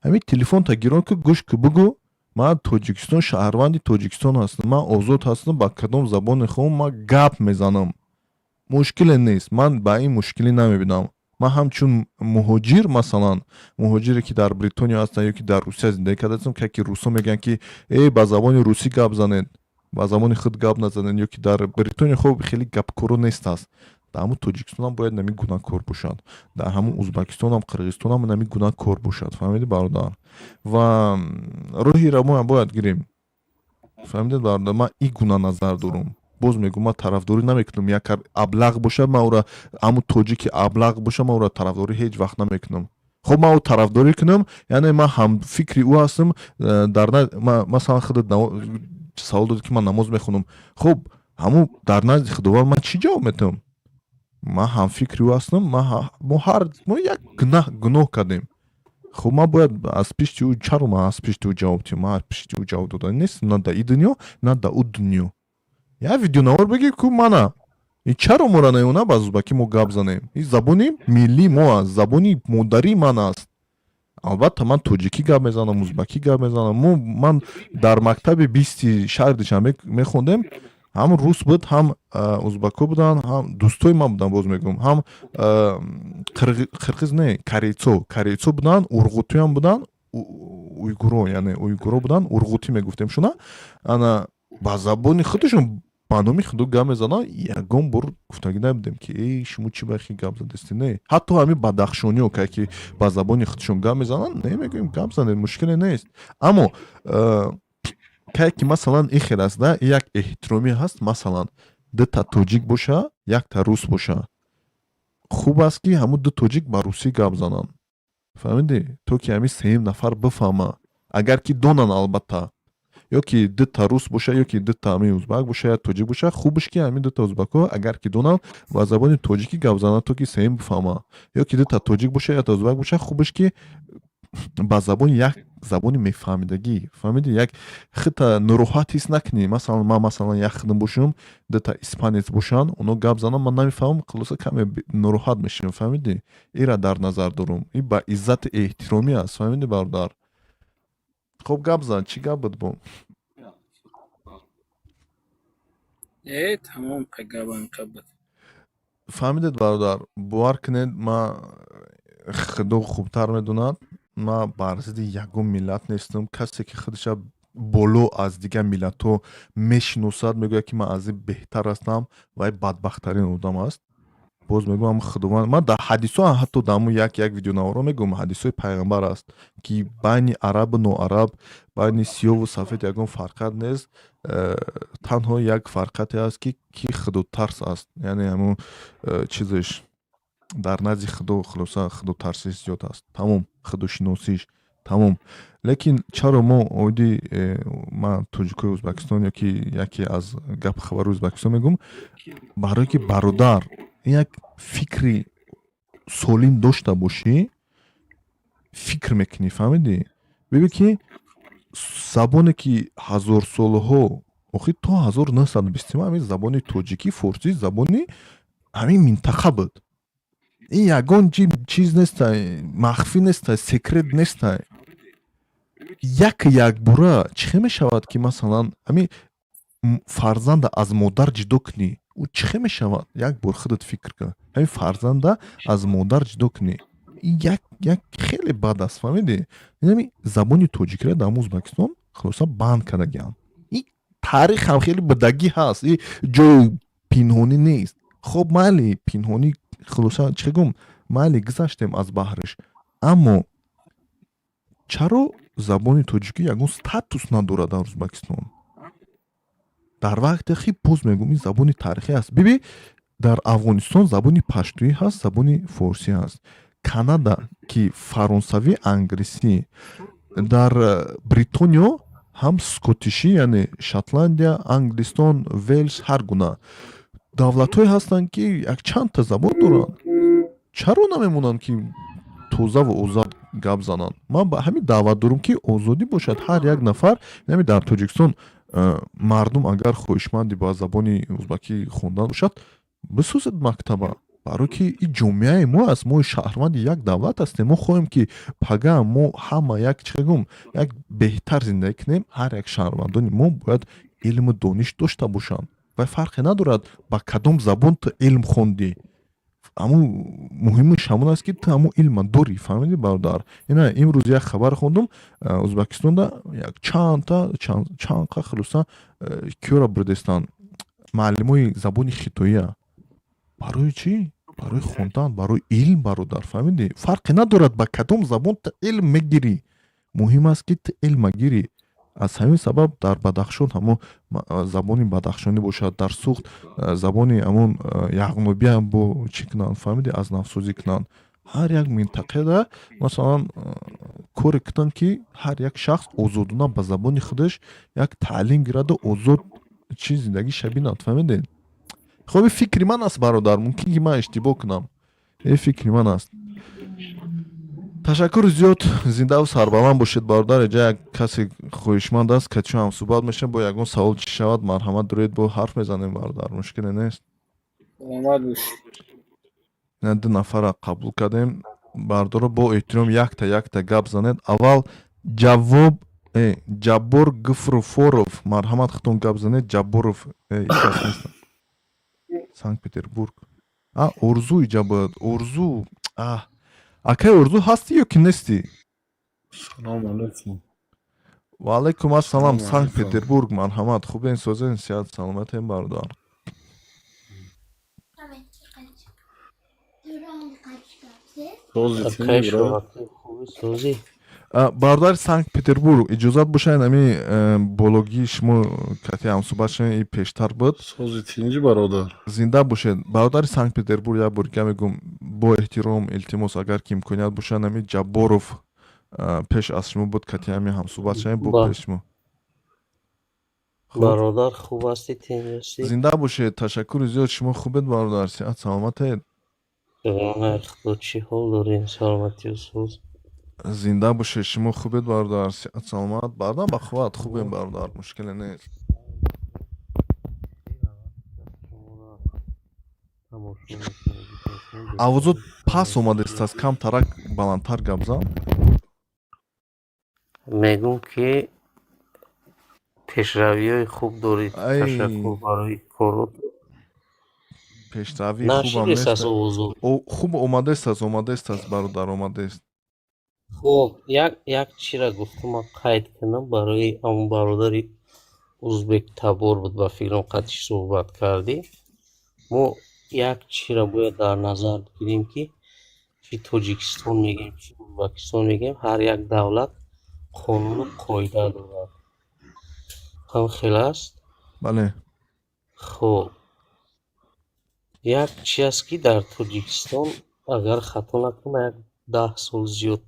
ҳамин телефонта гирон ки, гӯш ки, бугӯ: ман Тоҷикистон, шаҳрванди Тоҷикистон ҳастам, ман озод ҳастам, ба кадом забоне хоҳам, ман гап мезанам, мушкиле нест. Ман ба ин мушкилӣ намебинам. Ман ҳамчун муҳоҷир, масалан, муҳоҷире, ки дар Бритониё ҳастам ё ки дар Русия зиндагӣ кардаастам, ки русо мегӯянд, ки э, ба забони русӣ гап занед, ба забони худ гап назанед, ё ки дар Бритониё, хоб, хеле гапкоро нест аст. Дар ҳамун Тоҷикистонам бояд нами гуна кор бошад, дар ҳамун Узбекистонам, Қирғизистонам нами гуна кор бошад. Фаҳмидӣ, бародар? Ва роҳи равоям бояд гирем. Фаҳмидед, бародар? Ман ин гуна назар дорам. Боз мегӯм, ман тарафдорӣ намекунам. Як аблағ бошад, ман ӯра, ҳамун тоҷики аблағ бошад, ман ӯра тарафдорӣ ҳеҷ вақт намекунам. Хоб, ман ӯ тарафдорӣ кунам, яъне ман ҳамфикри ӯ ҳастам. Дар масалан, худат савол додӣ, ки ман намоз мехонам. Хуб, ҳамун дар назди Худованд ман чӣ ҷавоб метавам? Ман ҳамфикри ӯ ҳастам. Мо ҳар мо як гуноҳ кардем. Хуб, ман бояд аз пишти ӯ, чаро ман аз пишти ӯ ҷавоб диҳам? Ман аз пишти ӯ ҷавоб дода нестам, на дар ин дунё, на дар ӯ дунё. Як видеонавор бигир ку, мана и чаро моро наёна ба узбакӣ мо гап занем? Ин забони миллии мо аст, забони модарии ман аст. Албатта, ман тоҷикӣ гап мезанам, узбакӣ гап мезанам. Ман дар мактаби 20-и шаҳри Душанбе мехондем, ҳам рус буд, ҳам узбако буданд, ҳам дӯстои ман буданд. Боз мегӯям, ҳам қирғиз не, корейцо буданд, урғутиам буданд, уйгуро, яъне уйгуро буданд, урғутӣ мегуфтем шуна. Ана ба забони худашон, ба номи худу гап мезананд. Ягон бор гуфтагӣ набудем, ки эй, шумо чӣ ба хи гап задасти. Не, ҳатто ҳамин бадахшониё, ки ба забони худшон гап мезананд, не, мегӯем, гап занед, мушкиле нест. Аммо кае ки, масалан, ин хел аст да, як эҳтиромӣ ҳаст. Масалан, дута тоҷик боша, якта рус боша, хуб аст, ки ҳамун ду тоҷик ба русӣ гап зананд, фаҳмидӣ, то ки ҳамин сеюм нафар бифаҳма, агар ки донанд, албатта. Ё ки дута рус боша, ё ки дута ҳамин узбак боша, я тоҷик боша, хубаш, ки ҳамин дута узбакҳо, агар ки донанд, ба забони тоҷикӣ гап зананд, то ки сеюм бифаҳма. Ё ки дута тоҷик боша, якта узбак боша, хубаш, ки Ба забони як забони мефаҳмидагӣ, фаҳмидӣ, як хита нороҳат ҳис накунӣ. Масалан, ман, масалан, як хидм бошам, дута испанец бошанд, оно гап зананд, ман намефаҳмам, хулоса, каме нороҳат мешавам, фаҳмидӣ. Ира дар назар дорум, и ба иззати эҳтиромӣ аст, фаҳмидӣ, бародар. Хоб, гап зан, чӣ гап буд бо? Э, тамом, гапам буд. Фаҳмидед, бародар, бовар кунед, ман, Худо хубтар медонад, ман бар зидди ягон миллат нестам. Касе ки худша боло аз дигар миллатҳо мешиносад, мегӯяд, ки ман аз ин беҳтар ҳастам, вай бадбахттарин одам аст. Боз мегӯям, Худованд, ман дар ҳадисҳо, ҳатто дар ҳамун як видеонаворо мегӯям, ҳадисҳои пайғамбар аст, ки байни арабу ноараб, байни сиёву сафед ягон фарқат нест, танҳо як фарқате аст, ки худотарс аст, яъне ҳамун чизеш дар назди Худо, хулоса, худотарсиш зиёд аст, тамом, худошиносиш, тамом. Лекин чаро мо оиди ман тоҷикои Ӯзбекистон ё ки яке аз гапи хабари Ӯзбекистон мегӯм? Барое ки, бародар, як фикри солим дошта бошӣ, фикр мекунӣ, фаҳмидӣ? Бибин, ки забоне ки ҳазорсолаҳо, охир то 1920 ҳамин забони тоҷикӣ, форсӣ забони ҳамин минтақа буд. Ин ягон чиз нестай, махфӣ нестай, секрет нестай. Як якбора чӣ хел мешавад, ки, масалан, ҳамин фарзанда аз модар ҷудо кунӣ? Ӯ чӣ хел мешавад? Як бор худат фикр кун, ҳамин фарзанда аз модар ҷудо кунӣ, ин як хеле бад аст, фаҳмидӣ? Ҳамин забони тоҷикиро дар Ӯзбекистон, хулоса, банд кардагианд. Ин таърих ҳам хеле бидагӣ ҳаст, и ҷои пинҳонӣ нест. Хоб, майли, пинҳонӣ, хулоса, чӣ гум, майли, гузаштем аз баҳриш. Аммо чаро забони тоҷикӣ ягон статус надорад дар Ӯзбекистон, дар вақте ки, боз мегӯм, ин забони таърихӣ аст? Биби, дар Афғонистон забони паштуӣ ҳаст, забони форсӣ ҳаст, Канада ки фаронсавӣ, англисӣ, дар Бритониё ҳам скотишӣ, яъне Шотландия, Англистон, Велс, ҳар гуна давлатҳое ҳастанд, ки якчандта забон доранд. Чаро намемонанд, ки тозаву озод гап зананд? Ман ба ҳамин даъват дорам, ки озодӣ бошад, ҳар як нафар. Яъне дар Тоҷикистон мардум агар хоҳишманди ба забони узбакӣ хондан бошад, бисозед мактаба, барое ки ин ҷомеаи мо аст, мо шаҳрванди як давлат ҳастем. Мо хоҳем, ки пага мо ҳама як, чӣ гум, як беҳтар зиндагӣ кунем. Ҳар як шаҳрвандони мо бояд илму дониш дошта бошанд ва фарқе надорад, ба кадом забон ту илм хондӣ, ҳамун муҳимаш ҳамон аст, ки ту ҳамун илма дорӣ, фаҳмидӣ, бародар? Ина имрӯз як хабар хондум, Ӯзбекистонда як чандта, чанд қа, хулоса, киёра бурдестанд, муаллимои забони хитоия. Барои чӣ? Барои хондан, барои илм, бародар, фаҳмидӣ? Фарқе надорад, ба кадом забон ту илм мегирӣ, муҳим аст, ки ту илма гирӣ. Аз ҳамин сабаб дар Бадахшон ҳамон забони бадахшонӣ бошад, дар Суғд забони ҳамон яғнобиам бо чӣ кунанд, фаҳмидӣ, аз навсозӣ кунанд. Ҳар як минтақада, масалан, коре кунанд, ки ҳар як шахс озодона ба забони худаш як таълим гираду озод чӣ зиндагиша бинад, фаҳмидед? Хоб, ин фикри ман аст, бародар, мумкин ки ман иштибоҳ кунам, ин фикри ман аст. Ташаккури зиёд, зиндаву сарбаланд бошед, бародар. Иҷа як касе хоҳишманд аст, качо ҳамсӯҳбат мешавем. Бо ягон савол чӣ шавад, марҳамат, дуроед, бо ҳарф мезанем, бародар, мушкиле нест. Саломат бош. Ина ду нафара қабул кардем. Бардоро, бо эҳтиром, якта якта гап занед. Аввал ҷавоб Ҷаббор Гуфруфоров, марҳамат, худтон гап занед. Ҷабборов кас нест, Санкт Петербург. А, Орзу иҷа буд, Орзу. А, акай Орзу, ҳастӣ ё ки нестӣ? Салому алайкум. Ва алайкум ассалом. Салому Санкт алайкум. Петербург, марҳамат. Хубен, созен, сиҳат, саломатем, бародар? Сози Акай тинҷи, брат. Шоҳакӣ, хуби, созӣ? Бародари Санкт Петербург, иҷозат бошад, ами бологии шумо кати ҳамсӯҳбат шавем, и пештар буд. Сози тинҷи, бародар. Зинда бошед, бародари Санкт Петербург. Як бор дига мегӯм, бо эҳтиром, илтимос, агар ки имконият бошад, ами Ҷабборов пеш аз шумо буд, кати ами ҳамсӯҳбат шавем бо Ба пеш шумо. Хуб. Бародар, хуб ҳастӣ, тинҷ ҳастӣ? Зинда бошед, ташаккури зиёд. Шумо хубед, бародар, сиҳат, саломатед? Худо, чӣ ҳол дорем, саломатию соз. Зинда бошед, шумо хубед, бародар, сиҳат, саломат? Баъдан ба қувват хубем, бародар, мушкиле нест. Тамошо мекунем. Овозот пас омадааст, кам тарак баландтар гап зан. Мегӯм ки пешравиҳои хуб доред. Ай. Ташаккур барои корот. Пешравии хубам Нашидест нест. аз овозот? Хуб омадааст, омадааст, бародар, омадааст. Хуб, як чиро гуфтам, ман қайд кунам барои ҳамон бародари узбектабор буд, ба фикрам, қатиш суҳбат кардӣ. Мо як чиро бояд дар назар бигирем, ки чӣ Тоҷикистон мегӯем, чӣ Узбекистон мегӯем, ҳар як давлат қонуну қоида дорад. Ҳам хел аст? Бале. Хуб, як чи аст, ки дар Тоҷикистон, агар хато накунам, як 10 сол зиёд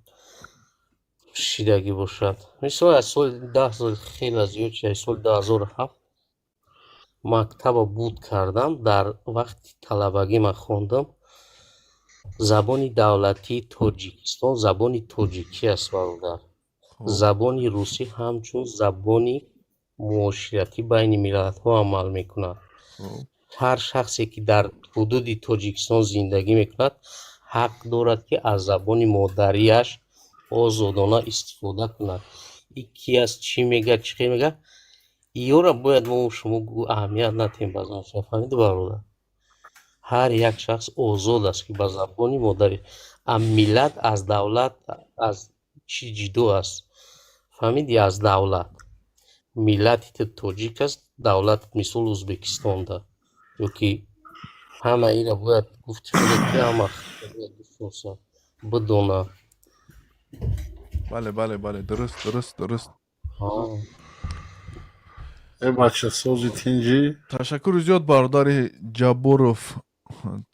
шидагӣ бошад, мисол, аз соли 10 сол хеле зиёд шид, аз соли 2007 мактаба буд кардам. Дар вақти талабагӣ ман хондам. Забони давлатии Тоҷикистон забони тоҷикӣ аст, бародар. Забони русӣ ҳамчун забони муоширатӣ байни миллатҳо амал мекунад. Ҳар шахсе, ки дар ҳудуди Тоҷикистон зиндагӣ мекунад, ҳақ дорад, ки аз забони модариаш озодона истифода кунад. И ки аст, чӣ мегӯяд, чӣ хел мегӯяд, иёра бояд мо шумо аҳамият натиҳем. Баъзан, фаҳмиди, бародар, ҳар як шахс озод аст, ки ба забони модарӣ. А миллат аз давлат, аз чӣ ҷудо аст, фаҳмиди, аз давлат. Миллати ту тоҷик аст, давлат, мисол, Узбекистонда ё ки ҳама. Ира бояд гуфти худо, ки ҳама бояд бишносад, бидона. Бале, дуруст. Э, бача, сози, тинҷӣ? Ташаккури зиёд, бародари Ҷабборов,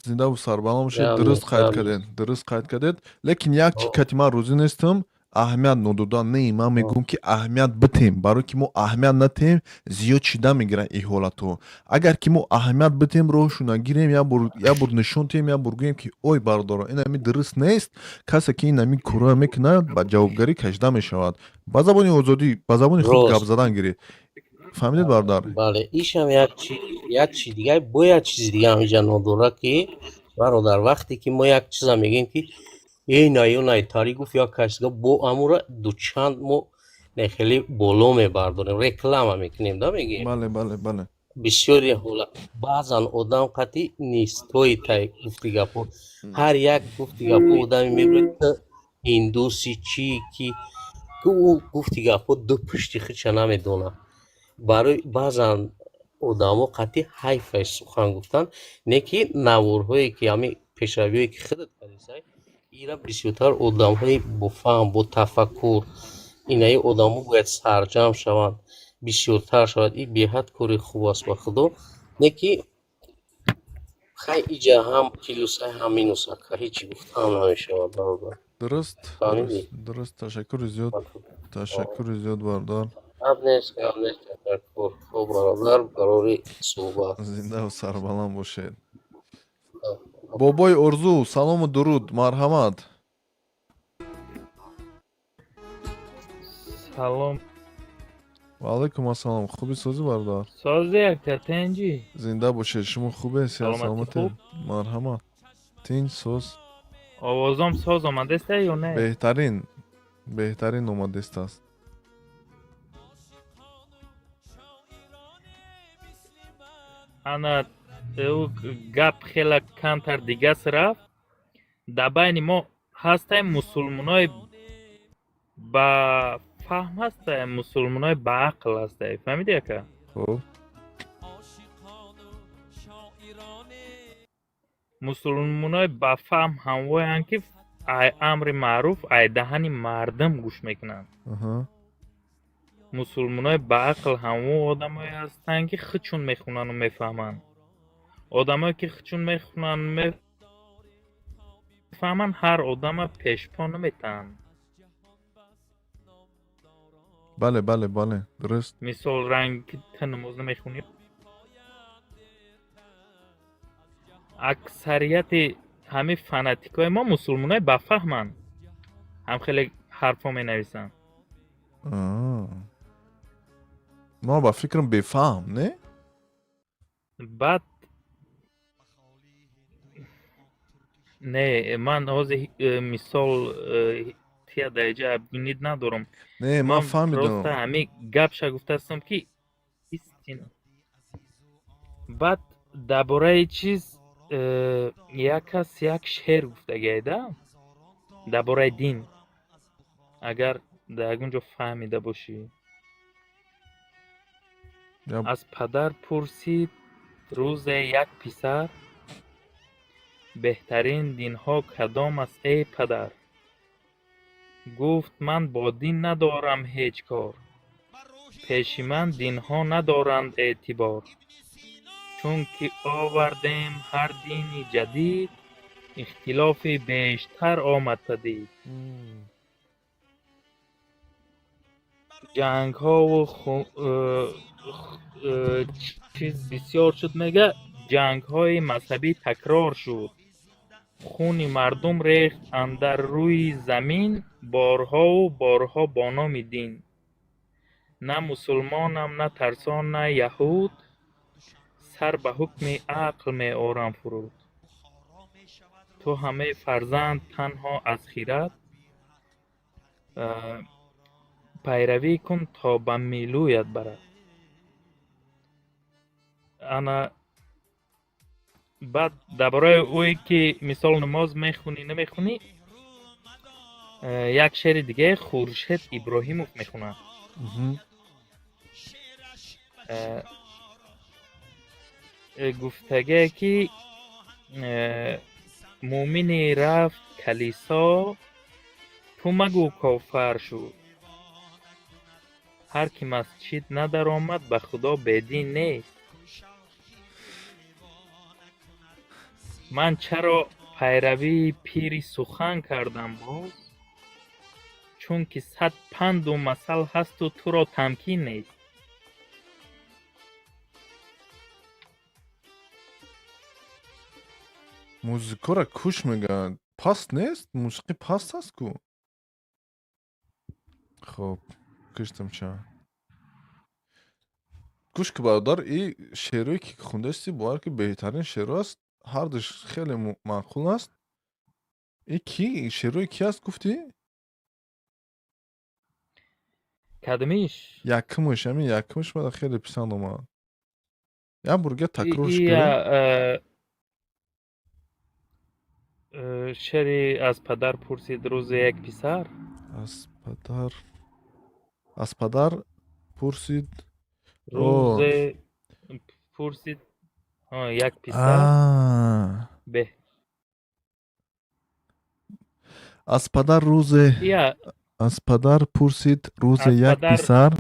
зиндаву сарбаланд бошед. Гап Дуруст нест, қайд гап кардед, дуруст қайд кардед, лекин як чи кати ман розӣ нестам: аҳамият нододан. Не, ман мегӯям, ки аҳамият битем, барое ки мо аҳамият натиҳем, зиёд шида мегиранд ин ҳолатҳо. Агар ки мо аҳамият битем, роҳшо нагирем, як бор нишон тиҳем, як бор гӯем, ки ой, бародаро, ин ами дуруст нест, касе ки ин ами корро мекунад, ба ҷавобгарӣ кашида мешавад. Ба забони озодӣ, ба забони худ гап Рост. задан гиред, фаҳмидед, бародар? Бале, ишам як чи, як чи дига, бо як чизи дига ҳам иҷа нодора, ки, бародар, вақте ки мо як чиза мегӯем, ки эй, на ё най тари гуфт, як кас дига бо амура дучанд мо не хеле боло мебардорем, реклама мекунем да, мегӯем. бале бале бале Бисёри ҳолат баъзан одам қатъи нистои тай гуфти гапҳо, ҳар як гуфти гапҳо одаме мегӯяд, ту ҳиндуси, чӣ ки ӯ гуфти гапҳо ду пушти худша намедонад. Барои баъзан одамо қатъи ҳайфай сухан гуфтан, не ки наворҳое, ки ҳамин пешравиҳое, ки худат кардисай, ира бисёртар одамҳои бофаҳм, бо тафаккур, инаи одамо бояд сарҷамъ шаванд, бисёртар шавад. И беҳад кори хуб аст, ба худо. Не ки хай, иҷа ҳам плюса, ҳам минуса, ҳечи гуфтаам намешавад, бародар. Дуруст. Фаҳмидӣ? Дуруст, ташаккури зиёд, ташаккури зиёд, бародар. Гап нест, гап нест, ташаккур. Хуб, бародар, барори суҳбат. Зиндаву сарбаланд бошед. Бобои Орзу, салому дуруд, марҳамат. Салом. Ваалайкум ассалом, хуби, созӣ, бародар? Сози, ака, тинҷӣ? Зинда бошед, шумо хубе, сиҳат? Саломатӣ. Саломате? Хуб. Марҳамат, тинҷ, соз. Овозом соз омадеста ё не? Беҳтарин, беҳтарин омадест аст. Ана, ӯ гап хела камтар дигас рафт. Дар байни мо ҳастай мусулмонои ба фаҳм, ҳастай мусулмонои ба ақл, ҳастай, фаҳмиди, ака? Хуб. Мусулмонои ба фаҳм ҳамвоянд, ки ай амри маъруф ай даҳани мардум гӯш мекунанд. Мусулмонои ба ақл ҳамон одамое ҳастанд, ки худшон мехонану мефаҳманд. Одамое, ки худшон мехонанд, мефаҳманд, ҳар одама пешпо наметаҳанд. Бале, дуруст. Мисол, ранг ки ту намоз намехонӣ. Аксарияти ҳамин фанатикҳои мо мусулмонои бафаҳманд, ҳам хеле Ҳарфҳо менависанд. Ма ба фикрам, бефаҳм не. Баъд не, ман ҳозир мисол тия дараҷа обвинить надорам. Не, ман фаҳмидам. Просто ҳамин гапша гуфтастам, ки истина. Баъд дар бораи чиз як кас як шеър гуфтагиайда дар бораи дин, агар дар ягон ҷо фаҳмида бошӣ. Аз падар пурсид рӯзе як писар: беҳтарин динҳо кадом аст, эй падар? Гуфт: ман бо дин надорам ҳеҷ кор, пеши ман динҳо надоранд эътибор. Чунки овардем ҳар дини ҷадид, ихтилофи бештар омад падид. Ҷангҳову чиз бисёр шуд, мега, ҷангҳои мазҳабӣ такрор шуд, хуни мардум рехт андар рӯи замин борҳову борҳо бо номи дин. На мусулмонам, на тарсон, на яҳуд, сар ба ҳукми ақл меорам фуруд. Ту ҳам, эй фарзанд, танҳо аз хирад пайравӣ кун, то ба милӯят барад. Ана, баъд дар бораи ӯе ки мисол намоз мехунӣ, намехунӣ, як шеъри дигаре Хуршед Иброҳимов мехонад. Гуфтагие ки мӯмине рафт калисо, ту магӯ кофар шуд. Ҳар ки масҷид надаромад, ба Худо бедин нест. Ман чаро пайравии пири сухан кардам боз? Чунки сад панду масал ҳасту туро тамкин нест. Музикаро куш мегӯянд, паст нест, мусиқӣ паст аст ку. Хоб, киштам ча. Гӯш ки, бародар, и шеърое ки хундаисти, бовар ки беҳтарин шеърҳо аст, ҳардуш хеле маъқул аст. И ки шеърҳои ки аст, гуфтӣ? Кадмиш? Якумш, ҳамин якумш мада хеле писанд омад. Як бурга такрорш кунем. Шеъри аз падар пурсид рӯзе як писар. Аз падар пурсид. Рӯзе пурсид як писар. Беҳ. Аз падар рӯзе аз падар пурсид рӯзе як писар: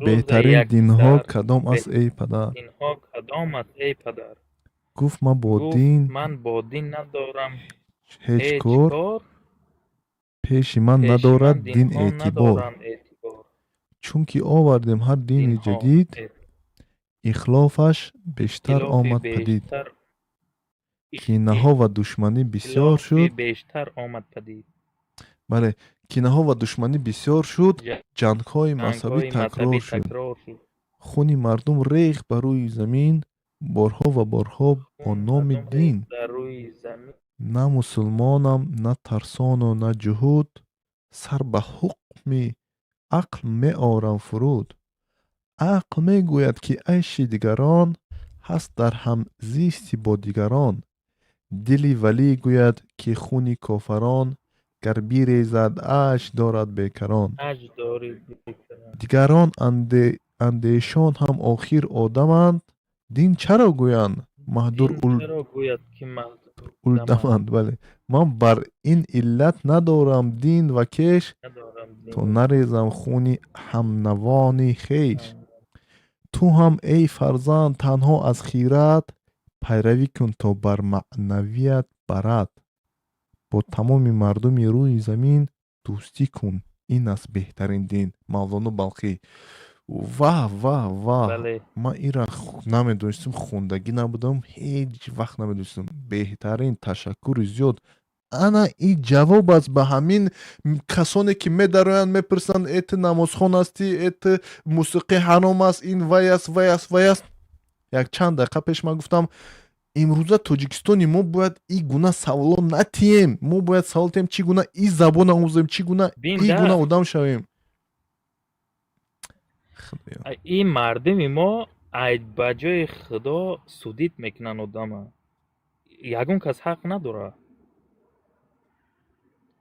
беҳтарин динҳо кадом аст, эй падар? Динҳо кадом аст, эй падар? Гуфт: ман бо дин ман бо дин надорам ҳеҷ кор, пеши ман надорад дин эътибор. Чунки овардем ҳар дини ҷадид, ихлофаш бештар омад падид. Кинаҳо ва душманӣ бисёр шуд. Бале, кинаҳо ва душманӣ бисёр шуд, ҷангҳои мазҳабӣ такрор шуд, хуни мардум рехт ба рӯи замин борҳо ва борҳо бо номи дин. На мусулмонам, на тарсону на ҷуҳуд, сар ба ҳукми ақл меорам фуруд. Ақл мегӯяд, ки айши дигарон ҳаст дар ҳамзисти бо дигарон. Дили валӣ гӯяд, ки хуни кофарон гар бирезад, аҷр дорад бекарон. Дигарон андешон ҳам охир одаманд, дин чаро гӯянд маҳдур улдаманд? Бале, ман бар ин иллат надорам дин ва кеш, то нарезам хуни ҳамнавони хеш. Ту ҳам, эй фарзанд, танҳо аз хират пайравӣ кун, то бар маънавият барад. Бо тамоми мардуми рӯи замин дӯстӣ кун, ин аст беҳтарин дин. Мавлоно Балхӣ. Ваҳ, ваҳ, ваҳ! Ман инра намедонистам, хондагӣ набудам, ҳеҷ вақт намедонистам. Беҳтарин, ташаккури зиёд. Ана ин ҷавоб аст ба ҳамин касоне, ки медароянд, мепурсанд: э, ту намозхон ҳастӣ, э, ту мусиқӣ ҳаром аст, ин вай аст, вай аст, вай аст. Як чанд дақиқа пеш ман гуфтам, имрӯза Тоҷикистони мо бояд ин гуна саволо натиҳем. Мо бояд савол тиҳем, чӣ гуна ин забон омӯзем, чӣ гуна ин гуна одам шавем. Ин мардуми мо ай ба ҷои Худо судить мекунанд одама. Ягон кас ҳақ надорад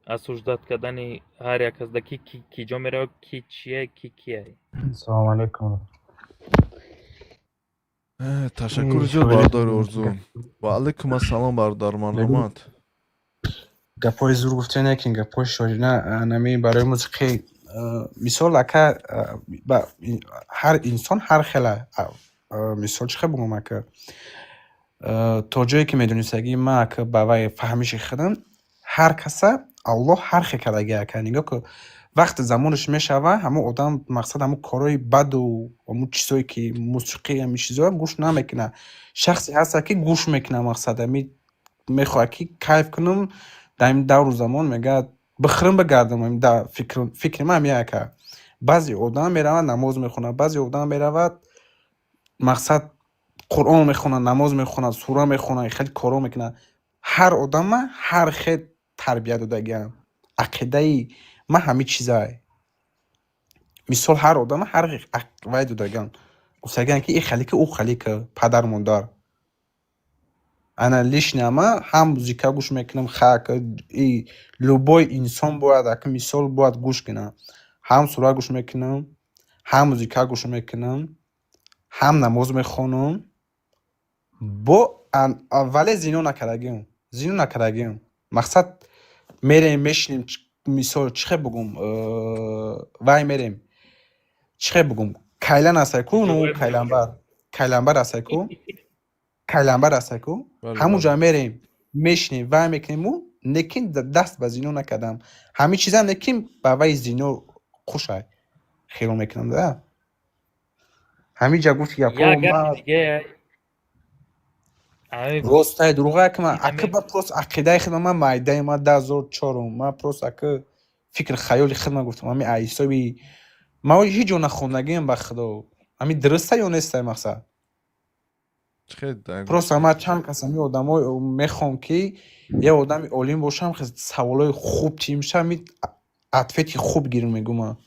осуждать кардани ҳар як кас, да ки ки ҷо меравад, ки чие, ки кие. Салому алайкум. Ташаккури зиёд, бародари Орзу. Ва алайкум ассалом, бародар, марҳамат. Гапҳои зур гуфтем, лекин гапҳои шорина нами барои мусиқӣ. Мисол, ака, ҳар инсон ҳар хела. Мисол, чӣ хел бугум, ака, то ҷое ки медонистагӣ ман, ака, ба вай фаҳмиши худам, ҳар каса Аллоҳ ҳар хел кардаги, ака. Нигоҳ ку, вақти замонаш мешава, ҳамон одам, мақсад, ҳамон корҳои баду ҳамон чизое ки мусиқӣ, ҳамин чизоро гӯш намекунад. Шахсе ҳаста, ки гӯш мекунад, мақсад, ами мехоҳад, ки кайф кунам дар ин давру замон, мегӯяд, бихӯрам, бигардам. Фикри ман ҳамин, ака. Баъзе одам меравад, намоз мехонад, баъзе одам меравад, мақсад, Қуръон мехонад, намоз мехонад, сура мехонад, хеле корҳо мекунад. Ҳар одама ҳар хел тарбия додагиам. Ақидаи ман ҳамин чизае. Мисол, ҳар одама ҳар вай додагиам, гуфтагиам, ки и хеле ки, ӯ хеле ки, падару модар. Ана лично ман ҳам музыка гӯш мекунам, хак и любой инсон бояд, ака, мисол, бояд гӯш кунад. Ҳам сура гӯш мекунам, ҳам музыка гӯш мекунам, ҳам намоз мехонам, бо вале зино накардагиам, зино накардагиам. Мақсад, мерем, мешинем, мисол, чӣ хел бугум, вай мерем, чӣ хел бугум, кайлан астай ку, ну, кайланбар, кайланбар астай ку, кайланбар астай ку, ҳамун ҷо мерем, мешинем, вай мекунему, лекин даст ба зино накардам. Ҳамин чизам, лекин ба вай зино хушай хиёл мекунам да. Ҳамин ҷа гуфти гапҳо. Як гапи дига. Ростай, дурӯға, ака? Ман, ака, ба просто ақидаи худам, ман майдаи ман 10004-ум, ман просто, ака, фикр хаёли худам гуфтам. Ҳамин ҳисоби ман ҳеҷ ҷо нахондагиам, ба Худо. Ҳамин дуруста ё нестай, мақсад? Просто ман чанд кас ҳамин одамо мехоҳам, ки як одами олим бошам, саволҳои хуб тимша, ҳамин ответи хуб гирм, мегӯм ман.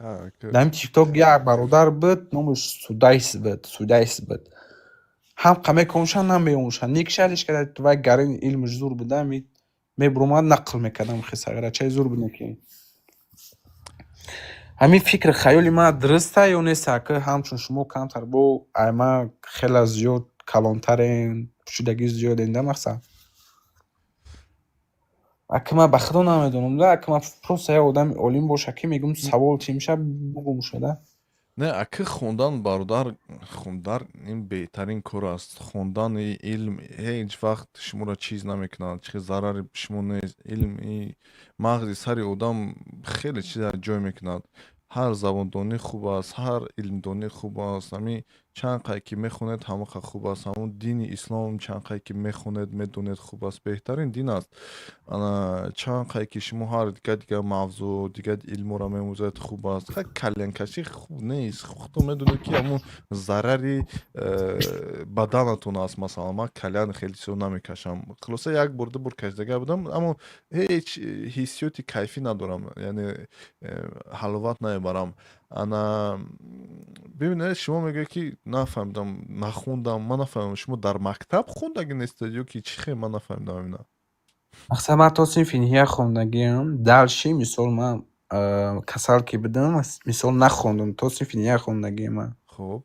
Дар ҳамин Тикток як бародар буд, номаш Судайс буд, Судайс буд. Ҳам қа мекомшан, намеомӯшанд, никшалиш карда, вай гарин илмаш зур буда, ҳами мебуромад, нақл мекардам, хесағирачаи зур буд. Ки ҳамин фикри хаёли ман дуруста ё нест, ака? Ҳамчун шумо камтар бо ай ман хеле зиёд калонтарен, пӯшидагӣ зиёден да, мақсад, ака, ман ба Худо намедонам да, ака. Ман просто як одами олим боша, ки мегӯм, савол тимша, бугум шуда. Не, ака, хондан, бародар, хондан ин беҳтарин кор аст. Хондани илм ҳеҷ вақт шуморо чиз намекунад, чӣ зарари шумо нест. Илм мағзи сари одам хеле чиза ҷой мекунад. Ҳар забондонӣ хуб аст, ҳар илмдонӣ хуб аст. Ҳамин чанд қай ки мехонед, ҳамон хуб аст. Ҳамон дини ислом, чанд қай ки мехонед, медонед, хуб аст, беҳтарин дин аст. Ана чанд қай ки шумо ҳар дигар дигар мавзӯъ, дигар илморо меомӯзед, хуб аст. Ха, кальянкашӣ хуб нест, худто медонед, ки ҳамон зарари баданатон аст. Масалан, ман кальян хеле чизо намекашам. Хулоса, як бор, ду бор кашидага будам, аммо ҳеҷ ҳиссиёти кайфӣ надорам, яъне ҳаловат намебарам. Ана бибинед, шумо мегӯед, ки нафаҳмидам, нахондам. Ман нафаҳмидам, шумо дар мактаб хондагӣ нестед ё ки чӣ хел? Ман нафаҳмидам ина. Мақсад, ман то синфи ниҳоя хондагиам. Дальше, мисол, ман касал ки будам, мисол, нахондум. То синфи ниҳоя хондагиам ман. Хуб.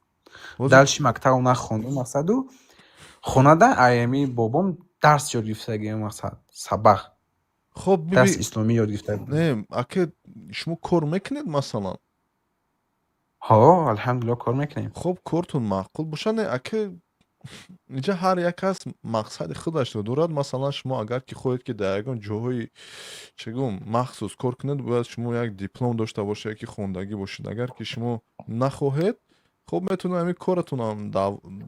Дальше мактабо нахондум, мақсаду, хонада аями бобом дарс ёд гирифтагиам, мақсад, сабақ. Хоб. Дарси исломӣ ёд гирифта. Не, ака, шумо кор мекунед, масалан? Ҳо, алҳамдулилло, кор мекунем. Хуб, кортон маъқул боша. Не, ака, инҷа ҳар як кас мақсади худашро дорад. Масалан, шумо агар ки хоҳед, ки дар ягон ҷоҳои, чӣ гӯм, махсус кор кунед, бояд шумо як диплом дошта бошед, ки хондагӣ бошед. Агар ки шумо нахоҳед, хуб, метавонед ҳамин коратонам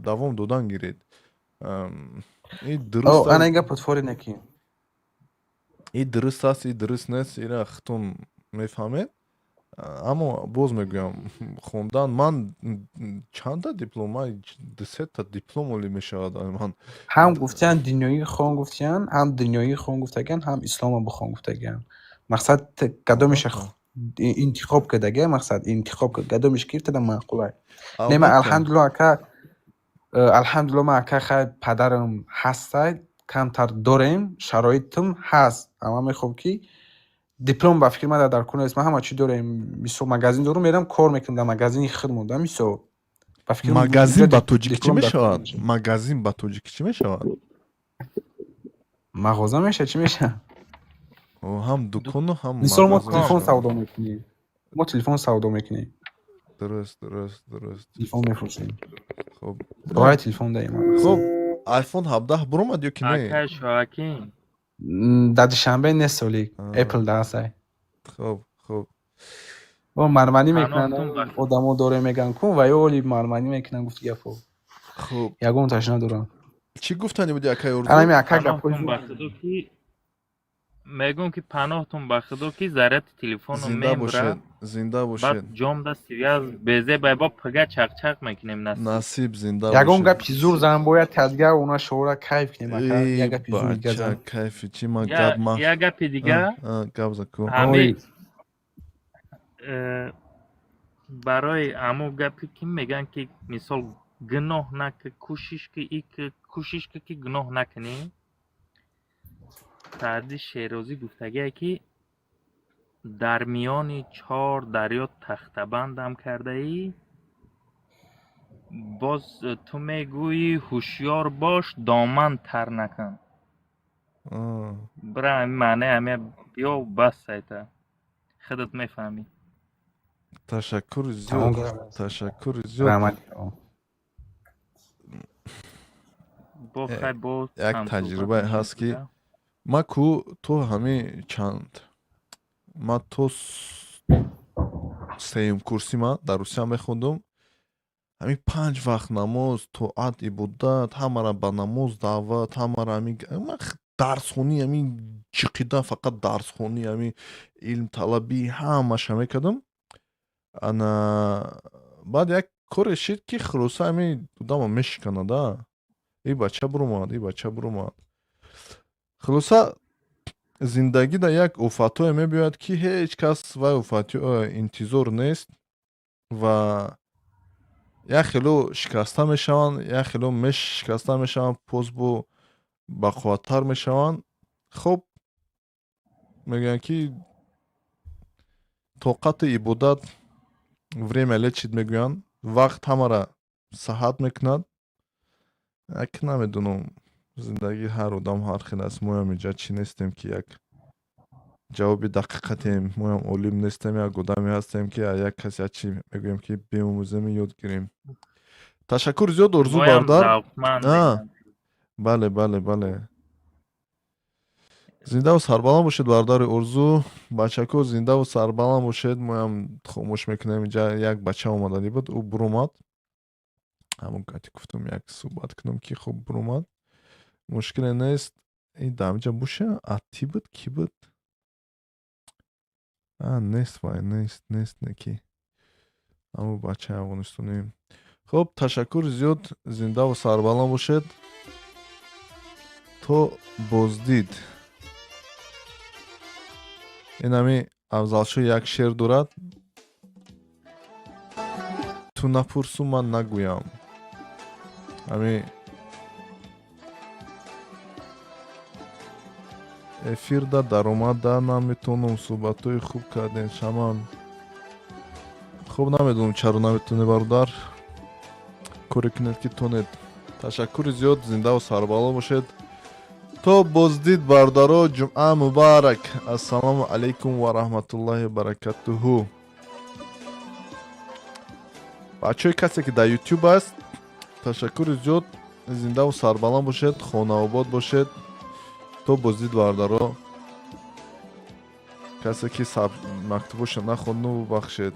давом додан гиред. Ин дуруст. Ана ин гапот форине ки И дуруст аст, и дуруст нест, ира худтон мефаҳмед. Аммо боз мегӯям, хондан ман чанда диплом, ман дусета диплом олӣ мешавад ман. Ҳам гуфтиян дунёӣ хон гуфтиян, ҳам дунёӣ хон гуфтагиан, ҳам ислома бихон гуфтагиан. Мақсад, кадомеша интихоб кардага, мақсад интихоб кард, кадомеш гирифтада маъқулай. Не, ман алҳамдулилло ака, алҳамдулилло ман ака, хай, падарам ҳастай, камтар дорем, шароитам ҳаст. Аммо мехоҳам ки диплом ба фикри ман дар кор нест. Ман ҳама чӣ дорем, мисол, магазин дорум, мерам кор мекунам дар магазини худмон, да, мисол. Ба фикри ман Магазин ба тоҷикӣ чӣ диплом дар кор мешавад? мешавад. Магазин ба тоҷикӣ чӣ мешавад? Мағоза меша, чӣ меша? Ҳам дукону ҳам Мисол, мо мағоза телефон мешавад. савдо мекунем. Мо телефон савдо мекунем. Дуруст, дуруст, дуруст. Телефон мефурӯшем. Хуб. Роҳи телефон даем. Хуб, iPhone 17 буромад ё ки не? Акай Шоакин. Дар Душанбе нест соли. Apple да ҳастай. Хуб. О, марманӣ мекунанд, Паноҳтун ба одамо доре меган кун ва ё оли марманӣ мекунанд, гуфти гапо. Хуб. Ягонташ надорам. Чӣ гуфтанӣ буди, акай Орзу? Анами ака гапҳои Паноҳтун ба Худо ки мегӯм ки паноҳтун ба Худо ки заряди телефону Зинда мебура. бошед, зинда Баъд бошед. ҷомда связь безебай, бо пага чақчақ мекунем, насиб. Насиб, зинда Ягон бошед. гапи зур зан, бояд тадгар она шоура кайф кунем, ака. Эй, Як гапи зур дига бача, зан. кайфи чӣ, ман Я гап ма як гапи дига. Гап за ку. Ҳами барои ҳамун гапе ки мегӯянд ки мисол гуноҳ наки, кӯшиш ки кӯшиш ки гуноҳ накунӣ, Саъди Шерозӣ гуфтагие ки дар миёни чор дарё тахтабандам кардаӣ, боз ту мегӯӣ ҳушёр бош, доман тар накун. Бира ҳамин маънаи ҳамин биё, бас сайта худат мефаҳмӣ. Ташаккури Тамом. зиёд, ташаккури зиёд. Раҳмат. Бо хай, бо Як ҳамсӯҳбат таҷрибае мешем ҳаст ки дига. Ма ку то ҳамин чанд ма то сеюм курсӣ ма дар Русия мехондум, ҳамин панҷ вақт намоз, тоат, ибодат, ҳамара ба намоз даъват, ҳамара ҳамин ма дарсхонӣ, ҳамин чиқида, фақат дарсхонӣ, ҳамин илмталабӣ, ҳамаша мекардам. Ана баъд як коре шид ки хулоса ҳамин одама мешиканада, и бача буромад, и бача буромад. Хулоса, зиндагӣ дар як офатҳое мебиёяд ки ҳеҷ кас вай офатҳо интизор нест ва як хело шикаста мешаванд, як хело мешикаста мешаванд, боз бо бақувваттар мешаванд. Хуб, мегӯянд ки тоқати ибодат, время лечит мегӯянд, вақт ҳамара саҳат мекунад. Як намедонам, зиндагии ҳар одам ҳар хел аст. Моям инҷа чӣ нестем ки як ҷавоби дақиқатем, моям олим нестем, як одаме ҳастем ки аз як кас як чӣ мегӯем ки биомӯзем, ёд гирем. Ташаккур зиёд, Орзу Моям бародар. завқманд. Бале, зиндаву сарбаланд бошед, бародари Орзу. Бачако, зиндаву сарбаланд бошед. Моям хомӯш мекунем. Инҷа як бача омаданӣ буд, ӯ буромад. Ҳамон гати гуфтум як суҳбат кунам ки хуб, буромад, мушкиле нест. Ин дамҷа буша ати буд, кӣ буд? А, нест, вай нест, нест, неки ҳамон бачаи афғонистонӣ. Хуб, ташаккури зиёд, зиндаву сарбаланд бошед, то боздид. Ин ҳами Афзалшоҳ як шеър дорад: ту напурсу, ман нагӯям. Ҳами эфирда даромада наметонам, суҳбатҳои хуб кардем, шаман. Хуб, намедонам чаро наметонӣ, бародар, коре кунед ки тонед. Ташаккури зиёд, зиндаву сарбало бошед, то боздид, бародаро. Ҷумъа мубарак. Ассалому алайкум ва раҳматуллоҳи баракатуҳу. Бачаҳои касе ки дар Ютуб аст, ташаккури зиёд, зиндаву сарбаланд бошед, хонаобод бошед, то боздид, бародаро. Касе ки мактубоша нахонду, бахшед.